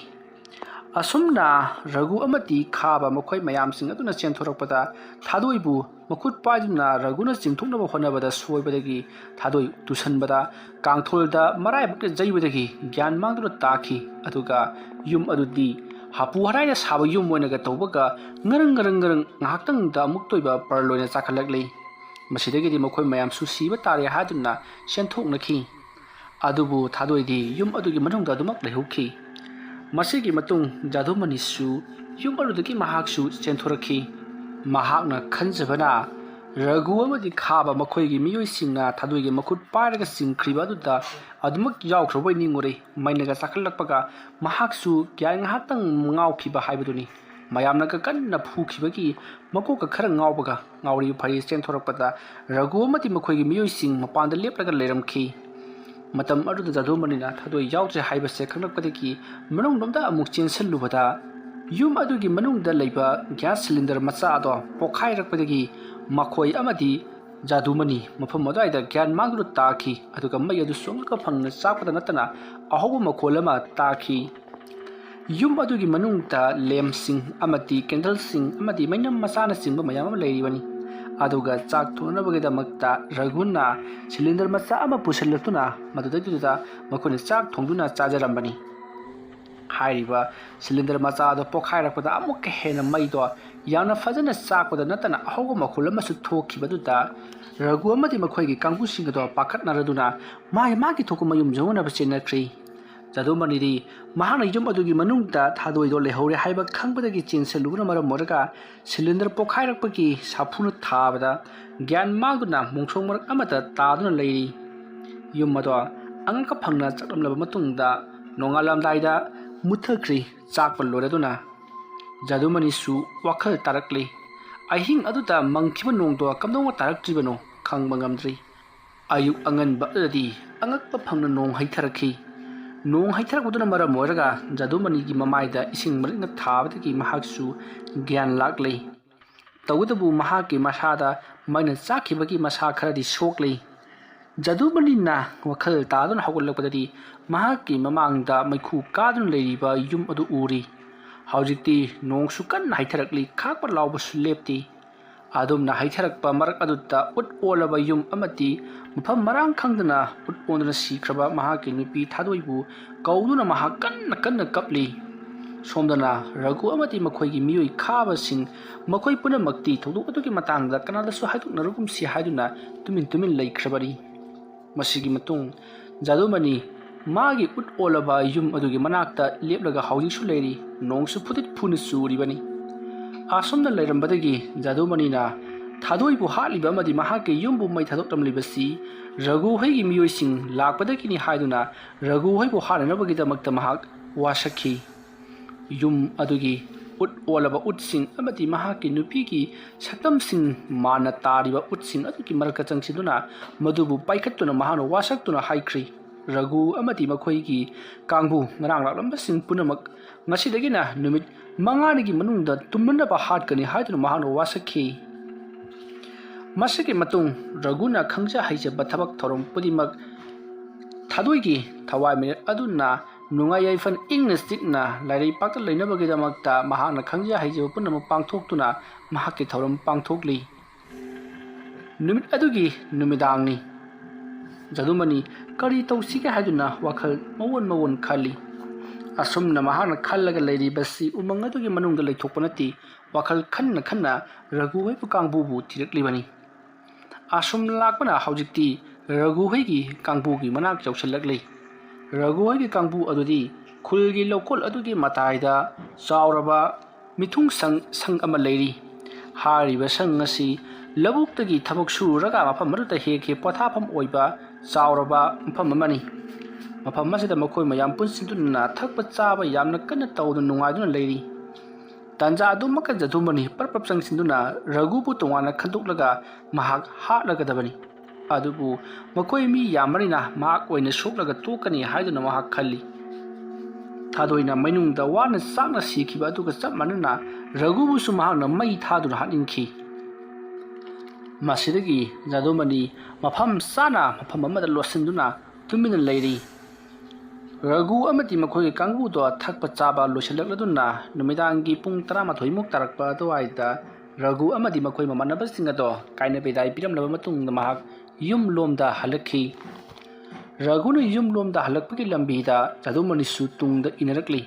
ꯑꯁꯨꯝꯅ ꯔꯘꯨ ꯑꯃꯗꯤ ꯈꯥꯕ ꯃꯈꯣꯏ ꯃꯌꯥꯝꯁꯤꯡ ꯑꯗꯨꯅ ꯆꯦꯟꯊꯣꯔꯛꯄꯗ ꯊꯥꯗꯣꯏꯕꯨ ꯃꯈꯨꯠ ꯄꯥꯏꯗꯨꯅ ꯔꯘꯨꯅ ꯆꯤꯡꯊꯣꯛꯅꯕ ꯍꯣꯠꯅꯕꯗ ꯁꯣꯏꯕꯗꯒꯤ ꯊꯥꯗꯣꯏ ꯇꯨꯁꯟꯕꯗ ꯀꯥꯡꯊꯣꯜꯗ ꯃꯔꯥꯏꯕꯛꯇ ꯌꯩꯕꯗꯒꯤ ꯒ꯭ꯌꯥꯟ ꯃꯥꯡꯗꯨꯅ ꯇꯥꯈꯤ꯫ ꯑꯗꯨꯒ ꯌꯨꯝ ꯑꯗꯨꯗꯤ ꯍꯥꯄꯨ ꯍꯔꯥꯏꯅ ꯁꯥꯕ ꯌꯨꯝ ꯑꯣꯏꯅꯒ ꯇꯧꯕꯒ ꯉꯔꯪ ꯉꯔꯪ ꯉꯔꯪ ꯉꯥꯏꯍꯥꯛꯇꯪꯗ ꯑꯃꯨꯛꯇ ꯑꯣꯏꯕ ꯄꯔꯜ ꯑꯣꯏꯅ ꯆꯥꯛꯈꯠꯂꯛꯂꯤ꯫ ꯃꯁꯤꯗꯒꯤꯗꯤ ꯃꯈꯣꯏ ꯃꯌꯥꯝꯁꯨ ꯁꯤꯕ ꯇꯥꯔꯦ ꯍꯥꯏꯗꯨꯅ ꯆꯦꯟꯊꯣꯛꯅꯈꯤ꯫ ꯑꯗꯨꯕꯨ ꯊꯥꯗꯣꯏꯗꯤ ꯌꯨꯝ ꯑꯗꯨꯒꯤ ꯃꯅꯨꯡꯗ ꯑꯗꯨꯃꯛ ꯂꯩꯍꯧꯈꯤ꯫ ꯃꯁꯤꯒꯤ ꯃꯇꯨꯡ ꯖꯥꯗꯨꯃꯅꯤꯁꯨ ꯌꯨꯝ ꯑꯗꯨꯗꯒꯤ ꯃꯍꯥꯛꯁꯨ ꯆꯦꯟꯊꯣꯔꯛꯈꯤ꯫ ꯃꯍꯥꯛꯅ ꯈꯟꯖꯕꯅ ꯔꯘꯨ ꯑꯃꯗꯤ ꯈꯥꯕ ꯃꯈꯣꯏꯒꯤ ꯃꯤꯑꯣꯏꯁꯤꯡꯅ ꯊꯥꯗꯣꯏꯒꯤ ꯃꯈꯨꯠ ꯄꯥꯏꯔꯒ ꯆꯤꯡꯈ꯭ꯔꯤꯕ ꯑꯗꯨꯗ ꯑꯗꯨꯃꯛ ꯌꯥꯎꯈ꯭ꯔꯕꯣꯏ ꯅꯤꯡꯉꯨꯔꯦ꯫ ꯃꯩꯅꯒ ꯆꯥꯛꯈꯠꯂꯛꯄꯒ ꯃꯍꯥꯛꯁꯨ ꯒ꯭ꯌꯥꯟ ꯉꯥꯏꯍꯥꯛꯇꯪ ꯉꯥꯎꯈꯤꯕ ꯍꯥꯏꯕꯗꯨꯅꯤ꯫ ꯃꯌꯥꯝꯅꯒ ꯀꯟꯅ ꯐꯨꯈꯤꯕꯒꯤ ꯃꯀꯣꯛꯀ ꯈꯔ ꯉꯥꯎꯕꯒ ꯉꯥꯎꯔꯤ ꯐꯩꯔꯤ ꯆꯦꯟꯊꯣꯔꯛꯄꯗ ꯔꯘꯨ ꯑꯃꯗꯤ ꯃꯈꯣꯏꯒꯤ ꯃꯤꯑꯣꯏꯁꯤꯡ ꯃꯄꯥꯟꯗ ꯂꯦꯞꯂꯒ ꯂꯩꯔꯝꯈꯤ꯫ ꯃꯇꯝ ꯑꯗꯨꯗ ꯖꯥꯗꯨꯃꯅꯤꯅ ꯊꯥꯗꯣꯏ ꯌꯥꯎꯗ꯭ꯔꯦ ꯍꯥꯏꯕꯁꯦ ꯈꯪꯂꯛꯄꯗꯒꯤ ꯃꯅꯨꯡꯂꯣꯝꯗ ꯑꯃꯨꯛ ꯆꯦꯟꯁꯤꯜꯂꯨꯕꯗ ꯌꯨꯝ ꯑꯗꯨꯒꯤ ꯃꯅꯨꯡꯗ ꯂꯩꯕ gas cylinder ꯃꯆꯥ ꯑꯗꯣ ꯄꯣꯈꯥꯏꯔꯛꯄꯗꯒꯤ ꯃꯈꯣꯏ ꯑꯃꯗꯤ ꯖꯥꯗꯨꯃꯅꯤ ꯃꯐꯝ ꯑꯗꯨꯋꯥꯏꯗ ꯒ꯭ꯌꯥꯟ ꯃꯥꯡꯗꯨꯅ ꯇꯥꯈꯤ꯫ ꯑꯗꯨꯒ ꯃꯩ ꯑꯗꯨꯁꯨ ꯑꯉꯛꯄ ꯐꯪꯅ ꯆꯥꯛꯄꯗ ꯅꯠꯇꯅ ꯑꯍꯧꯕ ꯃꯈꯣꯜ ꯑꯃ ꯇꯥꯈꯤ꯫ ꯌꯨꯝ ꯑꯗꯨꯒꯤ ꯃꯅꯨꯡꯗ lampꯁꯤꯡ ꯑꯃꯗꯤ candleꯁꯤꯡ ꯑꯃꯗꯤ ꯃꯩꯅꯝ ꯃꯆꯥꯅꯆꯤꯡꯕ ꯃꯌꯥꯝ ꯑꯃ ꯂꯩꯔꯤꯕꯅꯤ꯫ ꯑꯗꯨꯒ ꯆꯥꯛ ꯊꯣꯡꯅꯕꯒꯤꯗꯃꯛꯇ ꯔꯘꯨꯅ cylinder ꯃꯆꯥ ꯑꯃ ꯄꯨꯁꯤꯜꯂꯛꯇꯨꯅ ꯃꯗꯨꯗꯩꯗꯨꯗ ꯃꯈꯣꯏꯅ ꯆꯥꯛ ꯊꯣꯡꯗꯨꯅ ꯆꯥꯖꯔꯝꯕꯅꯤ꯫ ꯍꯥꯏꯔꯤꯕ cylinder ꯃꯆꯥ ꯑꯗꯨ ꯄꯣꯈꯥꯏꯔꯛꯄꯗ ꯑꯃꯨꯛꯀ ꯍꯦꯟꯅ ꯃꯩꯗꯣ ꯌꯥꯝꯅ ꯐꯖꯅ ꯆꯥꯛꯄꯗ ꯅꯠꯇꯅ ꯑꯍꯧꯕ ꯃꯈꯣꯜ ꯑꯃꯁꯨ ꯊꯣꯛꯈꯤꯕꯗꯨꯗ ꯔꯘꯨ ꯑꯃꯗꯤ ꯃꯈꯣꯏꯒꯤ ꯀꯥꯡꯕꯨꯁꯤꯡ ꯑꯗꯣ ꯄꯥꯈꯠꯅꯔꯗꯨꯅ ꯃꯥꯒꯤ ꯃꯥꯒꯤ ꯊꯣꯛꯄ ꯃꯌꯨꯝ ꯌꯧꯅꯅꯕ ꯆꯦꯟꯅꯈ꯭ꯔꯤ꯫ ꯖꯥꯗꯨꯃꯅꯤꯗꯤ ꯃꯍꯥꯛꯅ ꯌꯨꯝ ꯑꯗꯨꯒꯤ ꯃꯅꯨꯡꯗ ꯊꯥꯗꯣꯏꯗꯣ ꯂꯩꯍꯧꯔꯦ ꯍꯥꯏꯕ ꯈꯪꯕꯗꯒꯤ ꯆꯦꯟꯁꯤꯜꯂꯨꯕꯅ ꯃꯔꯝ ꯑꯣꯏꯔꯒ cylinder ꯄꯣꯈꯥꯏꯔꯛꯄꯒꯤ ꯁꯥꯐꯨꯅ ꯊꯥꯕꯗ ꯒ꯭ꯌꯥꯟ ꯃꯥꯡꯗꯨꯅ ꯃꯣꯡꯁꯣꯡ ꯃꯔꯛ ꯑꯃꯗ ꯇꯥꯗꯨꯅ ꯂꯩꯔꯤ꯫ ꯌꯨꯝ ꯑꯗꯣ ꯑꯉꯛꯄ ꯐꯪꯅ ꯆꯥꯛꯂꯝꯂꯕ ꯃꯇꯨꯡꯗ ꯅꯣꯡꯉꯥꯜꯂꯝꯗꯥꯏꯗ ꯃꯨꯠꯊꯈ꯭ꯔꯤ꯫ ꯆꯥꯛꯄ ꯂꯣꯏꯔꯗꯨꯅ ꯖꯥꯗꯨꯃꯅꯤꯁꯨ ꯋꯥꯈꯜ ꯇꯥꯔꯛꯂꯤ꯫ ꯑꯍꯤꯡ ꯑꯗꯨꯗ ꯃꯪꯈꯤꯕ ꯅꯣꯡꯗꯣ ꯀꯝꯗꯧꯅ ꯇꯥꯔꯛꯇ꯭ꯔꯤꯕꯅꯣ ꯈꯪꯕ ꯉꯝꯗ꯭ꯔꯤ꯫ ꯑꯌꯨꯛ ꯑꯉꯟꯕ ꯑꯗꯨꯗꯗꯤ ꯑꯉꯛꯄ ꯐꯪꯅ ꯅꯣꯡ ꯍꯩꯊꯔꯛꯈꯤ꯫ ꯅꯣꯡ ꯍꯩꯊꯔꯛꯄꯗꯨꯅ ꯃꯔꯝ ꯑꯣꯏꯔꯒ ꯖꯥꯗꯨꯃꯅꯤꯒꯤ ꯃꯃꯥꯏꯗ ꯏꯁꯤꯡ ꯃꯔꯤꯛꯅ ꯊꯥꯕꯗꯒꯤ ꯃꯍꯥꯛꯁꯨ ꯒ꯭ꯌꯥꯟ ꯂꯥꯛꯂꯦ꯫ ꯇꯧꯕꯇꯕꯨ ꯃꯍꯥꯛꯀꯤ ꯃꯁꯥꯗ ꯃꯩꯅ ꯆꯥꯛꯈꯤꯕꯒꯤ ꯃꯁꯥ ꯈꯔꯗꯤ ꯁꯣꯛꯂꯤ꯫ ꯖꯥꯗꯨꯃꯅꯤꯅ ꯋꯥꯈꯜ ꯇꯥꯗꯨꯅ ꯍꯧꯒꯠꯂꯛꯄꯗꯗꯤ ꯃꯍꯥꯛꯀꯤ ꯃꯃꯥꯡꯗ ꯃꯩꯈꯨ ꯀꯥꯗꯨꯅ ꯂꯩꯔꯤꯕ ꯌꯨꯝ ꯑꯗꯨ ꯎꯔꯤ꯫ ꯍꯧꯖꯤꯛꯇꯤ ꯅꯣꯡꯁꯨ ꯀꯟꯅ ꯍꯩꯊꯔꯛꯂꯤ, ꯈꯥꯛꯄ ꯂꯥꯎꯕꯁꯨ ꯂꯦꯞꯇꯦ꯫ ꯑꯗꯨꯝꯅ ꯍꯩꯊꯔꯛꯄ ꯃꯔꯛ ꯑꯗꯨꯗ ꯎꯠ ꯑꯣꯜꯂꯕ ꯌꯨꯝ ꯑꯃꯗꯤ ꯃꯐꯝ ꯃꯔꯥꯡ ꯈꯪꯗꯅ ꯎꯠ ꯑꯣꯟꯗꯨꯅ ꯁꯤꯈ꯭ꯔꯕ ꯃꯍꯥꯛꯀꯤ ꯅꯨꯄꯤ ꯊꯥꯗꯣꯏꯕꯨ ꯀꯧꯗꯨꯅ ꯃꯍꯥꯛ ꯀꯟꯅ ꯀꯟꯅ ꯀꯞꯂꯤ꯫ ꯁꯣꯝꯗꯅ ꯔꯘꯨ ꯑꯃꯗꯤ ꯃꯈꯣꯏꯒꯤ ꯃꯤꯑꯣꯏ ꯈꯥꯕꯁꯤꯡ ꯃꯈꯣꯏ ꯄꯨꯝꯅꯃꯛꯇꯤ ꯊꯧꯗꯣꯛ ꯑꯗꯨꯒꯤ ꯃꯇꯥꯡꯗ ꯀꯅꯥꯗꯁꯨ ꯍꯥꯏꯗꯣꯛꯅꯔꯒꯨꯝꯁꯤ ꯍꯥꯏꯗꯨꯅ ꯇꯨꯃꯤꯟ ꯇꯨꯃꯤꯟ ꯂꯩꯈ꯭ꯔꯕꯅꯤ꯫ ꯃꯁꯤꯒꯤ ꯃꯇꯨꯡ ꯖꯥꯗꯨꯃꯅꯤ ꯃꯥꯒꯤ ꯎꯠ ꯑꯣꯜꯂꯕ ꯌꯨꯝ ꯑꯗꯨꯒꯤ ꯃꯅꯥꯛꯇ ꯂꯦꯞꯂꯒ ꯍꯧꯖꯤꯛꯁꯨ ꯂꯩꯔꯤ꯫ ꯅꯣꯡꯁꯨ ꯐꯨꯗꯤꯠ ꯐꯨꯅ ꯆꯨꯔꯤꯕꯅꯤ꯫ ꯑꯁꯣꯝꯗ ꯂꯩꯔꯝꯕꯗꯒꯤ ꯖꯥꯗꯨꯃꯅꯤꯅ ꯊꯥꯗꯣꯏꯕꯨ ꯍꯥꯠꯂꯤꯕ ꯑꯃꯗꯤ ꯃꯍꯥꯛꯀꯤ ꯌꯨꯝꯕꯨ ꯃꯩ ꯊꯥꯗꯣꯛꯂꯝꯂꯤꯕꯁꯤ ꯔꯘꯨ ꯍꯣꯏꯒꯤ ꯃꯤꯑꯣꯏꯁꯤꯡ ꯂꯥꯛꯄꯗꯒꯤꯅꯤ ꯍꯥꯏꯗꯨꯅ ꯔꯘꯨ ꯍꯣꯏꯕꯨ ꯍꯥꯠꯅꯅꯕꯒꯤꯗꯃꯛꯇ ꯃꯍꯥꯛ ꯋꯥꯁꯛꯈꯤ꯫ ꯌꯨꯝ ꯑꯗꯨꯒꯤ ꯎꯠ ꯑꯣꯜꯂꯕ ꯎꯠꯁꯤꯡ ꯑꯃꯗꯤ ꯃꯍꯥꯛꯀꯤ ꯅꯨꯄꯤꯒꯤ ꯁꯛꯇꯝꯁꯤꯡ ꯃꯥꯟꯅ ꯇꯥꯔꯤꯕ ꯎꯠꯁꯤꯡ ꯑꯗꯨꯒꯤ ꯃꯔꯛꯇ ꯆꯪꯁꯤꯟꯗꯨꯅ ꯃꯗꯨꯕꯨ ꯄꯥꯏꯈꯠꯇꯨꯅ ꯃꯍꯥꯛꯅ ꯋꯥꯁꯛꯇꯨꯅ ꯍꯥꯏꯈ꯭ꯔꯤ, "ꯔꯘꯨ ꯑꯃꯗꯤ ꯃꯈꯣꯏꯒꯤ ꯀꯥꯡꯕꯨ, ꯉꯔꯥꯡ ꯂꯥꯛꯂꯝꯕꯁꯤꯡ ꯄꯨꯝꯅꯃꯛ ꯉꯁꯤꯗꯒꯤꯅ ꯅꯨꯃꯤꯠ ꯃꯉꯥꯅꯤꯒꯤ ꯃꯅꯨꯡꯗ ꯇꯨꯝꯅꯅꯕ ꯍꯥꯠꯀꯅꯤ" ꯍꯥꯏꯗꯨꯅ ꯃꯍꯥꯛꯅ ꯋꯥꯁꯛꯈꯤ꯫ ꯃꯁꯤꯒꯤ ꯃꯇꯨꯡ ꯔꯘꯨꯅ ꯈꯪꯖ ꯍꯩꯖꯕ ꯊꯕꯛ ꯊꯧꯔꯝ ꯈꯨꯗꯤꯡꯃꯛ ꯊꯥꯗꯣꯏꯒꯤ ꯊꯋꯥꯏ ꯃꯤꯔꯦꯞ ꯑꯗꯨꯅ ꯅꯨꯡꯉꯥꯏ ꯌꯥꯏꯐꯅ ꯏꯪꯅ ꯆꯤꯛꯅ ꯂꯥꯏꯔꯩꯄꯥꯛꯇ ꯂꯩꯅꯕꯒꯤꯗꯃꯛꯇ ꯃꯍꯥꯛꯅ ꯈꯪꯖ ꯍꯩꯖꯕ ꯄꯨꯝꯅꯃꯛ ꯄꯥꯡꯊꯣꯛꯇꯨꯅ ꯃꯍꯥꯛꯀꯤ ꯊꯧꯔꯝ ꯄꯥꯡꯊꯣꯛꯂꯤ꯫ ꯅꯨꯃꯤꯠ ꯑꯗꯨꯒꯤ ꯅꯨꯃꯤꯗꯥꯡꯅꯤ꯫ ꯖꯗꯨꯃꯅꯤ ꯀꯔꯤ ꯇꯧꯁꯤꯒꯦ ꯍꯥꯏꯗꯨꯅ ꯋꯥꯈꯜ ꯃꯑꯣꯟ ꯃꯑꯣꯟ ꯈꯜꯂꯤ꯫ ꯑꯁꯨꯝꯅ ꯃꯍꯥꯛꯅ ꯈꯜꯂꯒ ꯂꯩꯔꯤꯕꯁꯤ ꯎꯃꯪ ꯑꯗꯨꯒꯤ ꯃꯅꯨꯡꯗ ꯂꯩꯊꯣꯛꯄ ꯅꯠꯇꯦ, ꯋꯥꯈꯜ ꯈꯟꯅ ꯈꯟꯅ ꯔꯘꯨ ꯍꯣꯏꯕꯨ ꯀꯥꯡꯕꯨꯕꯨ ꯊꯤꯔꯛꯂꯤꯕꯅꯤ꯫ ꯑꯁꯨꯝ ꯂꯥꯛꯄꯅ ꯍꯧꯖꯤꯛꯇꯤ ꯔꯘꯨ ꯍꯣꯏꯒꯤ ꯀꯥꯡꯕꯨꯒꯤ ꯃꯅꯥꯛ ꯌꯧꯁꯤꯜꯂꯛꯂꯤ꯫ ꯔꯘꯨ ꯍꯣꯏꯒꯤ ꯀꯥꯡꯕꯨ ꯑꯗꯨꯗꯤ ꯈꯨꯜꯒꯤ ꯂꯧꯀꯣꯜ ꯑꯗꯨꯒꯤ ꯃꯇꯥꯏꯗ ꯆꯥꯎꯔꯕ ꯃꯤꯊꯨꯡ ꯁꯪ, ꯁꯪ ꯑꯃ ꯂꯩꯔꯤ꯫ ꯍꯥꯏꯔꯤꯕ ꯁꯪ ꯑꯁꯤ ꯂꯧꯕꯨꯛꯇꯒꯤ ꯊꯕꯛ ꯁꯨꯔꯨꯔꯒ ꯃꯐꯝ ꯑꯗꯨꯗ ꯍꯦꯛ ꯍꯦꯛ ꯄꯣꯊꯥꯐꯝ ꯑꯣꯏꯕ ꯆꯥꯎꯔꯕ ꯃꯐꯝ ꯑꯃꯅꯤ꯫ ꯃꯐꯝ ꯑꯁꯤꯗ ꯃꯈꯣꯏ ꯃꯌꯥꯝ ꯄꯨꯟꯁꯤꯟꯗꯨꯅ ꯊꯛꯄ ꯆꯥꯕ ꯌꯥꯝꯅ ꯀꯟꯅ ꯇꯧꯗꯨꯅ ꯅꯨꯡꯉꯥꯏꯗꯨꯅ ꯂꯩꯔꯤ꯫ ꯇꯥꯟꯖꯥ ꯑꯗꯨꯃꯛꯇ ꯖꯗꯨꯃꯅꯤ ꯄꯔꯞ ꯄꯔꯞ ꯆꯪꯁꯤꯟꯗꯨꯅ ꯔꯘꯨꯕꯨ ꯇꯣꯉꯥꯟꯅ ꯈꯟꯗꯣꯛꯂꯒ ꯃꯍꯥꯛ ꯍꯥꯠꯂꯒꯗꯕꯅꯤ꯫ ꯑꯗꯨꯕꯨ ꯃꯈꯣꯏ ꯃꯤ ꯌꯥꯝꯕꯅꯤꯅ ꯃꯍꯥꯛ ꯑꯣꯏꯅ ꯁꯣꯛꯂꯒ ꯇꯣꯛꯀꯅꯤ ꯍꯥꯏꯗꯨꯅ ꯃꯍꯥꯛ ꯈꯜꯂꯤ꯫ ꯊꯥꯗꯣꯏꯅ ꯃꯩꯅꯨꯡꯗ ꯋꯥꯅ ꯆꯥꯛꯅ ꯁꯤꯈꯤꯕ ꯑꯗꯨꯒ ꯆꯞ ꯃꯥꯟꯅꯅ ꯔꯘꯨꯕꯨꯁꯨ ꯃꯍꯥꯛꯅ ꯃꯩ ꯊꯥꯗꯨꯅ ꯍꯥꯠꯅꯤꯡꯈꯤ꯫ ꯃꯁꯤꯗꯒꯤ ꯖꯗꯨꯃꯅꯤ ꯃꯐꯝ ꯆꯥꯅ ꯃꯐꯝ ꯑꯃꯗ ꯂꯣꯠꯁꯤꯟꯗꯨꯅ ꯇꯨꯃꯤꯟꯅ ꯂꯩꯔꯤ꯫ ꯔꯘꯨ ꯑꯃꯗꯤ ꯃꯈꯣꯏꯒꯤ ꯀꯥꯡꯕꯨꯗꯣ ꯊꯛꯄ ꯆꯥꯕ ꯂꯣꯏꯁꯤꯜꯂꯛꯂꯗꯨꯅ ꯅꯨꯃꯤꯗꯥꯡꯒꯤ ꯄꯨꯡ ꯇꯔꯥꯃꯥꯊꯣꯏꯃꯨꯛ ꯇꯥꯔꯛꯄ ꯑꯗꯨꯋꯥꯏꯗ ꯔꯘꯨ ꯑꯃꯗꯤ ꯃꯈꯣꯏ ꯃꯃꯥꯟꯅꯕꯁꯤꯡ ꯑꯗꯣ ꯀꯥꯏꯅ ꯕꯤꯗꯥꯏ ꯄꯤꯔꯝꯂꯕ ꯃꯇꯨꯡꯗ ꯃꯍꯥꯛ ꯌꯨꯝ ꯂꯣꯝꯗ ꯍꯜꯂꯛꯈꯤ꯫ ꯔꯘꯨꯅ ꯌꯨꯝ ꯂꯣꯝꯗ ꯍꯜꯂꯛꯄꯒꯤ ꯂꯝꯕꯤꯗ ꯖꯗꯨꯃꯅꯤꯁꯨ ꯇꯨꯡꯗ ꯏꯟꯅꯔꯛꯂꯤ꯫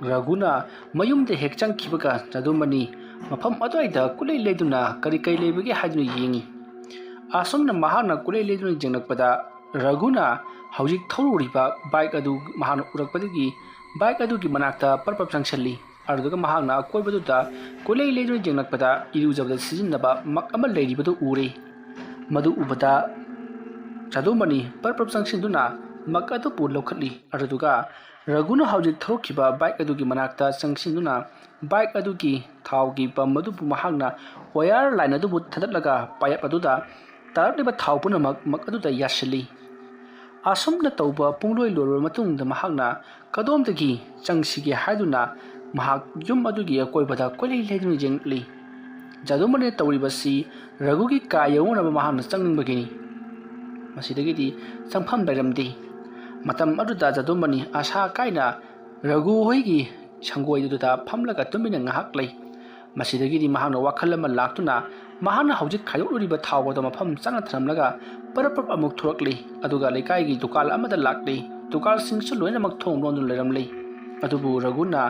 ꯔꯘꯨꯅ ꯃꯌꯨꯝꯗ ꯍꯦꯛ ꯆꯪꯈꯤꯕꯒ ꯖꯗꯨꯃꯅꯤ ꯃꯐꯝ ꯑꯗꯨꯋꯥꯏꯗ ꯀꯨꯂꯩ ꯂꯩꯗꯨꯅ ꯀꯔꯤ ꯀꯔꯤ ꯂꯩꯕꯒꯦ ꯍꯥꯏꯗꯨꯅ ꯌꯦꯡꯉꯤ꯫ ꯑꯁꯨꯝꯅ ꯃꯍꯥꯛꯅ ꯀꯨꯂꯩ ꯂꯩꯗꯨꯅ ꯌꯦꯡꯂꯛꯄꯗ ꯔꯘꯨꯅ ꯍꯧꯖꯤꯛ ꯊꯧꯔꯨꯔꯤꯕ ꯕꯥꯏꯛ ꯑꯗꯨ ꯃꯍꯥꯛꯅ ꯎꯔꯛꯄꯗꯒꯤ ꯕꯥꯏꯛ ꯑꯗꯨꯒꯤ ꯃꯅꯥꯛꯇ ꯄꯔꯞ ꯄꯔꯞ ꯆꯪꯁꯤꯜꯂꯤ꯫ ꯑꯗꯨꯗꯨꯒ ꯃꯍꯥꯛꯅ ꯑꯀꯣꯏꯕꯗꯨꯗ ꯀꯨꯂꯩ ꯂꯩꯗꯨꯅ ꯌꯦꯡꯂꯛꯄꯗ ꯏꯔꯨꯖꯕꯗ ꯁꯤꯖꯤꯟꯅꯕ ꯃꯛ ꯑꯃ ꯂꯩꯔꯤꯕꯗꯨ ꯎꯔꯦ꯫ ꯃꯗꯨ ꯎꯕꯗ ꯖꯗꯨꯃꯅꯤ ꯄꯔꯞ ꯄꯔꯞ ꯆꯪꯁꯤꯟꯗꯨꯅ ꯃꯛ ꯑꯗꯨꯕꯨ ꯂꯧꯈꯠꯂꯤ꯫ ꯑꯗꯨꯗꯨꯒ ꯔꯘꯨꯅ ꯍꯧꯖꯤꯛ ꯊꯧꯔꯛꯈꯤꯕ ꯕꯥꯏꯛ ꯑꯗꯨꯒꯤ ꯃꯅꯥꯛꯇ ꯆꯪꯁꯤꯟꯗꯨꯅ ꯕꯥꯏꯛ ꯑꯗꯨꯒꯤ ꯊꯥꯎꯒꯤ ꯄꯝ ꯑꯗꯨꯕꯨ ꯃꯍꯥꯛꯅ ꯋꯥꯌꯔ ꯂꯥꯏꯟ ꯑꯗꯨꯕꯨ ꯊꯥꯗꯠꯂꯒ ꯄꯥꯏꯞ ꯑꯗꯨꯗ ꯇꯥꯔꯛꯂꯤꯕ ꯊꯥꯎ ꯄꯨꯝꯅꯃꯛ ꯃꯛ ꯑꯗꯨꯗ ꯌꯥꯁꯤꯜꯂꯤ꯫ ꯑꯁꯨꯝꯅ ꯇꯧꯕ ꯄꯨꯡꯂꯣꯏ ꯂꯣꯏꯔꯕ ꯃꯇꯨꯡꯗ ꯃꯍꯥꯛꯅ ꯀꯗꯣꯝꯗꯒꯤ ꯆꯪꯁꯤꯒꯦ ꯍꯥꯏꯗꯨꯅ ꯃꯍꯥꯛ ꯌꯨꯝ ꯑꯗꯨꯒꯤ ꯑꯀꯣꯏꯕꯗ ꯀꯣꯏꯂꯩ ꯂꯩꯗꯨꯅ ꯌꯦꯡꯂꯛꯂꯤ꯫ ꯖꯥꯗꯨꯃꯅꯤꯅ ꯇꯧꯔꯤꯕꯁꯤ ꯔꯘꯨꯒꯤ ꯀꯥ ꯌꯧꯅꯅꯕ ꯃꯍꯥꯛꯅ ꯆꯪꯅꯤꯡꯕꯒꯤꯅꯤ꯫ ꯃꯁꯤꯗꯒꯤꯗꯤ ꯆꯪꯐꯝ ꯂꯩꯔꯝꯗꯦ꯫ ꯃꯇꯝ ꯑꯗꯨꯗ ꯖꯥꯗꯨꯃꯅꯤ ꯑꯁꯥ ꯀꯥꯏꯅ ꯔꯘꯨ ꯍꯣꯏꯒꯤ ꯁꯪꯒꯣꯏ ꯑꯗꯨꯗ ꯐꯝꯂꯒ ꯇꯨꯃꯤꯟꯅ ꯉꯥꯏꯍꯥꯛ ꯂꯩ꯫ ꯃꯁꯤꯗꯒꯤꯗꯤ ꯃꯍꯥꯛꯅ ꯋꯥꯈꯜ ꯑꯃ ꯂꯥꯛꯇꯨꯅ ꯃꯍꯥꯛꯅ ꯍꯧꯖꯤꯛ ꯈꯥꯏꯗꯣꯛꯂꯨꯔꯤꯕ ꯊꯥꯎ ꯑꯗꯨ ꯃꯐꯝ ꯆꯥꯅ ꯊꯝꯂꯒ ꯄꯔꯞ ꯄꯔꯞ ꯑꯃꯨꯛ ꯊꯣꯔꯛꯂꯤ꯫ ꯑꯗꯨꯒ ꯂꯩꯀꯥꯏꯒꯤ ꯗꯨꯀꯥꯟ ꯑꯃꯗ ꯂꯥꯛꯂꯤ꯫ ꯗꯨꯀꯥꯟꯁꯤꯡꯁꯨ ꯂꯣꯏꯅꯃꯛ ꯊꯣꯡ ꯂꯣꯟꯗꯨꯅ ꯂꯩꯔꯝꯂꯤ꯫ ꯑꯗꯨꯕꯨ ꯔꯘꯨꯅ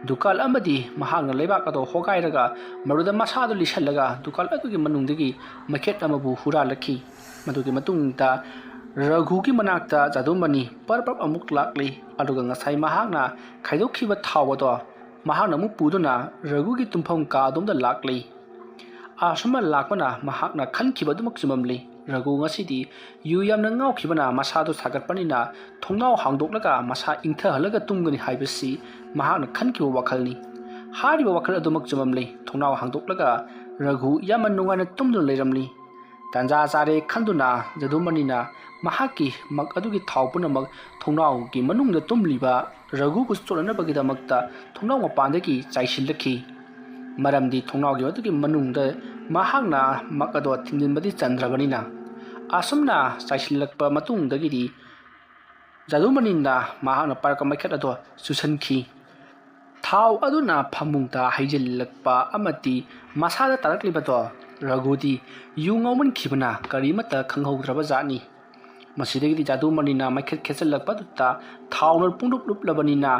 ꯗꯨꯀꯥꯟ ꯑꯃꯗꯤ ꯃꯍꯥꯛꯅ ꯂꯩꯕꯥꯛ ꯑꯗꯨ ꯍꯣꯒꯥꯏꯔꯒ ꯃꯗꯨꯗ ꯃꯁꯥꯗꯨ ꯂꯤꯁꯜꯂꯒ ꯗꯨꯀꯥꯟ ꯑꯗꯨꯒꯤ ꯃꯅꯨꯡꯗꯒꯤ ꯃꯩꯈꯦꯠ ꯑꯃꯕꯨ ꯍꯨꯔꯥꯜꯂꯛꯈꯤ꯫ ꯃꯗꯨꯒꯤ ꯃꯇꯨꯡꯗ ꯔꯘꯨꯒꯤ ꯃꯅꯥꯛꯇ ꯖꯥꯗꯨꯃꯅꯤ ꯄꯔꯞ ꯄꯔꯞ ꯑꯃꯨꯛ ꯂꯥꯛꯂꯤ꯫ ꯑꯗꯨꯒ ꯉꯁꯥꯏ ꯃꯍꯥꯛꯅ ꯈꯥꯏꯗꯣꯛꯈꯤꯕ ꯊꯥꯎ ꯑꯗꯣ ꯃꯍꯥꯛꯅ ꯑꯃꯨꯛ ꯄꯨꯗꯨꯅ ꯔꯘꯨꯒꯤ ꯇꯨꯝꯐꯝ ꯀꯥ ꯑꯗꯣꯝꯗ ꯂꯥꯛꯂꯤ꯫ ꯑꯁꯨꯝꯅ ꯂꯥꯛꯄꯅ ꯃꯍꯥꯛꯅ ꯈꯟꯈꯤꯕ ꯑꯗꯨꯃꯛ ꯆꯨꯝꯃꯝꯂꯤ꯫ ꯔꯘꯨ ꯉꯁꯤꯗꯤ ꯌꯨ ꯌꯥꯝꯅ ꯉꯥꯎꯈꯤꯕꯅ ꯃꯁꯥꯗꯨ ꯁꯥꯒꯠꯄꯅꯤꯅ ꯊꯣꯡꯅꯥꯎ ꯍꯥꯡꯗꯣꯛꯂꯒ ꯃꯁꯥ ꯏꯪꯊꯍꯜꯂꯒ ꯇꯨꯝꯒꯅꯤ ꯍꯥꯏꯕꯁꯤ ꯃꯍꯥꯛꯅ ꯈꯟꯈꯤꯕ ꯋꯥꯈꯜꯅꯤ꯫ ꯍꯥꯏꯔꯤꯕ ꯋꯥꯈꯜ ꯑꯗꯨꯃꯛ ꯆꯨꯝꯃꯝꯂꯤ꯫ ꯊꯣꯡꯅꯥꯎ ꯍꯥꯡꯗꯣꯛꯂꯒ ꯔꯘꯨ ꯌꯥꯝꯅ ꯅꯨꯡꯉꯥꯏꯅ ꯇꯨꯝꯗꯨꯅ ꯂꯩꯔꯝꯂꯤ꯫ ꯇꯥꯟꯖꯥ ꯆꯥꯔꯦ ꯈꯟꯗꯨꯅ ꯖꯥꯗꯨꯃꯅꯤꯅ ꯃꯍꯥꯛꯀꯤ ꯃꯛ ꯑꯗꯨꯒꯤ ꯊꯥꯎ ꯄꯨꯝꯅꯃꯛ ꯊꯣꯡꯅꯥꯎꯒꯤ ꯃꯅꯨꯡꯗ ꯇꯨꯝꯂꯤꯕ ꯔꯘꯨꯕꯨ ꯆꯣꯠꯅꯅꯕꯒꯤꯗꯃꯛꯇ ꯊꯣꯡꯅꯥꯎ ꯃꯄꯥꯟꯗꯒꯤ ꯆꯥꯏꯁꯤꯜꯂꯛꯈꯤ꯫ ꯃꯔꯝꯗꯤ ꯊꯣꯡꯅꯥꯎꯒꯤ ꯑꯗꯨꯒꯤ ꯃꯅꯨꯡꯗ ꯃꯍꯥꯛꯅ ꯃꯛ ꯑꯗꯣ ꯊꯤꯡꯖꯤꯟꯕꯗꯤ ꯆꯟꯗ꯭ꯔꯕꯅꯤꯅ꯫ ꯑꯁꯨꯝꯅ ꯆꯥꯏꯁꯤꯜꯂꯛꯄ ꯃꯇꯨꯡꯗꯒꯤꯗꯤ ꯖꯥꯗꯨꯃꯅꯤꯅ ꯃꯍꯥꯛꯅ ꯄꯥꯏꯔꯛꯄ ꯃꯩꯈꯦꯠ ꯑꯗꯣ ꯆꯨꯁꯟꯈꯤ꯫ ꯊꯥꯎ ꯑꯗꯨꯅ ꯐꯃꯨꯡꯗ ꯍꯩꯖꯤꯜꯂꯛꯄ ꯑꯃꯗꯤ ꯃꯁꯥꯗ ꯇꯥꯔꯛꯂꯤꯕꯗꯣ ꯔꯘꯨꯗꯤ ꯌꯨ ꯉꯥꯎꯃꯟꯈꯤꯕꯅ ꯀꯔꯤꯃꯠꯇ ꯈꯪꯍꯧꯗ꯭ꯔꯕ ꯖꯥꯠꯅꯤ꯫ ꯃꯁꯤꯗꯒꯤꯗꯤ ꯖꯥꯗꯨꯃꯅꯤꯅ ꯃꯩꯈꯦꯠ ꯈꯦꯠꯆꯜꯂꯛꯄꯗꯨꯗ ꯊꯥꯎꯅ ꯄꯨꯡꯂꯨꯞ ꯂꯨꯞꯂꯕꯅꯤꯅ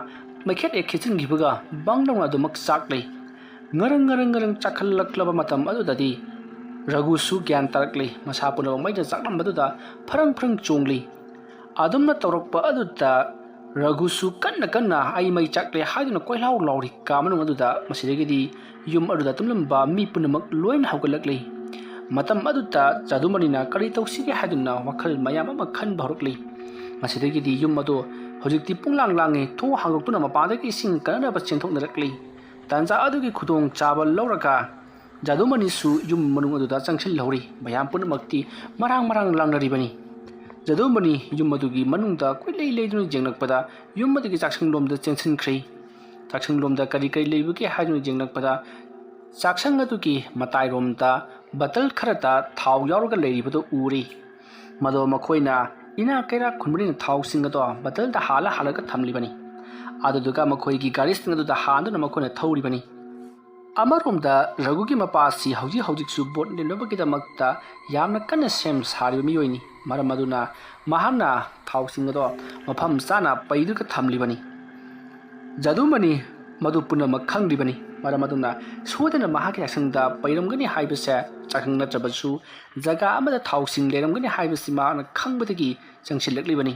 ꯃꯩꯈꯦꯠ ꯍꯦꯛ ꯈꯦꯠꯆꯤꯟꯈꯤꯕꯒ ꯕꯪ ꯂꯥꯎꯅ ꯑꯗꯨꯃꯛ ꯆꯥꯛꯂꯤ꯫ ꯉꯔꯪ ꯉꯔꯪ ꯉꯔꯪ ꯆꯥꯛꯈꯠꯂꯛꯂꯕ ꯃꯇꯝ ꯑꯗꯨꯗꯗꯤ ꯔꯘꯨꯁꯨ ꯒ꯭ꯌꯥꯟ ꯇꯥꯔꯛꯂꯤ꯫ ꯃꯁꯥ ꯄꯨꯝꯅꯃꯛ ꯃꯩꯅ ꯆꯥꯛꯂꯝꯕꯗꯨꯗ ꯐꯔꯪ ꯐꯔꯪ ꯆꯣꯡꯂꯤ꯫ ꯑꯗꯨꯝꯅ ꯇꯧꯔꯛꯄ ꯑꯗꯨꯗ ꯔꯘꯨꯁꯨ ꯀꯟꯅ ꯀꯟꯅ "ꯑꯩ ꯃꯩ ꯆꯥꯛꯂꯦ" ꯍꯥꯏꯗꯨꯅ ꯀꯣꯏꯂꯥꯎ ꯂꯥꯎꯔꯤ ꯀꯥ ꯃꯅꯨꯡ ꯑꯗꯨꯗ꯫ ꯃꯁꯤꯗꯒꯤꯗꯤ ꯌꯨꯝ ꯑꯗꯨꯗ ꯇꯨꯝꯂꯝꯕ ꯃꯤ ꯄꯨꯝꯅꯃꯛ ꯂꯣꯏꯅ ꯍꯧꯒꯠꯂꯛꯂꯤ꯫ ꯃꯇꯝ ꯑꯗꯨꯗ ꯖꯥꯗꯨꯃꯅꯤꯅ ꯀꯔꯤ ꯇꯧꯁꯤꯒꯦ ꯍꯥꯏꯗꯨꯅ ꯋꯥꯈꯜ ꯃꯌꯥꯝ ꯑꯃ ꯈꯟꯕ ꯍꯧꯔꯛꯂꯤ꯫ ꯃꯁꯤꯗꯒꯤꯗꯤ ꯌꯨꯝ ꯑꯗꯨ ꯍꯧꯖꯤꯛꯇꯤ ꯄꯨꯡꯂꯥꯡ ꯂꯥꯡꯉꯤ꯫ ꯊꯣꯡ ꯍꯥꯡꯗꯣꯛꯇꯨꯅ ꯃꯄꯥꯟꯗꯒꯤ ꯏꯁꯤꯡ ꯀꯟꯅꯅꯕ ꯆꯦꯟꯊꯣꯛꯅꯔꯛꯂꯤ꯫ ꯇꯥꯟꯖꯥ ꯑꯗꯨꯒꯤ ꯈꯨꯗꯣꯡ ꯆꯥꯕ ꯂꯧꯔꯒ ꯖꯥꯗꯨꯃꯅꯤꯁꯨ ꯌꯨꯝ ꯃꯅꯨꯡ ꯑꯗꯨꯗ ꯆꯪꯁꯤꯜꯍꯧꯔꯤ꯫ ꯃꯌꯥꯝ ꯄꯨꯝꯅꯃꯛꯇꯤ ꯃꯔꯥꯡ ꯃꯔꯥꯡ ꯂꯥꯡꯅꯔꯤꯕꯅꯤ꯫ ꯖꯥꯗꯨꯃꯅꯤ ꯌꯨꯝ ꯑꯗꯨꯒꯤ ꯃꯅꯨꯡꯗ ꯀꯣꯏꯂꯩ ꯂꯩꯗꯨꯅ ꯌꯦꯡꯂꯛꯄꯗ ꯌꯨꯝ ꯑꯗꯨꯒꯤ ꯆꯥꯛꯁꯪꯂꯣꯝꯗ ꯆꯦꯟꯁꯤꯟꯈ꯭ꯔꯦ꯫ ꯆꯥꯛꯁꯪꯂꯣꯝꯗ ꯀꯔꯤ ꯀꯔꯤ ꯂꯩꯕꯒꯦ ꯍꯥꯏꯗꯨꯅ ꯌꯦꯡꯂꯛꯄꯗ ꯆꯥꯛꯁꯪ ꯑꯗꯨꯒꯤ ꯃꯇꯥꯏꯔꯣꯝꯗ ꯕꯇꯜ ꯈꯔꯇ ꯊꯥꯎ ꯌꯥꯎꯔꯒ ꯂꯩꯔꯤꯕꯗꯨ ꯎꯔꯤ꯫ ꯃꯗꯣ ꯃꯈꯣꯏꯅ ꯏꯅꯥꯛ ꯀꯩꯔꯥꯛ ꯈꯨꯟꯕꯅꯤꯅ ꯊꯥꯎꯁꯤꯡ ꯑꯗꯣ ꯕꯇꯜꯗ ꯍꯥꯜꯂ ꯍꯥꯜꯂꯒ ꯊꯝꯂꯤꯕꯅꯤ꯫ ꯑꯗꯨꯗꯨꯒ ꯃꯈꯣꯏꯒꯤ ꯒꯥꯔꯤꯁꯤꯡ ꯑꯗꯨꯗ ꯍꯥꯟꯗꯨꯅ ꯃꯈꯣꯏꯅ ꯊꯧꯔꯤꯕꯅꯤ꯫ ꯑꯃꯔꯣꯝꯗ ꯔꯘꯨꯒꯤ ꯃꯄꯥꯁꯤ ꯍꯧꯖꯤꯛ ꯍꯧꯖꯤꯛꯁꯨ ꯕꯣꯠ ꯂꯦꯝꯅꯕꯒꯤꯗꯃꯛꯇ ꯌꯥꯝꯅ ꯀꯟꯅ ꯁꯦꯝ ꯁꯥꯔꯤꯕ ꯃꯤꯑꯣꯏꯅꯤ꯫ ꯃꯔꯝ ꯑꯗꯨꯅ ꯃꯍꯥꯛꯅ ꯊꯥꯎꯁꯤꯡ ꯑꯗꯣ ꯃꯐꯝ ꯆꯥꯅ ꯄꯩꯗꯨꯒ ꯊꯝꯂꯤꯕꯅꯤ꯫ ꯖꯥꯗꯨꯃꯅꯤ ꯃꯗꯨ ꯄꯨꯝꯅꯃꯛ ꯈꯪꯂꯤꯕꯅꯤ꯫ ꯃꯔꯝ ꯑꯗꯨꯅ ꯁꯣꯏꯗꯅ ꯃꯍꯥꯛꯀꯤ ꯆꯥꯛꯁꯪꯗ ꯄꯩꯔꯝꯒꯅꯤ ꯍꯥꯏꯕꯁꯦ, ꯆꯥꯛꯁꯪ ꯅꯠꯇ꯭ꯔꯕꯁꯨ ꯖꯒꯥ ꯑꯃꯗ ꯊꯥꯎꯁꯤꯡ ꯂꯩꯔꯝꯒꯅꯤ ꯍꯥꯏꯕꯁꯤ ꯃꯍꯥꯛꯅ ꯈꯪꯕꯗꯒꯤ ꯆꯪꯁꯤꯜꯂꯛꯂꯤꯕꯅꯤ꯫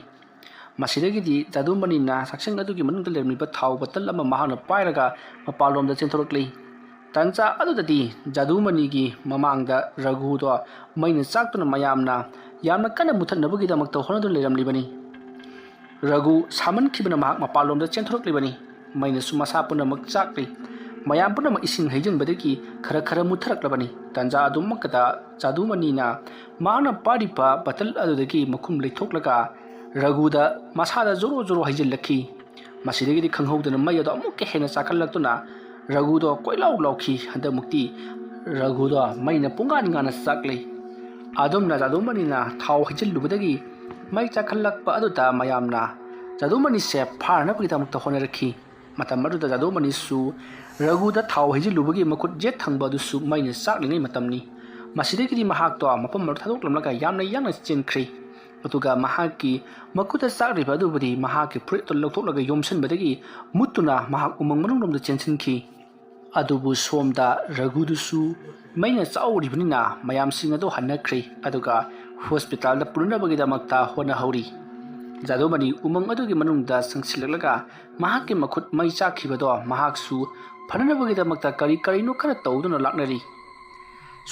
ꯃꯁꯤꯗꯒꯤꯗꯤ ꯖꯥꯗꯨꯃꯅꯤꯅ ꯆꯥꯛꯁꯪ ꯑꯗꯨꯒꯤ ꯃꯅꯨꯡꯗ ꯂꯩꯔꯝꯂꯤꯕ ꯊꯥꯎ ꯕꯇꯜ ꯑꯃ ꯃꯍꯥꯛꯅ ꯄꯥꯏꯔꯒ ꯃꯄꯥꯟꯂꯣꯝꯗ ꯆꯦꯟꯊꯣꯔꯛꯂꯤ꯫ ꯇꯥꯟꯖꯥ ꯑꯗꯨꯗꯗꯤ ꯖꯥꯗꯨꯃꯅꯤꯒꯤ ꯃꯃꯥꯡꯗ ꯔꯘꯨꯗꯣ ꯃꯩꯅ ꯆꯥꯛꯇꯨꯅ ꯃꯌꯥꯝꯅ ꯌꯥꯝꯅ ꯀꯟꯅ ꯃꯨꯊꯠꯅꯕꯒꯤꯗꯃꯛꯇ ꯍꯣꯠꯅꯗꯨꯅ ꯂꯩꯔꯝꯂꯤꯕꯅꯤ꯫ ꯔꯘꯨ ꯁꯥꯃꯟꯈꯤꯕꯅ ꯃꯍꯥꯛ ꯃꯄꯥꯟꯂꯣꯝꯗ ꯆꯦꯟꯊꯣꯔꯛꯂꯤꯕꯅꯤ꯫ ꯃꯩꯅꯁꯨ ꯃꯁꯥ ꯄꯨꯝꯅꯃꯛ ꯆꯥꯛꯂꯤ꯫ ꯃꯌꯥꯝ ꯄꯨꯝꯅꯃꯛ ꯏꯁꯤꯡ ꯍꯩꯖꯤꯟꯕꯗꯒꯤ ꯈꯔ ꯈꯔ ꯃꯨꯠꯊꯔꯛꯂꯕꯅꯤ꯫ ꯇꯥꯟꯖꯥ ꯑꯗꯨꯃꯛꯇꯗ ꯖꯥꯗꯨꯃꯅꯤꯅ ꯃꯍꯥꯛꯅ ꯄꯥꯏꯔꯤꯕ ꯕꯇꯜ ꯑꯗꯨꯗꯒꯤ ꯃꯈꯨꯝ ꯂꯩꯊꯣꯛꯂꯒ ꯔꯘꯨꯗ ꯃꯁꯥꯗ ꯖꯣꯔꯣ ꯖꯣꯔꯣ ꯍꯩꯖꯤꯜꯂꯛꯈꯤ꯫ ꯃꯁꯤꯗꯒꯤꯗꯤ ꯈꯪꯍꯧꯗꯅ ꯃꯩ ꯑꯗꯨ ꯑꯃꯨꯛꯀ ꯍꯦꯟꯅ ꯆꯥꯛꯈꯠꯂꯛꯇꯨꯅ ꯔꯘꯨꯗꯣ ꯀꯣꯏꯂꯥꯎ ꯂꯥꯎꯈꯤ꯫ ꯍꯟꯗꯛꯃꯨꯛꯇꯤ ꯔꯘꯨꯗꯣ ꯃꯩꯅ ꯄꯨꯡꯉꯥꯟ ꯉꯥꯟꯅ ꯆꯥꯛꯂꯤ꯫ ꯑꯗꯨꯝꯅ ꯖꯥꯗꯨꯃꯅꯤꯅ ꯊꯥꯎ ꯍꯩꯖꯤꯜꯂꯨꯕꯗꯒꯤ ꯃꯩ ꯆꯥꯛꯈꯠꯂꯛꯄ ꯑꯗꯨꯗ ꯃꯌꯥꯝꯅ ꯖꯥꯗꯨꯃꯅꯤꯁꯦ ꯐꯥꯅꯅꯕꯒꯤꯗꯃꯛꯇ ꯍꯣꯠꯅꯔꯛꯈꯤ꯫ ꯃꯇꯝ ꯑꯗꯨꯗ ꯖꯥꯗꯨꯃꯅꯤꯁꯨ ꯔꯘꯨꯗ ꯊꯥꯎ ꯍꯩꯖꯤꯜꯂꯨꯕꯒꯤ ꯃꯈꯨꯠ ꯌꯦꯠ ꯊꯪꯕ ꯑꯗꯨꯁꯨ ꯃꯩꯅ ꯆꯥꯛꯂꯤꯉꯩ ꯃꯇꯝꯅꯤ꯫ ꯃꯁꯤꯗꯒꯤꯗꯤ ꯃꯍꯥꯛꯇꯣ ꯃꯐꯝ ꯑꯗꯨ ꯊꯥꯗꯣꯛꯂꯝꯂꯒ ꯌꯥꯝꯅ ꯌꯥꯡꯅ ꯆꯦꯟꯈ꯭ꯔꯦ꯫ ꯑꯗꯨꯒ ꯃꯍꯥꯛꯀꯤ ꯃꯈꯨꯠꯇ ꯆꯥꯛꯂꯤꯕ ꯑꯗꯨꯕꯨꯗꯤ ꯃꯍꯥꯛꯀꯤ ꯐꯨꯔꯤꯠ ꯑꯗꯨ ꯂꯧꯊꯣꯛꯂꯒ ꯌꯣꯝꯁꯤꯟꯕꯗꯒꯤ ꯃꯨꯠꯇꯨꯅ ꯃꯍꯥꯛ ꯎꯃꯪ ꯃꯅꯨꯡꯂꯣꯝꯗ ꯆꯦꯟꯁꯤꯟꯈꯤ꯫ ꯑꯗꯨꯕꯨ ꯁꯣꯝꯗ ꯔꯘꯨꯗꯨꯁꯨ ꯃꯩꯅ ꯆꯥꯛꯍꯧꯔꯤꯕꯅꯤꯅ ꯃꯌꯥꯝꯁꯤꯡ ꯑꯗꯨ ꯍꯟꯅꯈ꯭ꯔꯦ꯫ ꯑꯗꯨꯒ ꯍꯣꯁꯄꯤꯇꯥꯜꯗ ꯄꯨꯅꯅꯕꯒꯤꯗꯃꯛꯇ ꯍꯣꯠꯅꯍꯧꯔꯤ꯫ ꯖꯥꯗꯨꯃꯅꯤ ꯎꯃꯪ ꯑꯗꯨꯒꯤ ꯃꯅꯨꯡꯗ ꯆꯪꯁꯤꯜꯂꯛꯂꯒ ꯃꯍꯥꯛꯀꯤ ꯃꯈꯨꯠ ꯃꯩ ꯆꯥꯛꯈꯤꯕꯗꯣ ꯃꯍꯥꯛꯁꯨ ꯐꯅꯅꯕꯒꯤꯗꯃꯛꯇ ꯀꯔꯤ ꯀꯔꯤꯅꯣ ꯈꯔ ꯇꯧꯗꯨꯅ ꯂꯥꯛꯅꯔꯤ꯫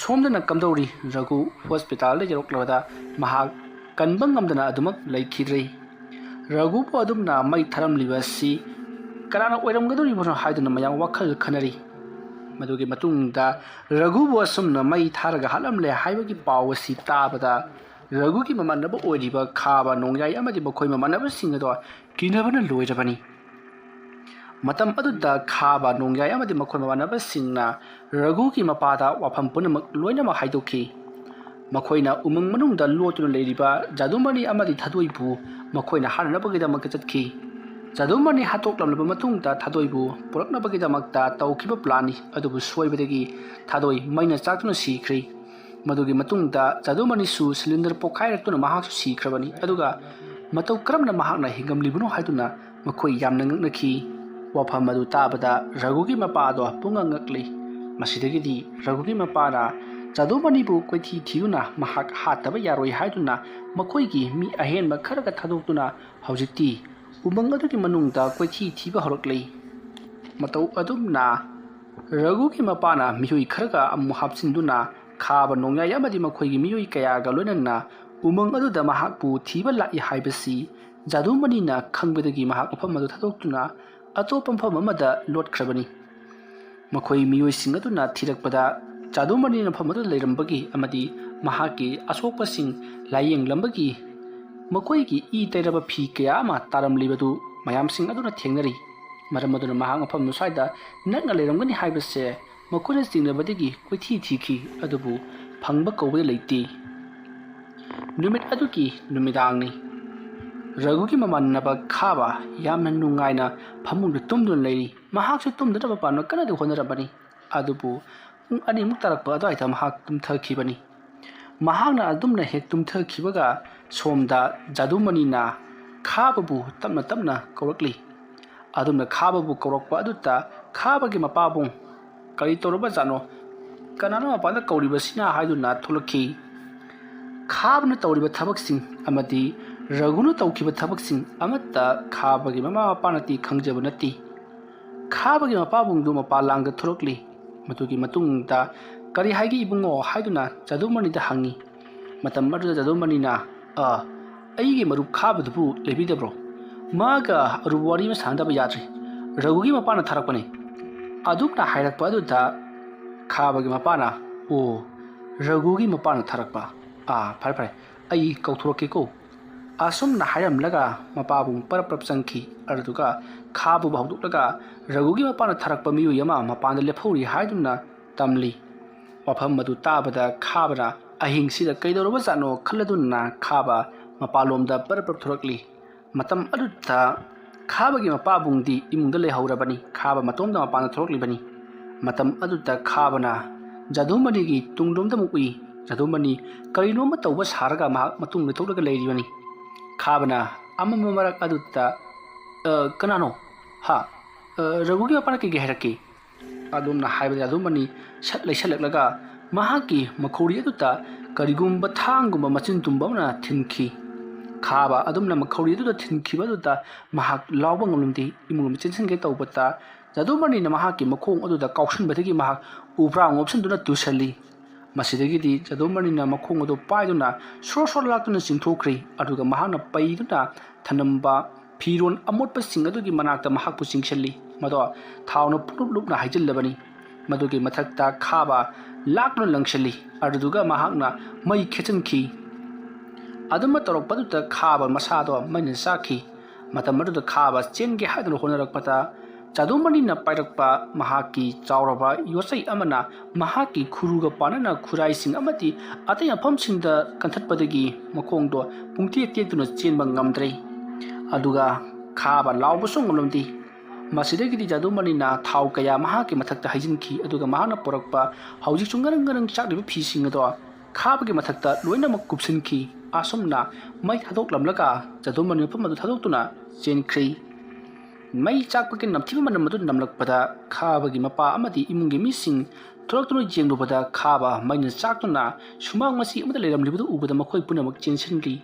ꯁꯣꯝꯗꯅ ꯀꯝꯗꯧꯔꯤ? ꯔꯘꯨ ꯍꯣꯁꯄꯤꯇꯥꯜꯗ ꯌꯧꯔꯛꯂꯕꯗ ꯃꯍꯥꯛ ꯀꯟꯕ ꯉꯝꯗꯅ ꯑꯗꯨꯃꯛ ꯂꯩꯈꯤꯗ꯭ꯔꯦ꯫ ꯔꯘꯨꯕꯨ ꯑꯗꯨꯝꯅ ꯃꯩ ꯊꯥꯔꯝꯂꯤꯕ ꯑꯁꯤ ꯀꯅꯥꯅ ꯑꯣꯏꯔꯝꯒꯗꯧꯔꯤꯕꯅꯣ ꯍꯥꯏꯗꯨꯅ ꯃꯌꯥꯝ ꯋꯥꯈꯜ ꯈꯟꯅꯔꯤ꯫ ꯃꯗꯨꯒꯤ ꯃꯇꯨꯡꯗ ꯔꯘꯨꯕꯨ ꯑꯁꯨꯝꯅ ꯃꯩ ꯊꯥꯔꯒ ꯍꯥꯠꯂꯝꯂꯦ ꯍꯥꯏꯕꯒꯤ ꯄꯥꯎ ꯑꯁꯤ ꯇꯥꯕꯗ ꯔꯘꯨꯒꯤ ꯃꯃꯥꯟꯅꯕ ꯑꯣꯏꯔꯤꯕ ꯈꯥꯕ, ꯅꯣꯡꯌꯥꯏ ꯑꯃꯗꯤ ꯃꯈꯣꯏ ꯃꯃꯥꯟꯅꯕꯁꯤꯡ ꯑꯗꯣ ꯀꯤꯅꯕꯅ ꯂꯣꯏꯔꯕꯅꯤ꯫ ꯃꯇꯝ ꯑꯗꯨꯗ ꯈꯥꯕ, ꯅꯣꯡꯌꯥꯏ ꯑꯃꯗꯤ ꯃꯈꯣꯏ ꯃꯃꯥꯟꯅꯕꯁꯤꯡꯅ ꯔꯘꯨꯒꯤ ꯃꯄꯥꯗ ꯋꯥꯐꯝ ꯄꯨꯝꯅꯃꯛ ꯂꯣꯏꯅꯃꯛ ꯍꯥꯏꯗꯣꯛꯈꯤ꯫ ꯃꯈꯣꯏꯅ ꯎꯃꯪ ꯃꯅꯨꯡꯗ ꯂꯣꯠꯇꯨꯅ ꯂꯩꯔꯤꯕ ꯖꯥꯗꯨꯃꯅꯤ ꯑꯃꯗꯤ ꯊꯥꯗꯣꯏꯕꯨ ꯃꯈꯣꯏꯅ ꯍꯥꯠꯅꯅꯕꯒꯤꯗꯃꯛꯇ ꯆꯠꯈꯤ꯫ ꯖꯥꯗꯨꯃꯅꯤ ꯍꯥꯠꯇꯣꯛꯂꯝꯂꯕ ꯃꯇꯨꯡꯗ ꯊꯥꯗꯣꯏꯕꯨ ꯄꯨꯔꯛꯅꯕꯒꯤꯗꯃꯛꯇ ꯇꯧꯈꯤꯕ ꯄ꯭ꯂꯥꯟꯅꯤ, ꯑꯗꯨꯕꯨ ꯁꯣꯏꯕꯗꯒꯤ ꯊꯥꯗꯣꯏ ꯃꯩꯅ ꯆꯥꯛꯇꯨꯅ ꯁꯤꯈ꯭ꯔꯦ꯫ ꯃꯗꯨꯒꯤ ꯃꯇꯨꯡꯗ ꯖꯥꯗꯨꯃꯅꯤꯁꯨ ꯁꯤꯂꯤꯟꯗꯔ ꯄꯣꯈꯥꯏꯔꯛꯇꯨꯅ ꯃꯍꯥꯛꯁꯨ ꯁꯤꯈ꯭ꯔꯕꯅꯤ꯫ ꯑꯗꯨꯒ ꯃꯇꯧ ꯀꯔꯝꯅ ꯃꯍꯥꯛꯅ ꯍꯤꯡꯉꯝꯂꯤꯕꯅꯣ ꯍꯥꯏꯗꯨꯅ ꯃꯈꯣꯏ ꯌꯥꯝꯅ ꯉꯛꯅꯈꯤ꯫ ꯋꯥꯐꯝ ꯑꯗꯨ ꯇꯥꯕꯗ ꯔꯘꯨꯒꯤ ꯃꯄꯥꯗꯣ ꯄꯨꯡꯉꯛ ꯉꯛꯂꯤ꯫ ꯃꯁꯤꯗꯒꯤꯗꯤ ꯔꯘꯨꯒꯤ ꯃꯄꯥꯅ ꯖꯥꯗꯨꯃꯅꯤꯕꯨ ꯀꯣꯏꯊꯤ ꯊꯤꯗꯨꯅ ꯃꯍꯥꯛ ꯍꯥꯠꯇꯕ ꯌꯥꯔꯣꯏ ꯍꯥꯏꯗꯨꯅ ꯃꯈꯣꯏꯒꯤ ꯃꯤ ꯑꯍꯦꯟꯕ ꯈꯔꯒ ꯊꯥꯗꯣꯛꯇꯨꯅ ꯍꯧꯖꯤꯛꯇꯤ ꯎꯃꯪ ꯑꯗꯨꯒꯤ ꯃꯅꯨꯡꯗ ꯀꯣꯏꯊꯤ ꯊꯤꯕ ꯍꯧꯔꯛꯂꯤ꯫ ꯃꯇꯧ ꯑꯗꯨꯝꯅ ꯔꯘꯨꯒꯤ ꯃꯄꯥꯅ ꯃꯤꯑꯣꯏ ꯈꯔꯒ ꯑꯃꯨꯛ ꯍꯥꯞꯆꯤꯟꯗꯨꯅ ꯈꯥꯕ, ꯅꯣꯡꯌꯥꯏ ꯑꯃꯗꯤ ꯃꯈꯣꯏꯒꯤ ꯃꯤꯑꯣꯏ ꯀꯌꯥꯒ ꯂꯣꯏꯅꯅ ꯎꯃꯪ ꯑꯗꯨꯗ ꯃꯍꯥꯛꯄꯨ ꯊꯤꯕ ꯂꯥꯛꯏ ꯍꯥꯏꯕꯁꯤ ꯖꯥꯗꯨꯃꯅꯤꯅ ꯈꯪꯕꯗꯒꯤ ꯃꯍꯥꯛ ꯃꯐꯝ ꯑꯗꯨ ꯊꯥꯗꯣꯛꯇꯨꯅ ꯑꯇꯣꯞꯄ ꯃꯐꯝ ꯑꯃꯗ ꯂꯣꯠꯈ꯭ꯔꯕꯅꯤ꯫ ꯃꯈꯣꯏ ꯃꯤꯑꯣꯏꯁꯤꯡ ꯑꯗꯨꯅ ꯊꯤꯔꯛꯄꯗ ꯖꯥꯗꯨꯃꯅꯤ ꯃꯐꯝ ꯑꯗꯨꯗ ꯂꯩꯔꯝꯕꯒꯤ ꯑꯃꯗꯤ ꯃꯍꯥꯛꯀꯤ ꯑꯁꯣꯛꯄꯁꯤꯡ ꯂꯥꯏꯌꯦꯡꯂꯝꯕꯒꯤ ꯃꯈꯣꯏꯒꯤ ꯏ ꯇꯩꯔꯕ ꯐꯤ ꯀꯌꯥ ꯑꯃ ꯇꯥꯔꯝꯂꯤꯕꯗꯨ ꯃꯌꯥꯝꯁꯤꯡ ꯑꯗꯨꯅ ꯊꯦꯡꯅꯔꯤ꯫ ꯃꯔꯝ ꯑꯗꯨꯅ ꯃꯍꯥꯛ ꯃꯐꯝ ꯑꯗꯨ ꯁ꯭ꯋꯥꯏꯗ ꯅꯛꯅ ꯂꯩꯔꯝꯒꯅꯤ ꯍꯥꯏꯕꯁꯦ ꯃꯈꯣꯏꯅ ꯆꯤꯡꯅꯕꯗꯒꯤ ꯀꯣꯏꯊꯤ ꯊꯤꯈꯤ, ꯑꯗꯨꯕꯨ ꯐꯪꯕ ꯀꯧꯕꯗ ꯂꯩꯇꯦ꯫ ꯅꯨꯃꯤꯠ ꯑꯗꯨꯒꯤ ꯅꯨꯃꯤꯗꯥꯡꯅꯤ꯫ ꯔꯘꯨꯒꯤ ꯃꯃꯥꯟꯅꯕ ꯈꯥꯕ ꯌꯥꯝꯅ ꯅꯨꯡꯉꯥꯏꯅ ꯐꯃꯨꯡꯗ ꯇꯨꯝꯗꯨꯅ ꯂꯩꯔꯤ꯫ ꯃꯍꯥꯛꯁꯨ ꯇꯨꯝꯗꯅꯕ ꯄꯥꯝꯅ ꯀꯟꯅꯗꯤ ꯍꯣꯠꯅꯔꯕꯅꯤ, ꯑꯗꯨꯕꯨ ꯄꯨꯡ ꯑꯅꯤꯃꯨꯛ ꯇꯥꯔꯛꯄ ꯑꯗꯨꯋꯥꯏꯗ ꯃꯍꯥꯛ ꯇꯨꯝꯊꯈꯤꯕꯅꯤ꯫ ꯃꯍꯥꯛꯅ ꯑꯗꯨꯝꯅ ꯍꯦꯛ ꯇꯨꯝꯊꯈꯤꯕꯒ ꯁꯣꯝꯗ ꯖꯥꯗꯨꯃꯅꯤꯅ ꯈꯥꯕꯕꯨ ꯇꯞꯅ ꯇꯞꯅ ꯀꯧꯔꯛꯂꯤ꯫ ꯑꯗꯨꯝꯅ ꯈꯥꯕꯕꯨ ꯀꯧꯔꯛꯄ ꯑꯗꯨꯗ ꯈꯥꯕꯒꯤ ꯃꯄꯥꯕꯨꯡ "ꯀꯔꯤ ꯇꯧꯔꯕꯖꯥꯠꯅꯣ? ꯀꯅꯥꯅꯣ ꯃꯄꯥꯟꯗ ꯀꯧꯔꯤꯕꯁꯤꯅ?" ꯍꯥꯏꯗꯨꯅ ꯊꯣꯛꯂꯛꯈꯤ꯫ ꯈꯥꯕꯅ ꯇꯧꯔꯤꯕ ꯊꯕꯛꯁꯤꯡ ꯑꯃꯗꯤ ꯔꯘꯨꯅ ꯇꯧꯈꯤꯕ ꯊꯕꯛꯁꯤꯡ ꯑꯃꯠꯇ ꯈꯥꯕꯒꯤ ꯃꯃꯥ ꯃꯄꯥꯅꯗꯤ ꯈꯪꯖꯕ ꯅꯠꯇꯦ꯫ ꯈꯥꯕꯒꯤ ꯃꯄꯥꯕꯨꯡꯗꯨ ꯃꯄꯥꯟ ꯂꯥꯡꯗ ꯊꯣꯛꯂꯛꯂꯤ꯫ ꯃꯗꯨꯒꯤ ꯃꯇꯨꯡꯗ "ꯀꯔꯤ ꯍꯥꯏꯒꯦ ꯏꯕꯨꯡꯉꯣ?" ꯍꯥꯏꯗꯨꯅ ꯖꯥꯗꯨꯃꯅꯤꯗ ꯍꯪꯉꯤ꯫ ꯃꯇꯝ ꯑꯗꯨꯗ ꯖꯥꯗꯨꯃꯅꯤꯅ "ꯑ, ꯑꯩꯒꯤ ꯃꯔꯨꯞ ꯈꯥꯕꯗꯨꯕꯨ ꯂꯩꯕꯤꯗꯕ꯭ꯔꯣ? ꯃꯥꯒ ꯑꯔꯨꯕ ꯋꯥꯔꯤ ꯑꯃ ꯁꯥꯟꯅꯗꯕ ꯌꯥꯗ꯭ꯔꯦ꯫ ꯔꯘꯨꯒꯤ ꯃꯄꯥꯅ ꯊꯥꯔꯛꯄꯅꯦ꯫ ꯑꯗꯨꯝꯅ ꯍꯥꯏꯔꯛꯄ ꯑꯗꯨꯗ ꯈꯥꯕꯒꯤ ꯃꯄꯥꯅ, "ꯑꯣ, ꯔꯘꯨꯒꯤ ꯃꯄꯥꯅ ꯊꯥꯔꯛꯄ꯫ ꯑꯥ, ꯐꯔꯦ ꯐꯔꯦ, ꯑꯩ ꯀꯧꯊꯣꯔꯛꯀꯦꯀꯣ"꯫ ꯑꯁꯨꯝꯅ ꯍꯥꯏꯔꯝꯂꯒ ꯃꯄꯥꯕꯨꯡ ꯄꯔꯞ ꯄꯔꯞ ꯆꯪꯈꯤ꯫ ꯑꯗꯨꯗꯨꯒ ꯈꯥꯕꯕꯨ ꯍꯧꯗꯣꯛꯂꯒ ꯔꯘꯨꯒꯤ ꯃꯄꯥꯅ ꯊꯥꯔꯛꯄ ꯃꯤꯑꯣꯏ ꯑꯃ ꯃꯄꯥꯟꯗ ꯂꯦꯞꯍꯧꯔꯤ ꯍꯥꯏꯗꯨꯅ ꯇꯝꯂꯤ꯫ ꯋꯥꯐꯝ ꯑꯗꯨ ꯇꯥꯕꯗ ꯈꯥꯕꯅ ꯑꯍꯤꯡꯁꯤꯗ ꯀꯩꯗꯧꯔꯕꯖꯥꯠꯅꯣ ꯈꯜꯂꯗꯨꯅ ꯈꯥꯕ ꯃꯄꯥꯟꯂꯣꯝꯗ ꯄꯔꯞ ꯄꯔꯞ ꯊꯣꯔꯛꯂꯤ꯫ ꯃꯇꯝ ꯑꯗꯨꯗ ꯈꯥꯕꯒꯤ ꯃꯄꯥꯕꯨꯡꯗꯤ ꯏꯃꯨꯡꯗ ꯂꯩꯍꯧꯔꯕꯅꯤ꯫ ꯈꯥꯕ ꯃꯇꯣꯝꯗ ꯃꯄꯥꯟꯗ ꯊꯣꯔꯛꯂꯤꯕꯅꯤ꯫ ꯃꯇꯝ ꯑꯗꯨꯗ ꯈꯥꯕꯅ ꯖꯥꯗꯨꯃꯅꯤꯒꯤ ꯇꯨꯡꯂꯣꯝꯗ ꯑꯃꯨꯛ ꯎꯏ꯫ ꯖꯥꯗꯨꯃꯅꯤ ꯀꯔꯤꯅꯣꯃ ꯇꯧꯕ ꯁꯥꯔꯒ ꯃꯍꯥꯛ ꯃꯇꯨꯡ ꯂꯩꯊꯣꯛꯂꯒ ꯂꯩꯔꯤꯕꯅꯤ꯫ ꯈꯥꯕꯅ ꯑꯃꯝꯕ ꯃꯔꯛ ꯑꯗꯨꯗ, "ꯑ, ꯀꯅꯥꯅꯣ? ꯍꯥ? ꯑ, ꯔꯘꯨꯒꯤ ꯃꯄꯥꯅ ꯀꯩꯀꯩ ꯍꯥꯏꯔꯛꯀꯦ?" ꯑꯗꯨꯝꯅ ꯍꯥꯏꯕꯗ ꯖꯥꯗꯨꯃꯅꯤ ꯁꯠ ꯂꯩꯁꯜꯂꯛꯂꯒ ꯃꯍꯥꯛꯀꯤ ꯃꯈꯧꯔꯤ ꯑꯗꯨꯗ ꯀꯔꯤꯒꯨꯝꯕ ꯊꯥꯡꯒꯨꯝꯕ ꯃꯆꯤꯟ ꯇꯨꯝꯕ ꯑꯃꯅ ꯊꯤꯟꯈꯤ꯫ ꯈꯥꯕ ꯑꯗꯨꯝꯅ ꯃꯈꯧꯔꯤ ꯑꯗꯨꯗ ꯊꯤꯟꯈꯤꯕ ꯑꯗꯨꯗ ꯃꯍꯥꯛ ꯂꯥꯎꯕ ꯉꯝꯂꯝꯗꯦ꯫ ꯏꯃꯨꯡ ꯃꯅꯨꯡ ꯆꯦꯟꯁꯤꯟꯒꯦ ꯇꯧꯕꯗ ꯖꯥꯗꯨꯃꯅꯤꯅ ꯃꯍꯥꯛꯀꯤ ꯃꯈꯣꯡ ꯑꯗꯨꯗ ꯀꯥꯎꯁꯤꯟꯕꯗꯒꯤ ꯃꯍꯥꯛ ꯎꯕ꯭ꯔꯥ ꯉꯣꯞꯁꯤꯟꯗꯨꯅ ꯇꯨꯁꯜꯂꯤ꯫ ꯃꯁꯤꯗꯒꯤꯗꯤ ꯖꯥꯗꯨꯃꯅꯤꯅ ꯃꯈꯣꯡ ꯑꯗꯨ ꯄꯥꯏꯗꯨꯅ ꯁꯣꯔ ꯁꯣꯔ ꯂꯥꯛꯇꯨꯅ ꯆꯤꯡꯊꯣꯛꯈ꯭ꯔꯤ꯫ ꯑꯗꯨꯒ ꯃꯍꯥꯛꯅ ꯄꯩꯗꯨꯅ ꯊꯅꯝꯕ ꯐꯤꯔꯣꯜ ꯑꯃꯣꯠꯄꯁꯤꯡ ꯑꯗꯨꯒꯤ ꯃꯅꯥꯛꯇ ꯃꯍꯥꯛꯄꯨ ꯆꯤꯡꯁꯤꯜꯂꯤ꯫ ꯃꯗꯣ ꯊꯥꯎꯅ ꯄꯨꯂꯨꯞ ꯂꯨꯞꯅ ꯍꯩꯖꯤꯜꯂꯕꯅꯤ꯫ ꯃꯗꯨꯒꯤ ꯃꯊꯛꯇ ꯈꯥꯕ ꯂꯥꯛꯇꯨꯅ ꯂꯪꯁꯤꯜꯂꯤ꯫ ꯑꯗꯨꯗꯨꯒ ꯃꯍꯥꯛꯅ ꯃꯩ ꯈꯦꯠꯆꯟꯈꯤ꯫ ꯑꯗꯨꯝꯅ ꯇꯧꯔꯛꯄꯗꯨꯗ ꯈꯥꯕ ꯃꯁꯥꯗꯣ ꯃꯩꯅ ꯆꯥꯛꯈꯤ꯫ ꯃꯇꯝ ꯑꯗꯨꯗ ꯈꯥꯕ ꯆꯦꯟꯒꯦ ꯍꯥꯏꯗꯨꯅ ꯍꯣꯠꯅꯔꯛꯄꯗ ꯖꯥꯗꯨꯃꯅꯤꯅ ꯄꯥꯏꯔꯛꯄ ꯃꯍꯥꯛꯀꯤ ꯆꯥꯎꯔꯕ ꯌꯣꯠꯆꯩ ꯑꯃꯅ ꯃꯍꯥꯛꯀꯤ ꯈꯨꯔꯨꯒ ꯄꯥꯟꯅꯅ ꯈꯨꯔꯥꯏꯁꯤꯡ ꯑꯃꯗꯤ ꯑꯇꯩ ꯃꯐꯝꯁꯤꯡꯗ ꯀꯟꯊꯠꯄꯗꯒꯤ ꯃꯈꯣꯡꯗꯣ ꯄꯨꯡꯇꯦꯛ ꯇꯦꯛꯇꯨꯅ ꯆꯦꯟꯕ ꯉꯝꯗ꯭ꯔꯦ꯫ ꯑꯗꯨꯒ ꯈꯥꯕ ꯂꯥꯎꯕꯁꯨ ꯉꯝꯂꯝꯗꯦ꯫ ꯃꯁꯤꯗꯒꯤꯗꯤ ꯖꯥꯗꯨꯃꯅꯤꯅ ꯊꯥꯎ ꯀꯌꯥ ꯃꯍꯥꯛꯀꯤ ꯃꯊꯛꯇ ꯍꯩꯖꯤꯟꯈꯤ꯫ ꯑꯗꯨꯒ ꯃꯍꯥꯛꯅ ꯄꯨꯔꯛꯄ ꯍꯧꯖꯤꯛꯁꯨ ꯉꯔꯪ ꯉꯔꯪ ꯆꯥꯛꯂꯤꯕ ꯐꯤꯁꯤꯡ ꯑꯗꯣ ꯈꯥꯕꯒꯤ ꯃꯊꯛꯇ ꯂꯣꯏꯅꯃꯛ ꯀꯨꯞꯁꯤꯟꯈꯤ꯫ ꯑꯁꯨꯝꯅ ꯃꯩ ꯊꯥꯗꯣꯛꯂꯝꯂꯒ ꯖꯥꯗꯨꯃꯅꯤ ꯃꯐꯝ ꯑꯗꯨ ꯊꯥꯗꯣꯛꯇꯨꯅ ꯆꯦꯟꯈ꯭ꯔꯤ꯫ ꯃꯩ ꯆꯥꯛꯄꯒꯤ ꯅꯝꯊꯤꯕ ꯃꯅꯝ ꯑꯗꯨ ꯅꯝꯂꯛꯄꯗ ꯈꯥꯕꯒꯤ ꯃꯄꯥ ꯑꯃꯗꯤ ꯏꯃꯨꯡꯒꯤ ꯃꯤꯁꯤꯡ ꯊꯣꯔꯛꯇꯨꯅ ꯌꯦꯡꯂꯨꯕꯗ ꯈꯥꯕ ꯃꯩꯅ ꯆꯥꯛꯇꯨꯅ ꯁꯨꯃꯥꯡ ꯃꯆꯤ ꯑꯃꯗ ꯂꯩꯔꯝꯂꯤꯕꯗꯨ ꯎꯕꯗ ꯃꯈꯣꯏ ꯄꯨꯝꯅꯃꯛ ꯆꯦꯟꯁꯤꯟꯈꯤ꯫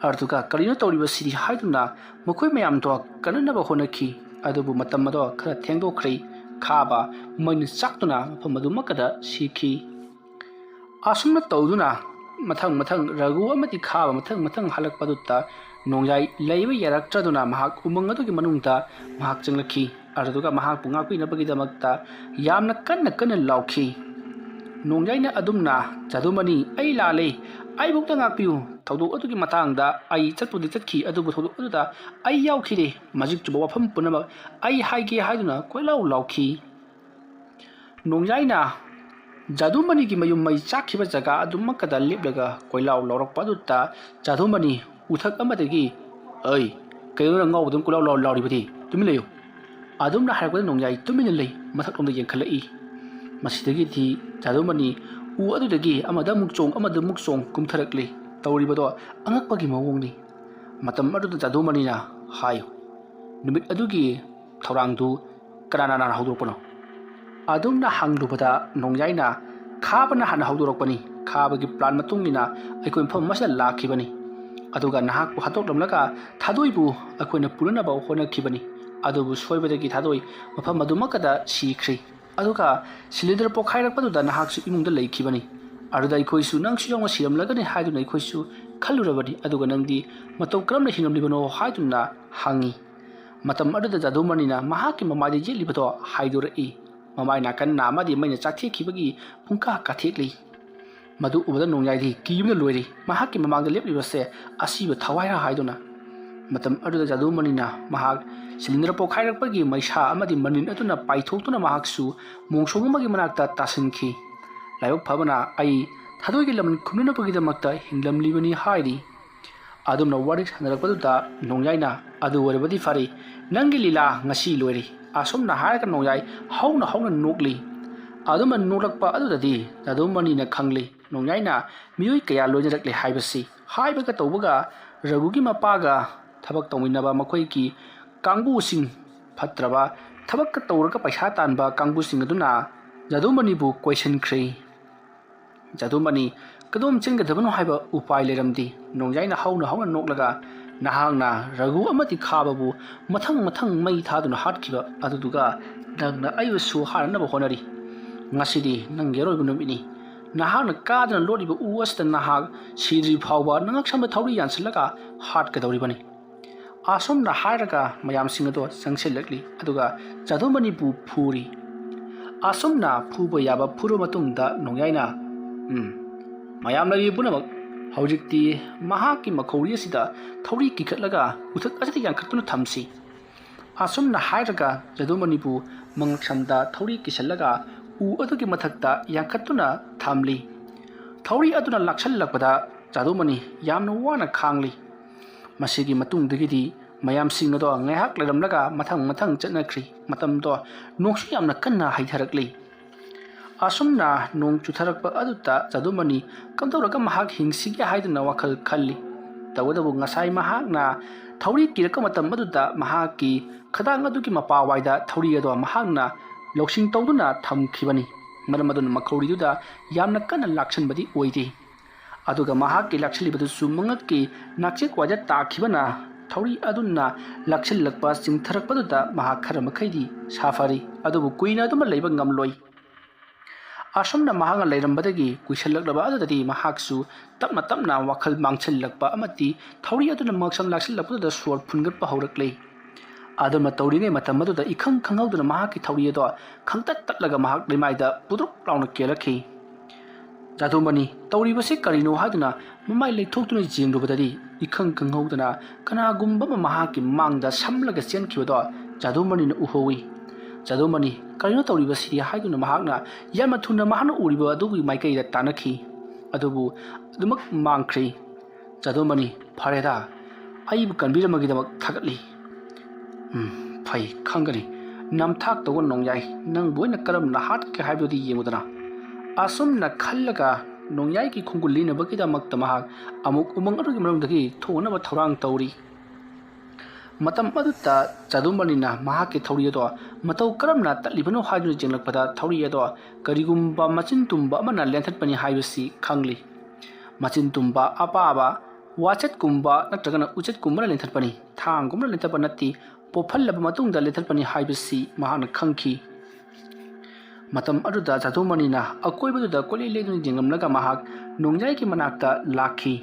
ꯑꯗꯨꯒ "ꯀꯔꯤꯅꯣ ꯇꯧꯔꯤꯕꯁꯤꯗꯤ?" ꯍꯥꯏꯗꯨꯅ ꯃꯈꯣꯏ ꯃꯌꯥꯝꯗꯣ ꯀꯟꯅꯅꯕ ꯍꯣꯠꯅꯈꯤ꯫ ꯑꯗꯨꯕꯨ ꯃꯇꯝ ꯑꯗꯣ ꯈꯔ ꯊꯦꯡꯗꯣꯛꯈ꯭ꯔꯦ꯫ ꯈꯥꯕ ꯃꯩꯅ ꯆꯥꯛꯇꯨꯅ ꯃꯐꯝ ꯑꯗꯨꯃꯛꯀꯗ ꯁꯤꯈꯤ꯫ ꯑꯁꯨꯝꯅ ꯇꯧꯗꯨꯅ ꯃꯊꯪ ꯃꯊꯪ ꯔꯘꯨ ꯑꯃꯗꯤ ꯈꯥꯕ ꯃꯊꯪ ꯃꯊꯪ ꯍꯜꯂꯛꯄꯗꯨꯗ ꯅꯣꯡꯌꯥꯏ ꯂꯩꯕ ꯌꯥꯔꯛꯇ꯭ꯔꯗꯨꯅ ꯃꯍꯥꯛ ꯎꯃꯪ ꯑꯗꯨꯒꯤ ꯃꯅꯨꯡꯗ ꯃꯍꯥꯛ ꯆꯪꯂꯛꯈꯤ꯫ ꯑꯗꯨꯗꯨꯒ ꯃꯍꯥꯛꯄꯨ ꯉꯥꯛꯄꯤꯅꯕꯒꯤꯗꯃꯛꯇ ꯌꯥꯝꯅ ꯀꯟꯅ ꯀꯟꯅ ꯂꯥꯎꯈꯤ꯫ ꯅꯣꯡꯌꯥꯏꯅ ꯑꯗꯨꯝꯅ, "ꯖꯥꯗꯨꯃꯅꯤ, ꯑꯩ ꯂꯥꯜꯂꯦ, ꯑꯩꯕꯨꯛꯇ ꯉꯥꯛꯄꯤꯌꯨ꯫ ꯊꯧꯗꯣꯛ ꯑꯗꯨꯒꯤ ꯃꯇꯥꯡꯗ ꯑꯩ ꯆꯠꯄꯨꯗꯤ ꯆꯠꯈꯤ, ꯑꯗꯨꯕꯨ ꯊꯧꯗꯣꯛ ꯑꯗꯨꯗ ꯑꯩ ꯌꯥꯎꯈꯤꯗꯦ꯫ ꯃꯖꯤꯛ ꯆꯨꯕ ꯋꯥꯐꯝ ꯄꯨꯝꯅꯃꯛ ꯑꯩ ꯍꯥꯏꯒꯦ" ꯍꯥꯏꯗꯨꯅ ꯀꯣꯏꯂꯥꯎ ꯂꯥꯎꯈꯤ꯫ ꯅꯣꯡꯌꯥꯏꯅ ꯖꯥꯗꯨꯃꯅꯤꯒꯤ ꯃꯌꯨꯝ ꯃꯩ ꯆꯥꯛꯈꯤꯕ ꯖꯒꯥ ꯑꯗꯨꯃꯛꯀꯗ ꯂꯦꯞꯂꯒ ꯀꯣꯏꯂꯥꯎ ꯂꯥꯎꯔꯛꯄ ꯑꯗꯨꯗ ꯖꯥꯗꯨꯃꯅꯤ ꯎꯊꯛ ꯑꯃꯗꯒꯤ, "ꯑꯩ, ꯀꯩꯅꯣ ꯅꯪ ꯉꯥꯎꯕꯗꯧꯅ ꯀꯣꯏꯂꯥꯎ ꯂꯥꯎ-, ꯂꯥꯎꯔꯤꯕꯗꯤ? ꯇꯨꯃꯤꯟ ꯂꯩꯌꯨ!" ꯑꯗꯨꯝꯅ ꯍꯥꯏꯔꯛꯄꯗ ꯅꯣꯡꯌꯥꯏ ꯇꯨꯃꯤꯟꯅ ꯂꯩ, ꯃꯊꯛꯂꯣꯝꯗ ꯌꯦꯡꯈꯠꯂꯛꯏ꯫ ꯃꯁꯤꯗꯒꯤꯗꯤ ꯖꯥꯗꯨꯃꯅꯤ ꯎ ꯑꯗꯨꯗꯒꯤ ꯑꯃꯗ ꯑꯃꯨꯛ ꯆꯣꯡ, ꯑꯃꯗ ꯑꯃꯨꯛ ꯆꯣꯡ ꯀꯨꯝꯊꯔꯛꯂꯤ꯫ ꯇꯧꯔꯤꯕꯗꯣ ꯑꯉꯛꯄꯒꯤ ꯃꯑꯣꯡꯅꯤ꯫ ꯃꯇꯝ ꯑꯗꯨꯗ ꯖꯥꯗꯨꯃꯅꯤꯅ ꯍꯥꯏ, "ꯅꯨꯃꯤꯠ ꯑꯗꯨꯒꯤ ꯊꯧꯔꯥꯡꯗꯨ ꯀꯅꯥꯅ ꯍꯧꯗꯣꯔꯛꯄꯅꯣ?" ꯑꯗꯨꯝꯅ ꯍꯪꯂꯨꯕꯗ ꯅꯣꯡꯌꯥꯏꯅ, "ꯈꯥꯕꯅ ꯍꯥꯟꯅ ꯍꯧꯗꯣꯔꯛꯄꯅꯤ꯫ ꯈꯥꯕꯒꯤ ꯄ꯭ꯂꯥꯟ ꯃꯇꯨꯡ ꯏꯟꯅ ꯑꯩꯈꯣꯏ ꯃꯐꯝ ꯑꯁꯤꯗ ꯂꯥꯛꯈꯤꯕꯅꯤ꯫ ꯑꯗꯨꯒ ꯅꯍꯥꯛꯄꯨ ꯍꯥꯠꯇꯣꯛꯂꯝꯂꯒ ꯊꯥꯗꯣꯏꯕꯨ ꯑꯩꯈꯣꯏꯅ ꯄꯨꯅꯅꯕ ꯍꯣꯠꯅꯈꯤꯕꯅꯤ꯫ ꯑꯗꯨꯕꯨ ꯁꯣꯏꯕꯗꯒꯤ ꯊꯥꯗꯣꯏ ꯃꯐꯝ ꯑꯗꯨꯃꯛꯀꯗ ꯁꯤꯈ꯭ꯔꯦ꯫ ꯑꯗꯨꯒ ꯁꯤꯂꯤꯟꯗꯔ ꯄꯣꯈꯥꯏꯔꯛꯄꯗꯨꯗ ꯅꯍꯥꯛꯁꯨ ꯏꯃꯨꯡꯗ ꯂꯩꯈꯤꯕꯅꯤ꯫ ꯑꯗꯨꯗ ꯑꯩꯈꯣꯏꯁꯨ ꯅꯪꯁꯨ ꯌꯥꯎꯅ ꯁꯤꯔꯝꯂꯒꯅꯤ ꯍꯥꯏꯗꯨꯅ ꯑꯩꯈꯣꯏꯁꯨ ꯈꯜꯂꯨꯔꯕꯅꯤ꯫ ꯑꯗꯨꯒ ꯅꯪꯗꯤ ꯃꯇꯧ ꯀꯔꯝꯅ ꯍꯤꯡꯂꯝꯂꯤꯕꯅꯣ?" ꯍꯥꯏꯗꯨꯅ ꯍꯪꯉꯤ꯫ ꯃꯇꯝ ꯑꯗꯨꯗ ꯖꯥꯗꯨꯃꯅꯤꯅ ꯃꯍꯥꯛꯀꯤ ꯃꯃꯥꯏꯗ ꯌꯦꯠꯂꯤꯕꯗꯣ ꯍꯥꯏꯗꯣꯔꯛꯏ꯫ ꯃꯃꯥꯏ ꯅꯥꯀꯟ ꯅꯥ ꯑꯃꯗꯤ ꯃꯩꯅ ꯆꯥꯛꯊꯦꯛꯈꯤꯕꯒꯤ ꯄꯨꯡꯀꯥ ꯀꯥꯊꯦꯛꯂꯤ꯫ ꯃꯗꯨ ꯎꯕꯗ ꯅꯣꯡꯌꯥꯏꯗꯤ ꯀꯤꯕꯅ ꯂꯣꯏꯔꯤ꯫ ꯃꯍꯥꯛꯀꯤ ꯃꯃꯥꯡꯗ ꯂꯦꯞꯂꯤꯕꯁꯦ ꯑꯁꯤꯕ ꯊꯋꯥꯏꯔꯥ ꯍꯥꯏꯗꯨꯅ꯫ ꯃꯇꯝ ꯑꯗꯨꯗ ꯖꯥꯗꯨꯃꯅꯤꯅ ꯃꯍꯥꯛ ꯁꯤꯂꯤꯟꯗꯔ ꯄꯣꯈꯥꯏꯔꯛꯄꯒꯤ ꯃꯩꯁꯥ ꯑꯃꯗꯤ ꯃꯅꯤꯟ ꯑꯗꯨꯅ ꯄꯥꯏꯊꯣꯛꯇꯨꯅ ꯃꯍꯥꯛꯁꯨ ꯃꯣꯡꯁꯣꯡ ꯑꯃꯒꯤ ꯃꯅꯥꯛꯇ ꯇꯥꯁꯤꯟꯈꯤ꯫ ꯂꯥꯏꯕꯛ ꯐꯕꯅ ꯑꯩ ꯊꯥꯗꯣꯏꯒꯤ ꯂꯃꯟ ꯈꯨꯝꯅꯅꯕꯒꯤꯗꯃꯛꯇ ꯍꯤꯡꯂꯝꯂꯤꯕꯅꯤ ꯍꯥꯏꯔꯤ꯫ ꯑꯗꯨꯝꯅ ꯋꯥꯔꯤ ꯁꯥꯟꯅꯔꯛꯄꯗꯨꯗ ꯅꯣꯡꯌꯥꯏꯅ, "ꯑꯗꯨ ꯑꯣꯏꯔꯕꯗꯤ ꯐꯔꯦ, ꯅꯪꯒꯤ ꯂꯤꯂꯥ ꯉꯁꯤ ꯂꯣꯏꯔꯦ"꯫ ꯑꯁꯨꯝꯅ ꯍꯥꯏꯔꯒ ꯅꯣꯡꯌꯥꯏ ꯍꯧꯅ ꯍꯧꯅ ꯅꯣꯛꯂꯤ꯫ ꯑꯗꯨꯝꯅ ꯅꯣꯛꯂꯛꯄ ꯑꯗꯨꯗꯗꯤ ꯖꯥꯗꯨꯃꯅꯤꯅ ꯈꯪꯂꯤ, ꯅꯣꯡꯌꯥꯏꯅ ꯃꯤꯑꯣꯏ ꯀꯌꯥ ꯂꯣꯏꯅꯔꯛꯂꯦ ꯍꯥꯏꯕꯁꯤ꯫ ꯍꯥꯏꯕꯒ ꯇꯧꯕꯒ ꯔꯘꯨꯒꯤ ꯃꯄꯥꯒ ꯊꯕꯛ ꯇꯧꯃꯤꯟꯅꯕ ꯃꯈꯣꯏꯒꯤ ꯀꯥꯡꯕꯨꯁꯤꯡ, ꯐꯠꯇ꯭ꯔꯕ ꯊꯕꯛꯀ ꯇꯧꯔꯒ ꯄꯩꯁꯥ ꯇꯥꯟꯕ ꯀꯥꯡꯕꯨꯁꯤꯡ ꯑꯗꯨꯅ ꯖꯥꯗꯨꯃꯅꯤꯕꯨ ꯀꯣꯏꯁꯤꯟꯈ꯭ꯔꯦ꯫ ꯖꯥꯗꯨꯃꯅꯤ ꯀꯗꯣꯝ ꯆꯦꯟꯒꯗꯕꯅꯣ ꯍꯥꯏꯕ ꯎꯄꯥꯏ ꯂꯩꯔꯝꯗꯦ꯫ ꯅꯣꯡꯌꯥꯏꯅ ꯍꯧꯅ ꯍꯧꯅ ꯅꯣꯛꯂꯒ, "ꯅꯍꯥꯛꯅ ꯔꯘꯨ ꯑꯃꯗꯤ ꯈꯥꯕꯕꯨ ꯃꯊꯪ ꯃꯊꯪ ꯃꯩ ꯊꯥꯗꯨꯅ ꯍꯥꯠꯈꯤꯕ ꯑꯗꯨꯗꯨꯒ ꯅꯪꯅ ꯑꯩꯕꯨꯁꯨ ꯍꯥꯠꯅꯅꯕ ꯍꯣꯠꯅꯔꯤ꯫ ꯉꯁꯤꯗꯤ ꯅꯪꯒꯤ ꯑꯔꯣꯏꯕ ꯅꯨꯃꯤꯠꯅꯤ꯫ ꯅꯍꯥꯛꯅ ꯀꯥꯗꯨꯅ ꯂꯣꯠꯂꯤꯕ ꯎ ꯑꯁꯤꯗ ꯅꯍꯥꯛ ꯁꯤꯗ꯭ꯔꯤ ꯐꯥꯎꯕ ꯅꯉꯛꯁꯝꯗ ꯊꯧꯔꯤ ꯌꯥꯟꯁꯤꯜꯂꯒ ꯍꯥꯠꯀꯗꯧꯔꯤꯕꯅꯤ꯫ ꯑꯁꯨꯝꯅ ꯍꯥꯏꯔꯒ ꯃꯌꯥꯝꯁꯤꯡ ꯑꯗꯣ ꯆꯪꯁꯤꯜꯂꯛꯂꯤ꯫ ꯑꯗꯨꯒ ꯖꯥꯗꯨꯃꯅꯤꯕꯨ ꯐꯨꯔꯤ꯫ ꯑꯁꯨꯝꯅ ꯐꯨꯕ ꯌꯥꯕ ꯐꯨꯔꯕ ꯃꯇꯨꯡꯗ ꯅꯣꯡꯌꯥꯏꯅ, "ꯎꯝ, ꯃꯌꯥꯝ ꯂꯩꯔꯤꯕ ꯄꯨꯝꯅꯃꯛ, ꯍꯧꯖꯤꯛꯇꯤ ꯃꯍꯥꯛꯀꯤ ꯃꯈꯧꯔꯤ ꯑꯁꯤꯗ ꯊꯧꯔꯤ ꯀꯤꯈꯠꯂꯒ ꯎꯊꯛ ꯑꯁꯤꯗ ꯌꯥꯟꯈꯠꯇꯨꯅ ꯊꯝꯁꯤ"꯫ ꯑꯁꯨꯝꯅ ꯍꯥꯏꯔꯒ ꯖꯥꯗꯨꯃꯅꯤꯕꯨ ꯃꯉꯛꯁꯝꯗ ꯊꯧꯔꯤ ꯀꯤꯁꯜꯂꯒ ꯎ ꯑꯗꯨꯒꯤ ꯃꯊꯛꯇ ꯌꯥꯟꯈꯠꯇꯨꯅ ꯊꯝꯂꯤ꯫ ꯊꯧꯔꯤ ꯑꯗꯨꯅ ꯂꯥꯛꯁꯜꯂꯛꯄꯗ ꯖꯥꯗꯨꯃꯅꯤ ꯌꯥꯝꯅ ꯋꯥꯅ ꯈꯥꯡꯂꯤ꯫ ꯃꯁꯤꯒꯤ ꯃꯇꯨꯡꯗꯒꯤꯗꯤ ꯃꯌꯥꯝꯁꯤꯡ ꯑꯗꯣ ꯉꯥꯏꯍꯥꯛ ꯂꯩꯔꯝꯂꯒ ꯃꯊꯪ ꯃꯊꯪ ꯆꯠꯅꯈ꯭ꯔꯤ꯫ ꯃꯇꯝꯗꯣ ꯅꯣꯡꯁꯨ ꯌꯥꯝꯅ ꯀꯟꯅ ꯍꯩꯊꯔꯛꯂꯤ꯫ ꯑꯁꯨꯝꯅ ꯅꯣꯡ ꯆꯨꯊꯔꯛꯄ ꯑꯗꯨꯗ ꯖꯥꯗꯨꯃꯅꯤ ꯀꯝꯗꯧꯔꯒ ꯃꯍꯥꯛ ꯍꯤꯡꯁꯤꯒꯦ ꯍꯥꯏꯗꯨꯅ ꯋꯥꯈꯜ ꯈꯜꯂꯤ꯫ ꯇꯧꯕꯇꯕꯨ ꯉꯁꯥꯏ ꯃꯍꯥꯛꯅ ꯊꯧꯔꯤ ꯀꯤꯔꯛꯄ ꯃꯇꯝ ꯑꯗꯨꯗ ꯃꯍꯥꯛꯀꯤ ꯈꯗꯥꯡ ꯑꯗꯨꯒꯤ ꯃꯄꯥꯋꯥꯏꯗ ꯊꯧꯔꯤ ꯑꯗꯣ ꯃꯍꯥꯛꯅ ꯂꯧꯁꯤꯡ ꯇꯧꯗꯨꯅ ꯊꯝꯈꯤꯕꯅꯤ꯫ ꯃꯔꯝ ꯑꯗꯨꯅ ꯃꯈꯧꯔꯤꯗꯨꯗ ꯌꯥꯝꯅ ꯀꯟꯅ ꯂꯥꯛꯁꯟꯕꯗꯤ ꯑꯣꯏꯗꯦ꯫ ꯑꯗꯨꯒ ꯃꯍꯥꯛꯀꯤ ꯂꯥꯛꯁꯤꯜꯂꯤꯕꯗꯨꯁꯨ ꯃꯉꯛꯀꯤ ꯅꯥꯆꯦꯛ ꯋꯥꯏꯗ ꯇꯥꯈꯤꯕꯅ ꯊꯧꯔꯤ ꯑꯗꯨꯅ ꯂꯥꯛꯁꯤꯜꯂꯛꯄ ꯆꯤꯡꯊꯔꯛꯄꯗꯨꯗ ꯃꯍꯥꯛ ꯈꯔ ꯃꯈꯩꯗꯤ ꯁꯥꯐꯔꯤ꯫ ꯑꯗꯨꯕꯨ ꯀꯨꯏꯅ ꯑꯗꯨꯃ ꯂꯩꯕ ꯉꯝꯂꯣꯏ꯫ ꯑꯁꯨꯝꯅ ꯃꯍꯥꯛꯅ ꯂꯩꯔꯝꯕꯗꯒꯤ ꯀꯨꯏꯁꯜꯂꯛꯂꯕ ꯑꯗꯨꯗꯗꯤ ꯃꯍꯥꯛꯁꯨ ꯇꯞꯅ ꯇꯞꯅ ꯋꯥꯈꯜ ꯃꯥꯡꯁꯤꯜꯂꯛꯄ ꯑꯃꯗꯤ ꯊꯧꯔꯤ ꯑꯗꯨꯅ ꯃꯉꯛꯁꯝ ꯂꯥꯛꯁꯤꯜꯂꯛꯄꯗꯨꯗ ꯁꯣꯔ ꯐꯨꯟꯒꯠꯄ ꯍꯧꯔꯛꯂꯤ꯫ ꯑꯗꯨꯃ ꯇꯧꯔꯤꯉꯩ ꯃꯇꯝ ꯑꯗꯨꯗ ꯏꯈꯪ ꯈꯪꯍꯧꯗꯅ ꯃꯍꯥꯛꯀꯤ ꯊꯧꯔꯤ ꯑꯗꯣ ꯈꯪꯇꯠ ꯇꯠꯂꯒ ꯃꯍꯥꯛ ꯂꯩꯃꯥꯏꯗ ꯄꯨꯗ꯭ꯔꯨꯞ ꯂꯥꯎꯅ ꯀꯦꯜꯂꯛꯈꯤ꯫ ꯖꯥꯗꯨꯃꯅꯤ ꯇꯧꯔꯤꯕꯁꯤ ꯀꯔꯤꯅꯣ ꯍꯥꯏꯗꯨꯅ ꯃꯃꯥꯏ ꯂꯩꯊꯣꯛꯇꯨꯅ ꯌꯦꯡꯂꯨꯕꯗꯗꯤ ꯏꯈꯪ ꯈꯪꯍꯧꯗꯅ ꯀꯅꯥꯒꯨꯝꯕ ꯑꯃ ꯃꯍꯥꯛꯀꯤ ꯃꯥꯡꯗ ꯁꯝꯂꯒ ꯆꯦꯟꯈꯤꯕꯗꯣ ꯖꯥꯗꯨꯃꯅꯤꯅ ꯎꯍꯧꯏ꯫ "ꯖꯥꯗꯨꯃꯅꯤ, ꯀꯔꯤꯅꯣ ꯇꯧꯔꯤꯕꯁꯤꯗꯤ?" ꯍꯥꯏꯗꯨꯅ ꯃꯍꯥꯛꯅ ꯌꯥꯝꯅ ꯊꯨꯅ ꯃꯍꯥꯛꯅ ꯎꯔꯤꯕ ꯑꯗꯨꯒꯤ ꯃꯥꯏꯀꯩꯗ ꯇꯥꯟꯅꯈꯤ꯫ ꯑꯗꯨꯕꯨ ꯑꯗꯨꯃꯛ ꯃꯥꯡꯈ꯭ꯔꯤ꯫ ꯖꯥꯗꯨꯃꯅꯤ, "ꯐꯔꯦꯗ, ꯑꯩꯕꯨ ꯀꯟꯕꯤꯔꯝꯕꯒꯤꯗꯃꯛ ꯊꯥꯒꯠꯂꯤ꯫ ꯎꯝ, ꯐꯩ, ꯈꯪꯒꯅꯤ꯫ ꯅꯝꯊꯥꯛ ꯇꯧꯕ ꯅꯣꯡꯌꯥꯏ, ꯅꯪꯕꯨ ꯑꯩꯅ ꯀꯔꯝꯅ ꯍꯥꯠꯀꯦ ꯍꯥꯏꯕꯗꯨꯗꯤ ꯌꯦꯡꯉꯨꯗꯅ"꯫ ꯑꯁꯨꯝꯅ ꯈꯜꯂꯒ ꯅꯣꯡꯌꯥꯏꯒꯤ ꯈꯣꯡꯒꯨꯜ ꯂꯤꯅꯕꯒꯤꯗꯃꯛꯇ ꯃꯍꯥꯛ ꯑꯃꯨꯛ ꯎꯃꯪ ꯑꯗꯨꯒꯤ ꯃꯅꯨꯡꯗꯒꯤ ꯊꯣꯛꯅꯕ ꯊꯧꯔꯥꯡ ꯇꯧꯔꯤ꯫ ꯃꯇꯝ ꯑꯗꯨꯗ ꯖꯥꯗꯨꯃꯅꯤꯅ ꯃꯍꯥꯛꯀꯤ ꯊꯧꯔꯤ ꯑꯗꯣ ꯃꯇꯧ ꯀꯔꯝꯅ ꯇꯠꯂꯤꯕꯅꯣ ꯍꯥꯏꯗꯨꯅ ꯌꯦꯡꯂꯛꯄꯗ ꯊꯧꯔꯤ ꯑꯗꯣ ꯀꯔꯤꯒꯨꯝꯕ ꯃꯆꯤꯟ ꯇꯨꯝꯕ ꯑꯃꯅ ꯂꯦꯟꯊꯠꯄꯅꯤ ꯍꯥꯏꯕꯁꯤ ꯈꯪꯂꯤ꯫ ꯃꯆꯤꯟ ꯇꯨꯝꯕ ꯑꯄꯥꯕ ꯋꯥꯆꯦꯠꯀꯨꯝꯕ ꯅꯠꯇ꯭ꯔꯒꯅ ꯎꯆꯦꯠꯀꯨꯝꯕꯅ ꯂꯦꯟꯊꯠꯄꯅꯤ, ꯊꯥꯡꯒꯨꯝꯕꯅ ꯂꯦꯟꯊꯠꯄ ꯅꯠꯇꯦ, ꯄꯣꯞꯍꯜꯂꯕ ꯃꯇꯨꯡꯗ ꯂꯦꯟꯊꯠꯄꯅꯤ ꯍꯥꯏꯕꯁꯤ ꯃꯍꯥꯛꯅ ꯈꯪꯈꯤ꯫ ꯃꯇꯝ ꯑꯗꯨꯗ ꯖꯥꯗꯨꯃꯅꯤꯅ ꯑꯀꯣꯏꯕꯗꯨꯗ ꯀꯣꯏꯂꯦꯡ ꯂꯦꯡꯗꯨꯅ ꯌꯦꯡꯂꯝꯂꯒ ꯃꯍꯥꯛ ꯅꯣꯡꯌꯥꯏꯒꯤ ꯃꯅꯥꯛꯇ ꯂꯥꯛꯈꯤ꯫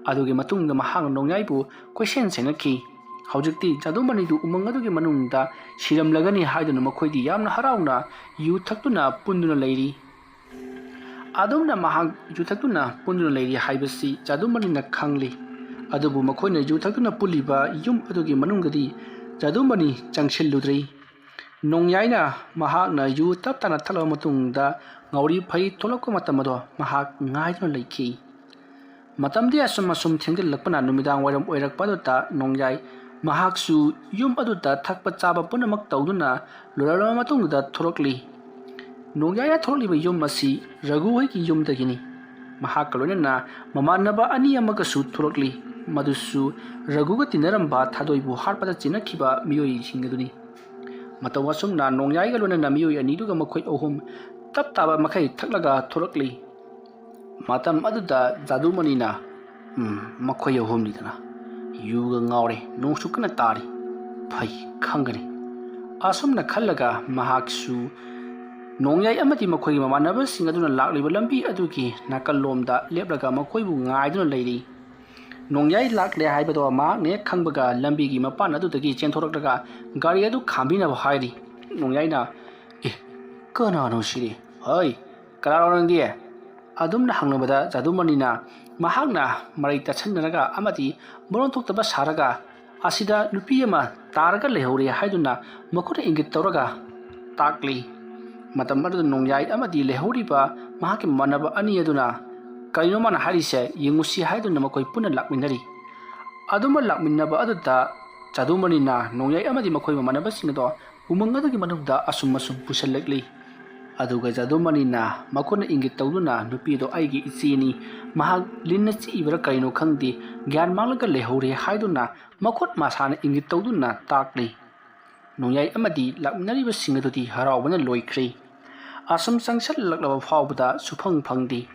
ꯑꯗꯨꯒꯤ ꯃꯇꯨꯡꯗ ꯃꯍꯥꯛꯅ ꯅꯣꯡꯌꯥꯏꯕꯨ ꯀꯣꯏꯁꯦꯟ ꯁꯦꯟꯅꯈꯤ꯫ ꯍꯧꯖꯤꯛꯇꯤ ꯖꯥꯗꯨꯃꯅꯤꯗꯨ ꯎꯃꯪ ꯑꯗꯨꯒꯤ ꯃꯅꯨꯡꯗ ꯁꯤꯔꯝꯂꯒꯅꯤ ꯍꯥꯏꯗꯨꯅ ꯃꯈꯣꯏꯗꯤ ꯌꯥꯝꯅ ꯍꯔꯥꯎꯅ ꯌꯨ ꯊꯛꯇꯨꯅ ꯄꯨꯟꯗꯨꯅ ꯂꯩꯔꯤ꯫ ꯑꯗꯨꯝꯅ ꯃꯍꯥꯛ ꯌꯨ ꯊꯛꯇꯨꯅ ꯄꯨꯟꯗꯨꯅ ꯂꯩꯔꯤ ꯍꯥꯏꯕꯁꯤ ꯖꯥꯗꯨꯃꯅꯤꯅ ꯈꯪꯂꯤ꯫ ꯑꯗꯨꯕꯨ ꯃꯈꯣꯏꯅ ꯌꯨ ꯊꯛꯇꯨꯅ ꯄꯨꯜꯂꯤꯕ ꯌꯨꯝ ꯑꯗꯨꯒꯤ ꯃꯅꯨꯡꯗꯗꯤ ꯖꯥꯗꯨꯃꯅꯤ ꯆꯪꯁꯤꯜꯂꯨꯗ꯭ꯔꯤ꯫ ꯅꯣꯡꯌꯥꯏꯅ ꯃꯍꯥꯛꯅ ꯌꯨ ꯇꯞ ꯇꯥꯅ ꯊꯛꯂꯕ ꯃꯇꯨꯡꯗ ꯉꯥꯎꯔꯤ ꯐꯩ ꯊꯣꯛꯂꯛꯄ ꯃꯇꯝ ꯑꯗꯣ ꯃꯍꯥꯛ ꯉꯥꯏꯗꯨꯅ ꯂꯩꯈꯤ꯫ ꯃꯇꯝꯗꯤ ꯑꯁꯨꯝ ꯑꯁꯨꯝ ꯊꯦꯡꯖꯤꯜꯂꯛꯄꯅ ꯅꯨꯃꯤꯗꯥꯡ ꯋꯥꯏꯔꯝ ꯑꯣꯏꯔꯛꯄ ꯑꯗꯨꯗ ꯅꯣꯡꯌꯥꯏ ꯃꯍꯥꯛꯁꯨ ꯌꯨꯝ ꯑꯗꯨꯗ ꯊꯛꯄ ꯆꯥꯕ ꯄꯨꯝꯅꯃꯛ ꯇꯧꯗꯨꯅ ꯂꯣꯏꯔꯕ ꯃꯇꯨꯡꯗ ꯊꯣꯛꯂꯛꯂꯤ꯫ ꯅꯣꯡꯌꯥꯏꯅ ꯊꯣꯛꯂꯛꯂꯤꯕ ꯌꯨꯝ ꯑꯁꯤ ꯔꯘꯨ ꯍꯣꯏꯒꯤ ꯌꯨꯝꯗꯒꯤꯅꯤ꯫ ꯃꯍꯥꯛꯀ ꯂꯣꯏꯅꯅ ꯃꯃꯥꯟꯅꯕ ꯑꯅꯤ ꯑꯃꯒꯁꯨ ꯊꯣꯛꯂꯛꯂꯤ꯫ ꯃꯗꯨꯁꯨ ꯔꯘꯨꯒ ꯇꯤꯟꯅꯔꯝꯕ ꯊꯥꯗꯣꯏꯕꯨ ꯍꯥꯠꯄꯗ ꯆꯦꯟꯅꯈꯤꯕ ꯃꯤꯑꯣꯏꯁꯤꯡ ꯑꯗꯨꯅꯤ꯫ ꯃꯇꯧ ꯑꯁꯨꯝꯅ ꯅꯣꯡꯌꯥꯏꯒ ꯂꯣꯏꯅꯅ ꯃꯤꯑꯣꯏ ꯑꯅꯤꯗꯨꯒ ꯃꯈꯣꯏ ꯑꯍꯨꯝ ꯇꯞ ꯇꯥꯕ ꯃꯈꯩ ꯊꯛꯂꯒ ꯊꯣꯛꯂꯛꯂꯤ꯫ ꯃꯇꯝ ꯑꯗꯨꯗ ꯖꯥꯗꯨꯃꯅꯤꯅ, "ꯎꯝ, ꯃꯈꯣꯏ ꯑꯍꯨꯝꯅꯤꯗꯅ ꯌꯨꯒ ꯉꯥꯎꯔꯦ, ꯅꯣꯡꯁꯨ ꯀꯟꯅ ꯇꯥꯔꯤ, ꯐꯩ, ꯈꯪꯒꯅꯤ"꯫ ꯑꯁꯨꯝꯅ ꯈꯜꯂꯒ ꯃꯍꯥꯛꯁꯨ ꯅꯣꯡꯌꯥꯏ ꯑꯃꯗꯤ ꯃꯈꯣꯏꯒꯤ ꯃꯃꯥꯟꯅꯕꯁꯤꯡ ꯑꯗꯨꯅ ꯂꯥꯛꯂꯤꯕ ꯂꯝꯕꯤ ꯑꯗꯨꯒꯤ ꯅꯥꯀꯜꯂꯣꯝꯗ ꯂꯦꯞꯂꯒ ꯃꯈꯣꯏꯕꯨ ꯉꯥꯏꯗꯨꯅ ꯂꯩꯔꯤ꯫ ꯅꯣꯡꯌꯥꯏ ꯂꯥꯛꯂꯦ ꯍꯥꯏꯕꯗꯣ ꯃꯍꯥꯛꯅ ꯍꯦꯛ ꯈꯪꯕꯒ ꯂꯝꯕꯤꯒꯤ ꯃꯄꯥꯟ ꯑꯗꯨꯗꯒꯤ ꯆꯦꯟꯊꯣꯔꯛꯂꯒ ꯒꯥꯔꯤ ꯑꯗꯨ ꯈꯥꯝꯕꯤꯅꯕ ꯍꯥꯏꯔꯤ꯫ ꯅꯣꯡꯌꯥꯏꯅ, "ꯑꯦ, ꯀꯅꯥꯅꯣ ꯁꯤꯗꯤ? ꯍꯩ, ꯀꯅꯥꯅꯣ ꯅꯪꯗꯤ?" ꯑꯗꯨꯝꯅ ꯍꯪꯂꯕꯗ ꯖꯥꯗꯨꯃꯅꯤꯅ ꯃꯍꯥꯛꯅ ꯃꯔꯩ ꯇꯠꯁꯟꯅꯔꯒ ꯑꯃꯗꯤ ꯃꯔꯣꯟ ꯊꯣꯛꯇꯕ ꯁꯥꯔꯒ ꯑꯁꯤꯗ ꯅꯨꯄꯤ ꯑꯃ ꯇꯥꯔꯒ ꯂꯩꯍꯧꯔꯦ ꯍꯥꯏꯗꯨꯅ ꯃꯈꯨꯠꯅ ꯏꯪꯒꯤꯠ ꯇꯧꯔꯒ ꯇꯥꯛꯂꯤ꯫ ꯃꯇꯝ ꯑꯗꯨꯗ ꯅꯣꯡꯌꯥꯏ ꯑꯃꯗꯤ ꯂꯩꯍꯧꯔꯤꯕ ꯃꯍꯥꯛꯀꯤ ꯃꯃꯥꯟꯅꯕ ꯑꯅꯤ ꯑꯗꯨꯅ, "ꯀꯔꯤꯅꯣ ꯃꯥꯅ ꯍꯥꯏꯔꯤꯁꯦ? ꯌꯦꯡꯉꯨꯁꯤ" ꯍꯥꯏꯗꯨꯅ ꯃꯈꯣꯏ ꯄꯨꯟꯅ ꯂꯥꯛꯃꯤꯟꯅꯔꯤ꯫ ꯑꯗꯨꯝꯅ ꯂꯥꯛꯃꯤꯟꯅꯕ ꯑꯗꯨꯗ ꯖꯥꯗꯨꯃꯅꯤꯅ ꯅꯣꯡꯌꯥꯏ ꯑꯃꯗꯤ ꯃꯈꯣꯏ ꯃꯃꯥꯟꯅꯕꯁꯤꯡ ꯑꯗꯣ ꯎꯃꯪ ꯑꯗꯨꯒꯤ ꯃꯅꯨꯡꯗ ꯑꯁꯨꯝ ꯑꯁꯨꯝ ꯄꯨꯁꯤꯜꯂꯛꯂꯤ꯫ ꯑꯗꯨꯒ ꯖꯥꯗꯨꯃꯅꯤꯅ ꯃꯈꯨꯠꯅ ꯏꯪꯒꯤꯠ ꯇꯧꯗꯨꯅ ꯅꯨꯄꯤꯗꯣ ꯑꯩꯒꯤ ꯏꯆꯦꯅꯤ, ꯃꯍꯥꯛ ꯂꯤꯟꯅ ꯆꯤꯛꯏꯕ꯭ꯔꯥ ꯀꯔꯤꯅꯣ ꯈꯪꯗꯦ, ꯒ꯭ꯌꯥꯟ ꯃꯥꯡꯂꯒ ꯂꯩꯍꯧꯔꯦ ꯍꯥꯏꯗꯨꯅ ꯃꯈꯨꯠ ꯃꯁꯥꯅ ꯏꯪꯒꯤꯠ ꯇꯧꯗꯨꯅ ꯇꯥꯛꯂꯤ꯫ ꯅꯣꯡꯌꯥꯏ ꯑꯃꯗꯤ ꯂꯥꯛꯃꯤꯟꯅꯔꯤꯕꯁꯤꯡ ꯑꯗꯨꯗꯤ ꯍꯔꯥꯎꯕꯅ ꯂꯣꯏꯈ꯭ꯔꯦ꯫ ꯑꯁꯨꯝ ꯆꯪꯁꯤꯜꯂꯛꯂꯕ ꯐꯥꯎꯕꯗ ꯁꯨꯐꯪ ꯐꯪꯗꯦ꯫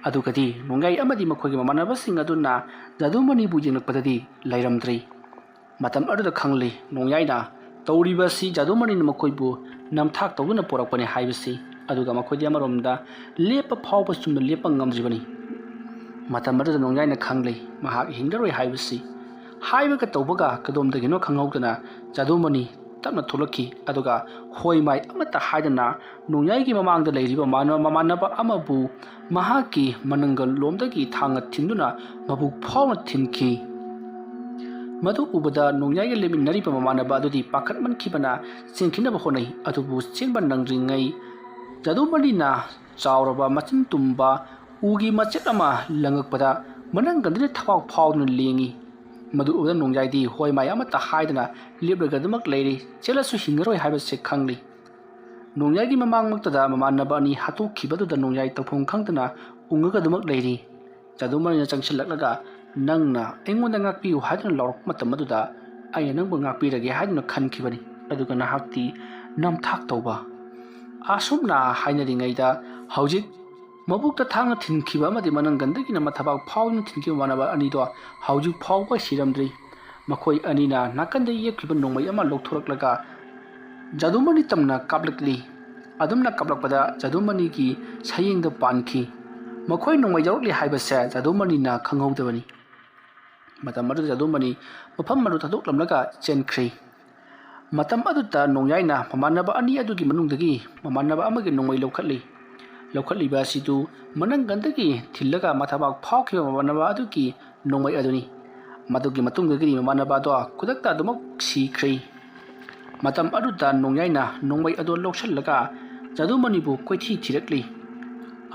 ꯑꯗꯨꯒꯗꯤ ꯅꯣꯡꯌꯥꯏ ꯑꯃꯗꯤ ꯃꯈꯣꯏꯒꯤ ꯃꯃꯥꯟꯅꯕꯁꯤꯡ ꯑꯗꯨꯅ ꯖꯥꯗꯨꯃꯅꯤꯕꯨ ꯌꯦꯡꯂꯛꯄꯗꯗꯤ ꯂꯩꯔꯝꯗ꯭ꯔꯦ꯫ ꯃꯇꯝ ꯑꯗꯨꯗ ꯈꯪꯂꯤ ꯅꯣꯡꯌꯥꯏꯅ ꯇꯧꯔꯤꯕ ꯑꯁꯤ ꯖꯥꯗꯨꯃꯅꯤꯅ ꯃꯈꯣꯏꯕꯨ ꯅꯝꯊꯥꯛ ꯇꯧꯗꯨꯅ ꯄꯣꯔꯛꯄꯅꯤ ꯍꯥꯏꯕꯁꯤ꯫ ꯑꯗꯨꯒ ꯃꯈꯣꯏꯗꯤ ꯑꯃꯔꯣꯝꯗ ꯂꯦꯞꯄ ꯐꯥꯎꯕ ꯆꯨꯝꯅ ꯂꯦꯞꯄ ꯉꯝꯗ꯭ꯔꯤꯕꯅꯤ꯫ ꯃꯇꯝ ꯑꯗꯨꯗ ꯅꯣꯡꯌꯥꯏꯅ ꯈꯪꯂꯦ, ꯃꯍꯥꯛ ꯍꯤꯡꯂꯔꯣꯏ ꯍꯥꯏꯕꯁꯤ꯫ ꯍꯥꯏꯕꯒ ꯇꯧꯕꯒ ꯀꯗꯣꯝꯗꯒꯤꯅꯣ ꯈꯪꯍꯧꯗꯅ ꯖꯥꯗꯨꯃꯅꯤ ꯇꯞꯅ ꯊꯣꯛꯂꯛꯈꯤ꯫ ꯑꯗꯨꯒ ꯍꯣꯏ ꯃꯥꯏ ꯑꯃꯠꯇ ꯍꯥꯏꯗꯅ ꯅꯣꯡꯌꯥꯏꯒꯤ ꯃꯃꯥꯡꯗ ꯂꯩꯔꯤꯕ ꯃꯃꯥꯟꯅꯕ ꯑꯃꯕꯨ ꯃꯍꯥꯛꯀꯤ ꯃꯅꯪꯒꯜ ꯂꯣꯝꯗꯒꯤ ꯊꯥꯡꯅ ꯊꯤꯟꯗꯨꯅ ꯃꯕꯨꯛ ꯐꯥꯎꯅ ꯊꯤꯟꯈꯤ꯫ ꯃꯗꯨ ꯎꯕꯗ ꯅꯣꯡꯌꯥꯏꯒ ꯂꯩꯃꯤꯟꯅꯔꯤꯕ ꯃꯃꯥꯟꯅꯕ ꯑꯗꯨꯗꯤ ꯄꯥꯈꯠꯃꯟꯈꯤꯕꯅ ꯆꯦꯟꯈꯤꯅꯕ ꯍꯣꯠꯅꯩ꯫ ꯑꯗꯨꯕꯨ ꯆꯦꯟꯕ ꯅꯪꯗ꯭ꯔꯤꯉꯩ ꯖꯥꯗꯨꯃꯅꯤꯅ ꯆꯥꯎꯔꯕ ꯃꯆꯤꯟ ꯇꯨꯝꯕ ꯎꯒꯤ ꯃꯆꯦꯠ ꯑꯃ ꯂꯪꯉꯛꯄꯗ ꯃꯅꯪꯒꯟꯗꯨꯅ ꯊꯕꯥꯛ ꯐꯥꯎꯗꯨꯅ ꯂꯦꯡꯉꯤ꯫ ꯃꯗꯨ ꯎꯕꯗ ꯅꯣꯡꯌꯥꯏꯗꯤ ꯍꯣꯏ ꯃꯥꯏ ꯑꯃꯠꯇ ꯍꯥꯏꯗꯅ ꯂꯦꯞꯂꯒ ꯑꯗꯨꯃꯛ ꯂꯩꯔꯤ꯫ ꯆꯦꯜꯂꯁꯨ ꯍꯤꯡꯉꯔꯣꯏ ꯍꯥꯏꯕꯁꯦ ꯈꯪꯂꯤ꯫ ꯅꯣꯡꯌꯥꯏꯒꯤ ꯃꯃꯥꯡꯃꯛꯇꯗ ꯃꯃꯥꯟꯅꯕ ꯑꯅꯤ ꯍꯥꯠꯇꯣꯛꯈꯤꯕꯗꯨꯗ ꯅꯣꯡꯌꯥꯏ ꯇꯧꯐꯝ ꯈꯪꯗꯅ ꯎꯪꯉꯒ ꯑꯗꯨꯃꯛ ꯂꯩꯔꯤ꯫ ꯖꯥꯗꯨꯃꯅꯤꯅ ꯆꯪꯁꯤꯜꯂꯛꯂꯒ ꯅꯪꯅ ꯑꯩꯉꯣꯟꯗ ꯉꯥꯛꯄꯤꯌꯨ ꯍꯥꯏꯗꯨꯅ ꯂꯥꯎꯔꯛꯄ ꯃꯇꯝ ꯑꯗꯨꯗ ꯑꯩꯅ ꯅꯪꯕꯨ ꯉꯥꯛꯄꯤꯔꯒꯦ ꯍꯥꯏꯗꯨꯅ ꯈꯟꯈꯤꯕꯅꯤ꯫ ꯑꯗꯨꯒ ꯅꯍꯥꯛꯇꯤ ꯅꯝꯊꯥꯛ ꯇꯧꯕ꯫ ꯑꯁꯨꯝꯅ ꯍꯥꯏꯅꯔꯤꯉꯩꯗ ꯍꯧꯖꯤꯛ ꯃꯕꯨꯛꯇ ꯊꯥꯡꯅ ꯊꯤꯟꯈꯤꯕ ꯑꯃꯗꯤ ꯃꯅꯪꯒꯟꯗꯒꯤꯅ ꯃꯊꯕꯥꯛ ꯐꯥꯎꯗꯨꯅ ꯊꯤꯟꯈꯤꯕ ꯃꯃꯥꯟꯅꯕ ꯑꯅꯤꯗꯣ ꯍꯧꯖꯤꯛ ꯐꯥꯎꯕ ꯁꯤꯔꯝꯗ꯭ꯔꯤ꯫ ꯃꯈꯣꯏ ꯑꯅꯤꯅ ꯅꯥꯀꯟꯗ ꯌꯦꯞꯈꯤꯕ ꯅꯣꯡꯃꯩ ꯑꯃ ꯂꯧꯊꯣꯔꯛꯂꯒ ꯖꯥꯗꯨꯃꯅꯤ ꯇꯝꯅ ꯀꯥꯞꯂꯛꯂꯤ꯫ ꯑꯗꯨꯝꯅ ꯀꯥꯞꯂꯛꯄꯗ ꯖꯥꯗꯨꯃꯅꯤꯒꯤ ꯁꯌꯦꯡꯗ ꯄꯥꯟꯈꯤ꯫ ꯃꯈꯣꯏ ꯅꯣꯡꯃꯩ ꯌꯥꯎꯔꯛꯂꯤ ꯍꯥꯏꯕꯁꯦ ꯖꯥꯗꯨꯃꯅꯤꯅ ꯈꯪꯍꯧꯗꯕꯅꯤ꯫ ꯃꯇꯝ ꯑꯗꯨꯗ ꯖꯥꯗꯨꯃꯅꯤ ꯃꯐꯝ ꯑꯗꯨ ꯊꯥꯗꯣꯛꯂꯝꯂꯒ ꯆꯦꯟꯈ꯭ꯔꯤ꯫ ꯃꯇꯝ ꯑꯗꯨꯗ ꯅꯣꯡꯌꯥꯏꯅ ꯃꯃꯥꯟꯅꯕ ꯑꯅꯤ ꯑꯗꯨꯒꯤ ꯃꯅꯨꯡꯗꯒꯤ ꯃꯃꯥꯟꯅꯕ ꯑꯃꯒꯤ ꯅꯣꯡꯃꯩ ꯂꯧꯈꯠꯂꯤ꯫ ꯂꯧꯈꯠꯂꯤꯕ ꯑꯁꯤꯗꯨ ꯃꯅꯪꯒꯟꯗꯒꯤ ꯊꯤꯜꯂꯒ ꯃꯊꯕꯥꯛ ꯐꯥꯎꯈꯤꯕ ꯃꯃꯥꯟꯅꯕ ꯑꯗꯨꯒꯤ ꯅꯣꯡꯃꯩ ꯑꯗꯨꯅꯤ꯫ ꯃꯗꯨꯒꯤ ꯃꯇꯨꯡꯗꯒꯤꯗꯤ ꯃꯃꯥꯟꯅꯕ ꯑꯗꯣ ꯈꯨꯗꯛꯇ ꯑꯗꯨꯃꯛ ꯁꯤꯈ꯭ꯔꯦ꯫ ꯃꯇꯝ ꯑꯗꯨꯗ ꯅꯣꯡꯌꯥꯏꯅ ꯅꯣꯡꯃꯩ ꯑꯗꯣ ꯂꯧꯁꯤꯜꯂꯒ ꯖꯥꯗꯨꯃꯅꯤꯕꯨ ꯀꯣꯏꯊꯤ ꯊꯤꯔꯛꯂꯤ꯫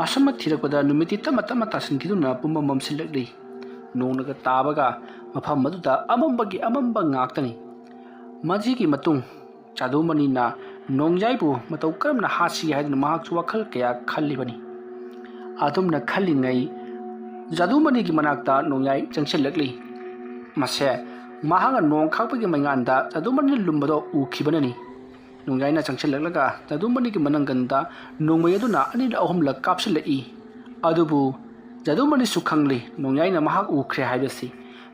ꯑꯁꯨꯝꯅ ꯊꯤꯔꯛꯄꯗ ꯅꯨꯃꯤꯠꯇꯤ ꯇꯞꯅ ꯇꯞꯅ ꯇꯥꯁꯤꯟꯈꯤꯗꯨꯅ ꯄꯨꯝꯃꯝ ꯃꯝꯁꯤꯜꯂꯛꯂꯤ꯫ ꯅꯣꯡꯅꯒ ꯇꯥꯕꯒ ꯃꯐꯝ ꯑꯗꯨꯗ ꯑꯃꯝꯕꯒꯤ ꯑꯃꯝꯕ ꯉꯥꯛꯇꯅꯤ꯫ ꯃꯁꯤꯒꯤ ꯃꯇꯨꯡ ꯖꯥꯗꯨꯃꯅꯤꯅ ꯅꯣꯡꯌꯥꯏꯕꯨ ꯃꯇꯧ ꯀꯔꯝꯅ ꯍꯥꯠꯁꯤꯒꯦ ꯍꯥꯏꯗꯨꯅ ꯃꯍꯥꯛꯁꯨ ꯋꯥꯈꯜ ꯀꯌꯥ ꯈꯜꯂꯤꯕꯅꯤ꯫ ꯑꯗꯨꯝꯅ ꯈꯜꯂꯤꯉꯩ ꯖꯥꯗꯨꯃꯅꯤꯒꯤ ꯃꯅꯥꯛꯇ ꯅꯣꯡꯌꯥꯏ ꯆꯪꯁꯤꯜꯂꯛꯂꯤ꯫ ꯃꯁꯦ ꯃꯍꯥꯛꯅ ꯅꯣꯡ ꯈꯥꯛꯄꯒꯤ ꯃꯩꯉꯥꯟꯗ ꯖꯥꯗꯨꯃꯅꯤꯅ ꯂꯨꯝꯕꯗꯣ ꯎꯈꯤꯕꯅꯅꯤ꯫ ꯅꯣꯡꯌꯥꯏꯅ ꯆꯪꯁꯤꯜꯂꯛꯂꯒ ꯖꯥꯗꯨꯃꯅꯤꯒꯤ ꯃꯅꯪꯒꯟꯗ ꯅꯣꯡꯃꯩ ꯑꯗꯨꯅ ꯑꯅꯤꯔꯛ ꯑꯍꯨꯝꯂꯛ ꯀꯥꯞꯁꯤꯜꯂꯛꯏ꯫ ꯑꯗꯨꯕꯨ ꯖꯥꯗꯨꯃꯅꯤꯁꯨ ꯈꯪꯂꯤ ꯅꯣꯡꯌꯥꯏꯅ ꯃꯍꯥꯛ ꯎꯈ꯭ꯔꯦ ꯍꯥꯏꯕꯁꯤ꯫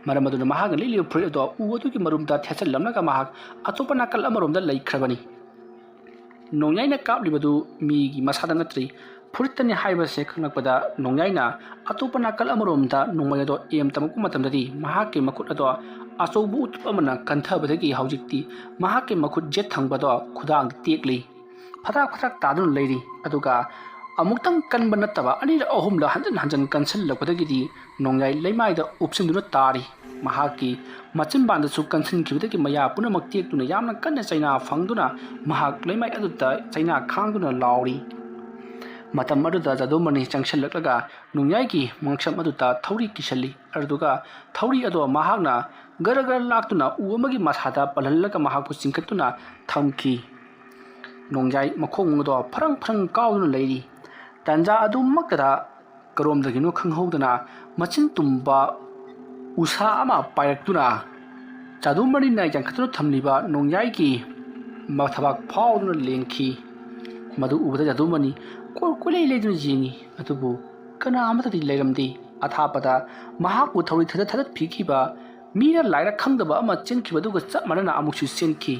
ꯃꯔꯝ ꯑꯗꯨꯅ ꯃꯍꯥꯛꯅ ꯂꯤꯠꯂꯤꯕ ꯐꯨꯔꯤꯠ ꯑꯗꯣ ꯎ ꯑꯗꯨꯒꯤ ꯃꯔꯨꯝꯗ ꯊꯦꯠꯆꯜꯂꯝꯂꯒ ꯃꯍꯥꯛ ꯑꯇꯣꯞꯄ ꯅꯥꯀꯜ ꯑꯃꯔꯣꯝꯗ ꯂꯩꯈ꯭ꯔꯕꯅꯤ꯫ ꯅꯣꯡꯌꯥꯏꯅ ꯀꯥꯞꯂꯤꯕꯗꯨ ꯃꯤꯒꯤ ꯃꯁꯥꯗ ꯅꯠꯇ꯭ꯔꯤ, ꯐꯨꯔꯤꯠꯇꯅꯤ ꯍꯥꯏꯕꯁꯦ ꯈꯪꯂꯛꯄꯗ ꯅꯣꯡꯌꯥꯏꯅ ꯑꯇꯣꯞꯄ ꯅꯥꯀꯜ ꯑꯃꯔꯣꯝꯗ ꯅꯣꯡꯃꯩ ꯑꯗꯣ ꯑꯦꯝ ꯇꯝꯃꯛꯄ ꯃꯇꯝꯗꯗꯤ ꯃꯍꯥꯛꯀꯤ ꯃꯈꯨꯠ ꯑꯗꯣ ꯑꯆꯧꯕ ꯎꯇꯨꯞ ꯑꯃꯅ ꯀꯟꯊꯕꯗꯒꯤ ꯍꯧꯖꯤꯛꯇꯤ ꯃꯍꯥꯛꯀꯤ ꯃꯈꯨꯠ ꯌꯦꯠ ꯊꯪꯕꯗꯣ ꯈꯨꯗꯥꯡꯗ ꯇꯦꯛꯂꯤ꯫ ꯐꯗꯥꯛ ꯐꯗꯥꯛ ꯇꯥꯗꯨꯅ ꯂꯩꯔꯤ꯫ ꯑꯗꯨꯒ ꯑꯃꯨꯛꯇꯪ ꯀꯟꯕ ꯅꯠꯇꯕ ꯑꯅꯤꯔꯛ ꯑꯍꯨꯝꯂꯛ ꯍꯟꯖꯤꯟ ꯍꯟꯖꯤꯟ ꯀꯟꯁꯤꯜꯂꯛꯄꯗꯒꯤꯗꯤ ꯅꯣꯡꯌꯥꯏ ꯂꯩꯃꯥꯏꯗ ꯎꯞꯁꯤꯟꯗꯨꯅ ꯇꯥꯔꯤ꯫ ꯃꯍꯥꯛꯀꯤ ꯃꯆꯤꯟꯕꯥꯟꯗꯁꯨ ꯀꯟꯁꯤꯟꯈꯤꯕꯗꯒꯤ ꯃꯌꯥ ꯄꯨꯝꯅꯃꯛ ꯇꯦꯛꯇꯨꯅ ꯌꯥꯝꯅ ꯀꯟꯅ ꯆꯩꯅꯥ ꯐꯪꯗꯨꯅ ꯃꯍꯥꯛ ꯂꯩꯃꯥꯏ ꯑꯗꯨꯗ ꯆꯩꯅꯥ ꯈꯥꯡꯗꯨꯅ ꯂꯥꯎꯔꯤ꯫ ꯃꯇꯝ ꯑꯗꯨꯗ ꯖꯥꯗꯨꯃꯅꯤ ꯆꯪꯁꯤꯜꯂꯛꯂꯒ ꯅꯣꯡꯌꯥꯏꯒꯤ ꯃꯉꯛꯁꯝ ꯑꯗꯨꯗ ꯊꯧꯔꯤ ꯀꯤꯁꯜꯂꯤ꯫ ꯑꯗꯨꯒ ꯊꯧꯔꯤ ꯑꯗꯣ ꯃꯍꯥꯛꯅ ꯒꯔ ꯒꯔ ꯂꯥꯛꯇꯨꯅ ꯎ ꯑꯃꯒꯤ ꯃꯁꯥꯗ ꯄꯜꯍꯜꯂꯒ ꯃꯍꯥꯛꯄꯨ ꯆꯤꯡꯈꯠꯇꯨꯅ ꯊꯝꯈꯤ꯫ ꯅꯣꯡꯌꯥꯏ ꯃꯈꯣꯡ ꯑꯗꯣ ꯐꯔꯪ ꯐꯔꯪ ꯀꯥꯎꯗꯨꯅ ꯂꯩꯔꯤ꯫ ꯇꯥꯟꯖꯥ ꯑꯗꯨꯃꯛꯇꯗ ꯀꯔꯣꯝꯗꯒꯤꯅꯣ ꯈꯪꯍꯧꯗꯅ ꯃꯆꯤꯟ ꯇꯨꯝꯕ ꯎꯁꯥ ꯑꯃ ꯄꯥꯏꯔꯛꯇꯨꯅ ꯖꯥꯗꯨꯃꯅꯤꯅ ꯌꯥꯟꯈꯠꯇꯨꯅ ꯊꯝꯂꯤꯕ ꯅꯣꯡꯌꯥꯏꯒꯤ ꯃꯊꯕꯥꯛ ꯐꯥꯎꯗꯨꯅ ꯂꯦꯡꯈꯤ꯫ ꯃꯗꯨ ꯎꯕꯗ ꯖꯥꯗꯨꯃꯅꯤ ꯀꯣꯏ-, ꯀꯣꯏꯂꯩ ꯂꯩꯗꯨꯅ ꯌꯦꯡꯉꯤ, ꯑꯗꯨꯕꯨ ꯀꯅꯥ ꯑꯃꯠꯇꯗꯤ ꯂꯩꯔꯝꯗꯦ꯫ ꯑꯊꯥꯞꯄꯗ ꯃꯍꯥꯛꯄꯨ ꯊꯧꯔꯤ ꯊꯗꯠ ꯊꯗꯠꯄꯤꯈꯤꯕ ꯃꯤꯔ ꯂꯥꯏꯔ ꯈꯪꯗꯕ ꯑꯃ ꯆꯦꯟꯈꯤꯕꯗꯨꯒ ꯆꯞ ꯃꯥꯟꯅꯅ ꯑꯃꯨꯛꯁꯨ ꯆꯦꯟꯈꯤ꯫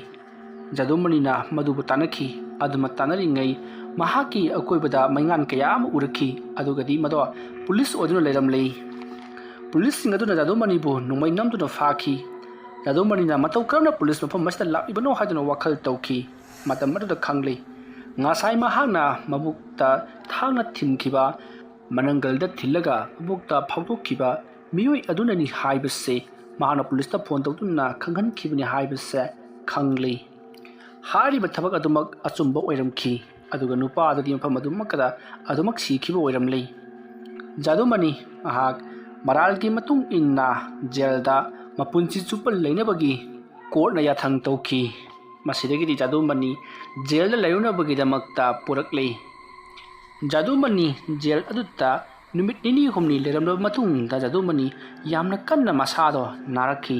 ꯖꯥꯗꯨꯃꯅꯤꯅ ꯃꯗꯨꯕꯨ ꯇꯥꯟꯅꯈꯤ꯫ ꯑꯗꯨꯃ ꯇꯥꯟꯅꯔꯤꯉꯩ ꯃꯍꯥꯛꯀꯤ ꯑꯀꯣꯏꯕꯗ ꯃꯩꯉꯥꯟ ꯀꯌꯥ ꯑꯃ ꯎꯔꯛꯈꯤ꯫ ꯑꯗꯨꯒꯗꯤ ꯃꯗꯣ ꯄꯨꯂꯤꯁ ꯑꯣꯏꯗꯨꯅ ꯂꯩꯔꯝꯂꯦ꯫ ꯄꯨꯂꯤꯁꯁꯤꯡ ꯑꯗꯨꯅ ꯖꯥꯗꯨꯃꯅꯤꯕꯨ ꯅꯣꯡꯃꯩ ꯅꯝꯗꯨꯅ ꯐꯥꯈꯤ꯫ ꯖꯥꯗꯨꯃꯅꯤꯅ ꯃꯇꯧ ꯀꯔꯝꯅ ꯄꯨꯂꯤꯁ ꯃꯐꯝ ꯑꯁꯤꯗ ꯂꯥꯛꯂꯤꯕꯅꯣ ꯍꯥꯏꯗꯨꯅ ꯋꯥꯈꯜ ꯇꯧꯈꯤ꯫ ꯃꯇꯝ ꯑꯗꯨꯗ ꯈꯪꯂꯦ꯫ ꯉꯁꯥꯏ ꯃꯍꯥꯛꯅ ꯃꯕꯨꯛꯇ ꯊꯥꯡꯅ ꯊꯤꯟꯈꯤꯕ, ꯃꯅꯪꯒꯜꯗ ꯊꯤꯜꯂꯒ ꯃꯕꯨꯛꯇ ꯐꯥꯎꯗꯣꯛꯈꯤꯕ ꯃꯤꯑꯣꯏ ꯑꯗꯨꯅꯅꯤ ꯍꯥꯏꯕꯁꯦ ꯃꯍꯥꯛꯅ ꯄꯨꯂꯤꯁꯇ ꯐꯣꯟ ꯇꯧꯗꯨꯅ ꯈꯪꯍꯟꯈꯤꯕꯅꯤ ꯍꯥꯏꯕꯁꯦ ꯈꯪꯂꯤ꯫ ꯍꯥꯏꯔꯤꯕ ꯊꯕꯛ ꯑꯗꯨꯃꯛ ꯑꯆꯨꯝꯕ ꯑꯣꯏꯔꯝꯈꯤ꯫ ꯑꯗꯨꯒ ꯅꯨꯄꯥ ꯑꯗꯨꯗꯤ ꯃꯐꯝ ꯑꯗꯨꯃꯛꯇꯗ ꯑꯗꯨꯃꯛ ꯁꯤꯈꯤꯕ ꯑꯣꯏꯔꯝꯂꯦ꯫ ꯖꯥꯗꯨꯃꯅꯤ ꯃꯍꯥꯛ ꯃꯔꯥꯜꯒꯤ ꯃꯇꯨꯡ ꯏꯟꯅ ꯖꯦꯜꯗ ꯃꯄꯨꯟꯁꯤ ꯆꯨꯞꯄ ꯂꯩꯅꯕꯒꯤ ꯀꯣꯔꯠꯅ ꯌꯥꯊꯪ ꯇꯧꯈꯤ꯫ ꯃꯁꯤꯗꯒꯤꯗꯤ ꯖꯥꯗꯨꯃꯅꯤ ꯖꯦꯜꯗ ꯂꯩꯔꯨꯅꯕꯒꯤꯗꯃꯛꯇ ꯄꯨꯔꯛꯂꯤ꯫ ꯖꯥꯗꯨꯃꯅꯤ ꯖꯦꯜ ꯑꯗꯨꯗ ꯅꯨꯃꯤꯠ ꯅꯤꯅꯤ ꯍꯨꯝꯅꯤ ꯂꯩꯔꯝꯂꯕ ꯃꯇꯨꯡꯗ ꯖꯥꯗꯨꯃꯅꯤ ꯌꯥꯝꯅ ꯀꯟꯅ ꯃꯁꯥꯗꯣ ꯅꯥꯔꯛꯈꯤ꯫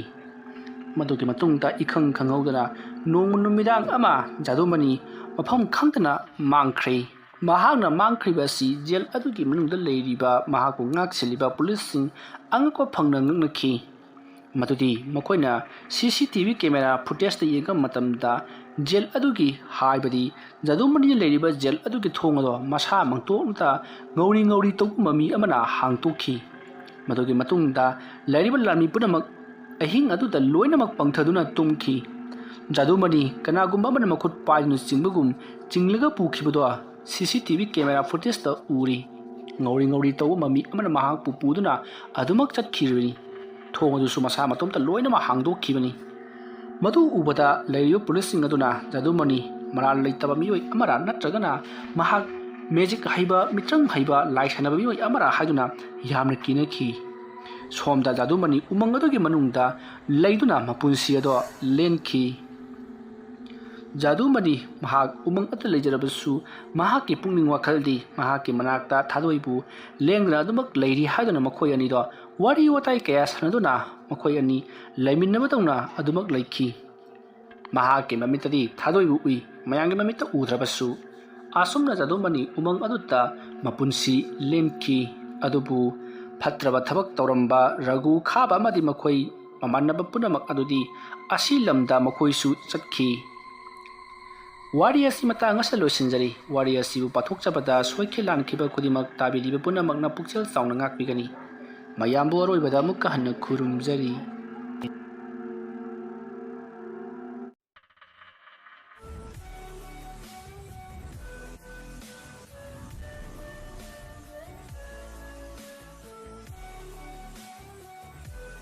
ꯃꯗꯨꯒꯤ ꯃꯇꯨꯡꯗ ꯏꯈꯪ ꯈꯪꯍꯧꯗꯅ ꯅꯣꯡꯃ ꯅꯨꯃꯤꯗꯥꯡ ꯑꯃ ꯖꯥꯗꯨꯃꯅꯤ ꯃꯐꯝ ꯈꯪꯗꯅ ꯃꯥꯡꯈ꯭ꯔꯦ꯫ ꯃꯍꯥꯛꯅ ꯃꯥꯡꯈ꯭ꯔꯤꯕ ꯑꯁꯤ ꯖꯦꯜ ꯑꯗꯨꯒꯤ ꯃꯅꯨꯡꯗ ꯂꯩꯔꯤꯕ ꯃꯍꯥꯛꯄꯨ ꯉꯥꯛꯁꯦꯜꯂꯤꯕ ꯄꯨꯂꯤꯁꯁꯤꯡ ꯑꯉꯛꯄ ꯐꯪꯅ ꯉꯛꯅꯈꯤ꯫ ꯃꯗꯨꯗꯤ ꯃꯈꯣꯏꯅ ꯁꯤ ꯁꯤ ꯇꯤ ꯚꯤ ꯀꯦꯃꯦꯔꯥ ꯐꯨꯇꯦꯖꯇ ꯌꯦꯡꯕ ꯃꯇꯝꯗ ꯖꯦꯜ ꯑꯗꯨꯒꯤ, ꯍꯥꯏꯕꯗꯤ ꯖꯥꯗꯨꯃꯅꯤꯅ ꯂꯩꯔꯤꯕ ꯖꯦꯜ ꯑꯗꯨꯒꯤ ꯊꯣꯡ ꯑꯗꯣ ꯃꯁꯥ ꯃꯇꯣꯝꯇ ꯉꯧꯔꯤ ꯉꯧꯔꯤ ꯇꯧꯕ ꯃꯃꯤ ꯑꯃꯅ ꯍꯥꯡꯗꯣꯛꯈꯤ꯫ ꯃꯗꯨꯒꯤ ꯃꯇꯨꯡꯗ ꯂꯩꯔꯤꯕ ꯂꯥꯟꯃꯤ ꯄꯨꯝꯅꯃꯛ ꯑꯍꯤꯡ ꯑꯗꯨꯗ ꯂꯣꯏꯅꯃꯛ ꯄꯪꯊꯗꯨꯅ ꯇꯨꯝꯈꯤ꯫ ꯖꯥꯗꯨꯃꯅꯤ ꯀꯅꯥꯒꯨꯝꯕ ꯑꯃꯅ ꯃꯈꯨꯠ ꯄꯥꯏꯗꯨꯅ ꯆꯤꯡꯕꯒꯨꯝ ꯆꯤꯡꯂꯒ ꯄꯨꯈꯤꯕꯗꯣ ꯁꯤ ꯁꯤ ꯇꯤ ꯚꯤ camera footageꯇ ꯎꯔꯤ꯫ ꯉꯧꯔꯤ ꯉꯧꯔꯤ ꯇꯧꯕ ꯃꯃꯤ ꯑꯃꯅ ꯃꯍꯥꯛꯄꯨ ꯄꯨꯗꯨꯅ ꯑꯗꯨꯃꯛ ꯆꯠꯈꯤꯕꯅꯤ꯫ ꯊꯣꯡ ꯑꯗꯨꯁꯨ ꯃꯁꯥ ꯃꯇꯣꯝꯇ ꯂꯣꯏꯅꯃꯛ ꯍꯥꯡꯗꯣꯛꯈꯤꯕꯅꯤ꯫ ꯃꯗꯨ ꯎꯕꯗ ꯂꯩꯔꯤꯕ ꯄꯨꯂꯤꯁꯁꯤꯡ ꯑꯗꯨꯅ ꯖꯥꯗꯨꯃꯅꯤ ꯃꯔꯥꯜ ꯂꯩꯇꯕ ꯃꯤꯑꯣꯏ ꯑꯃꯔꯥ ꯅꯠꯇ꯭ꯔꯒꯅ ꯃꯍꯥꯛ magic ꯍꯩꯕ, ꯃꯤꯇ꯭ꯔꯪ ꯍꯩꯕ, ꯂꯥꯏ ꯁꯥꯟꯅꯕ ꯃꯤꯑꯣꯏ ꯑꯃꯔꯥ ꯍꯥꯏꯗꯨꯅ ꯌꯥꯝꯅ ꯀꯤꯅꯈꯤ꯫ ꯁꯣꯝꯗ ꯖꯥꯗꯨꯃꯅꯤ ꯎꯃꯪ ꯑꯗꯨꯒꯤ ꯃꯅꯨꯡꯗ ꯂꯩꯗꯨꯅ ꯃꯄꯨꯟꯁꯤ ꯑꯗꯣ ꯂꯦꯟꯈꯤ꯫ ꯖꯥꯗꯨꯃꯅꯤ ꯃꯍꯥꯛ ꯎꯃꯪ ꯑꯗꯨ ꯂꯩꯖꯔꯕꯁꯨ, ꯃꯍꯥꯛꯀꯤ ꯄꯨꯛꯅꯤꯡ ꯋꯥꯈꯜꯗꯤ ꯃꯍꯥꯛꯀꯤ ꯃꯅꯥꯛꯇ ꯊꯥꯗꯣꯏꯕꯨ ꯂꯦꯡꯗꯅ ꯑꯗꯨꯃꯛ ꯂꯩꯔꯤ ꯍꯥꯏꯗꯨꯅ ꯃꯈꯣꯏ ꯑꯅꯤꯗꯣ ꯋꯥꯔꯤ ꯋꯥꯇꯥꯏ ꯀꯌꯥ ꯁꯥꯟꯅꯗꯨꯅ ꯃꯈꯣꯏ ꯑꯅꯤ ꯂꯩꯃꯤꯟꯅꯕꯗꯧꯅ ꯑꯗꯨꯃꯛ ꯂꯩꯈꯤ꯫ ꯃꯍꯥꯛꯀꯤ ꯃꯃꯤꯠꯇꯗꯤ ꯊꯥꯗꯣꯏꯕꯨ ꯎꯏ, ꯃꯌꯥꯝꯒꯤ ꯃꯃꯤꯠꯇ ꯎꯗ꯭ꯔꯕꯁꯨ꯫ ꯑꯁꯨꯝꯅ ꯖꯥꯗꯨꯃꯅꯤ ꯎꯃꯪ ꯑꯗꯨꯗ ꯃꯄꯨꯟꯁꯤ ꯂꯦꯟꯈꯤ꯫ ꯑꯗꯨꯕꯨ ꯐꯠꯇ꯭ꯔꯕ ꯊꯕꯛ ꯇꯧꯔꯝꯕ ꯔꯘꯨ ꯈꯥꯕ ꯑꯃꯗꯤ ꯃꯈꯣꯏ ꯃꯃꯥꯟꯅꯕ ꯄꯨꯝꯅꯃꯛ ꯑꯗꯨꯗꯤ ꯑꯁꯤ ꯂꯝꯗ ꯃꯈꯣꯏꯁꯨ ꯆꯠꯈꯤ꯫ ꯋꯥꯔꯤ ꯑꯁꯤ ꯃꯇꯥꯡ ꯑꯁꯤꯗ ꯂꯣꯏꯁꯤꯟꯖꯔꯤ꯫ ꯋꯥꯔꯤ ꯑꯁꯤꯕꯨ ꯄꯥꯊꯣꯛꯆꯕꯗ ꯁꯣꯏꯈꯤꯕ ꯂꯥꯟꯈꯤꯕ ꯈꯨꯗꯤꯡꯃꯛ ꯇꯥꯕꯤꯔꯤꯕ ꯄꯨꯝꯅꯃꯛꯅ ꯄꯨꯛꯆꯦꯜ ꯆꯥꯎꯅ ꯉꯥꯛꯄꯤꯒꯅꯤ꯫ ꯃꯌꯥꯝꯕꯨ ꯑꯔꯣꯏꯕꯗ ꯑꯃꯨꯛꯀ ꯍꯟꯅ ꯈꯨꯔꯨꯝꯖꯔꯤ꯫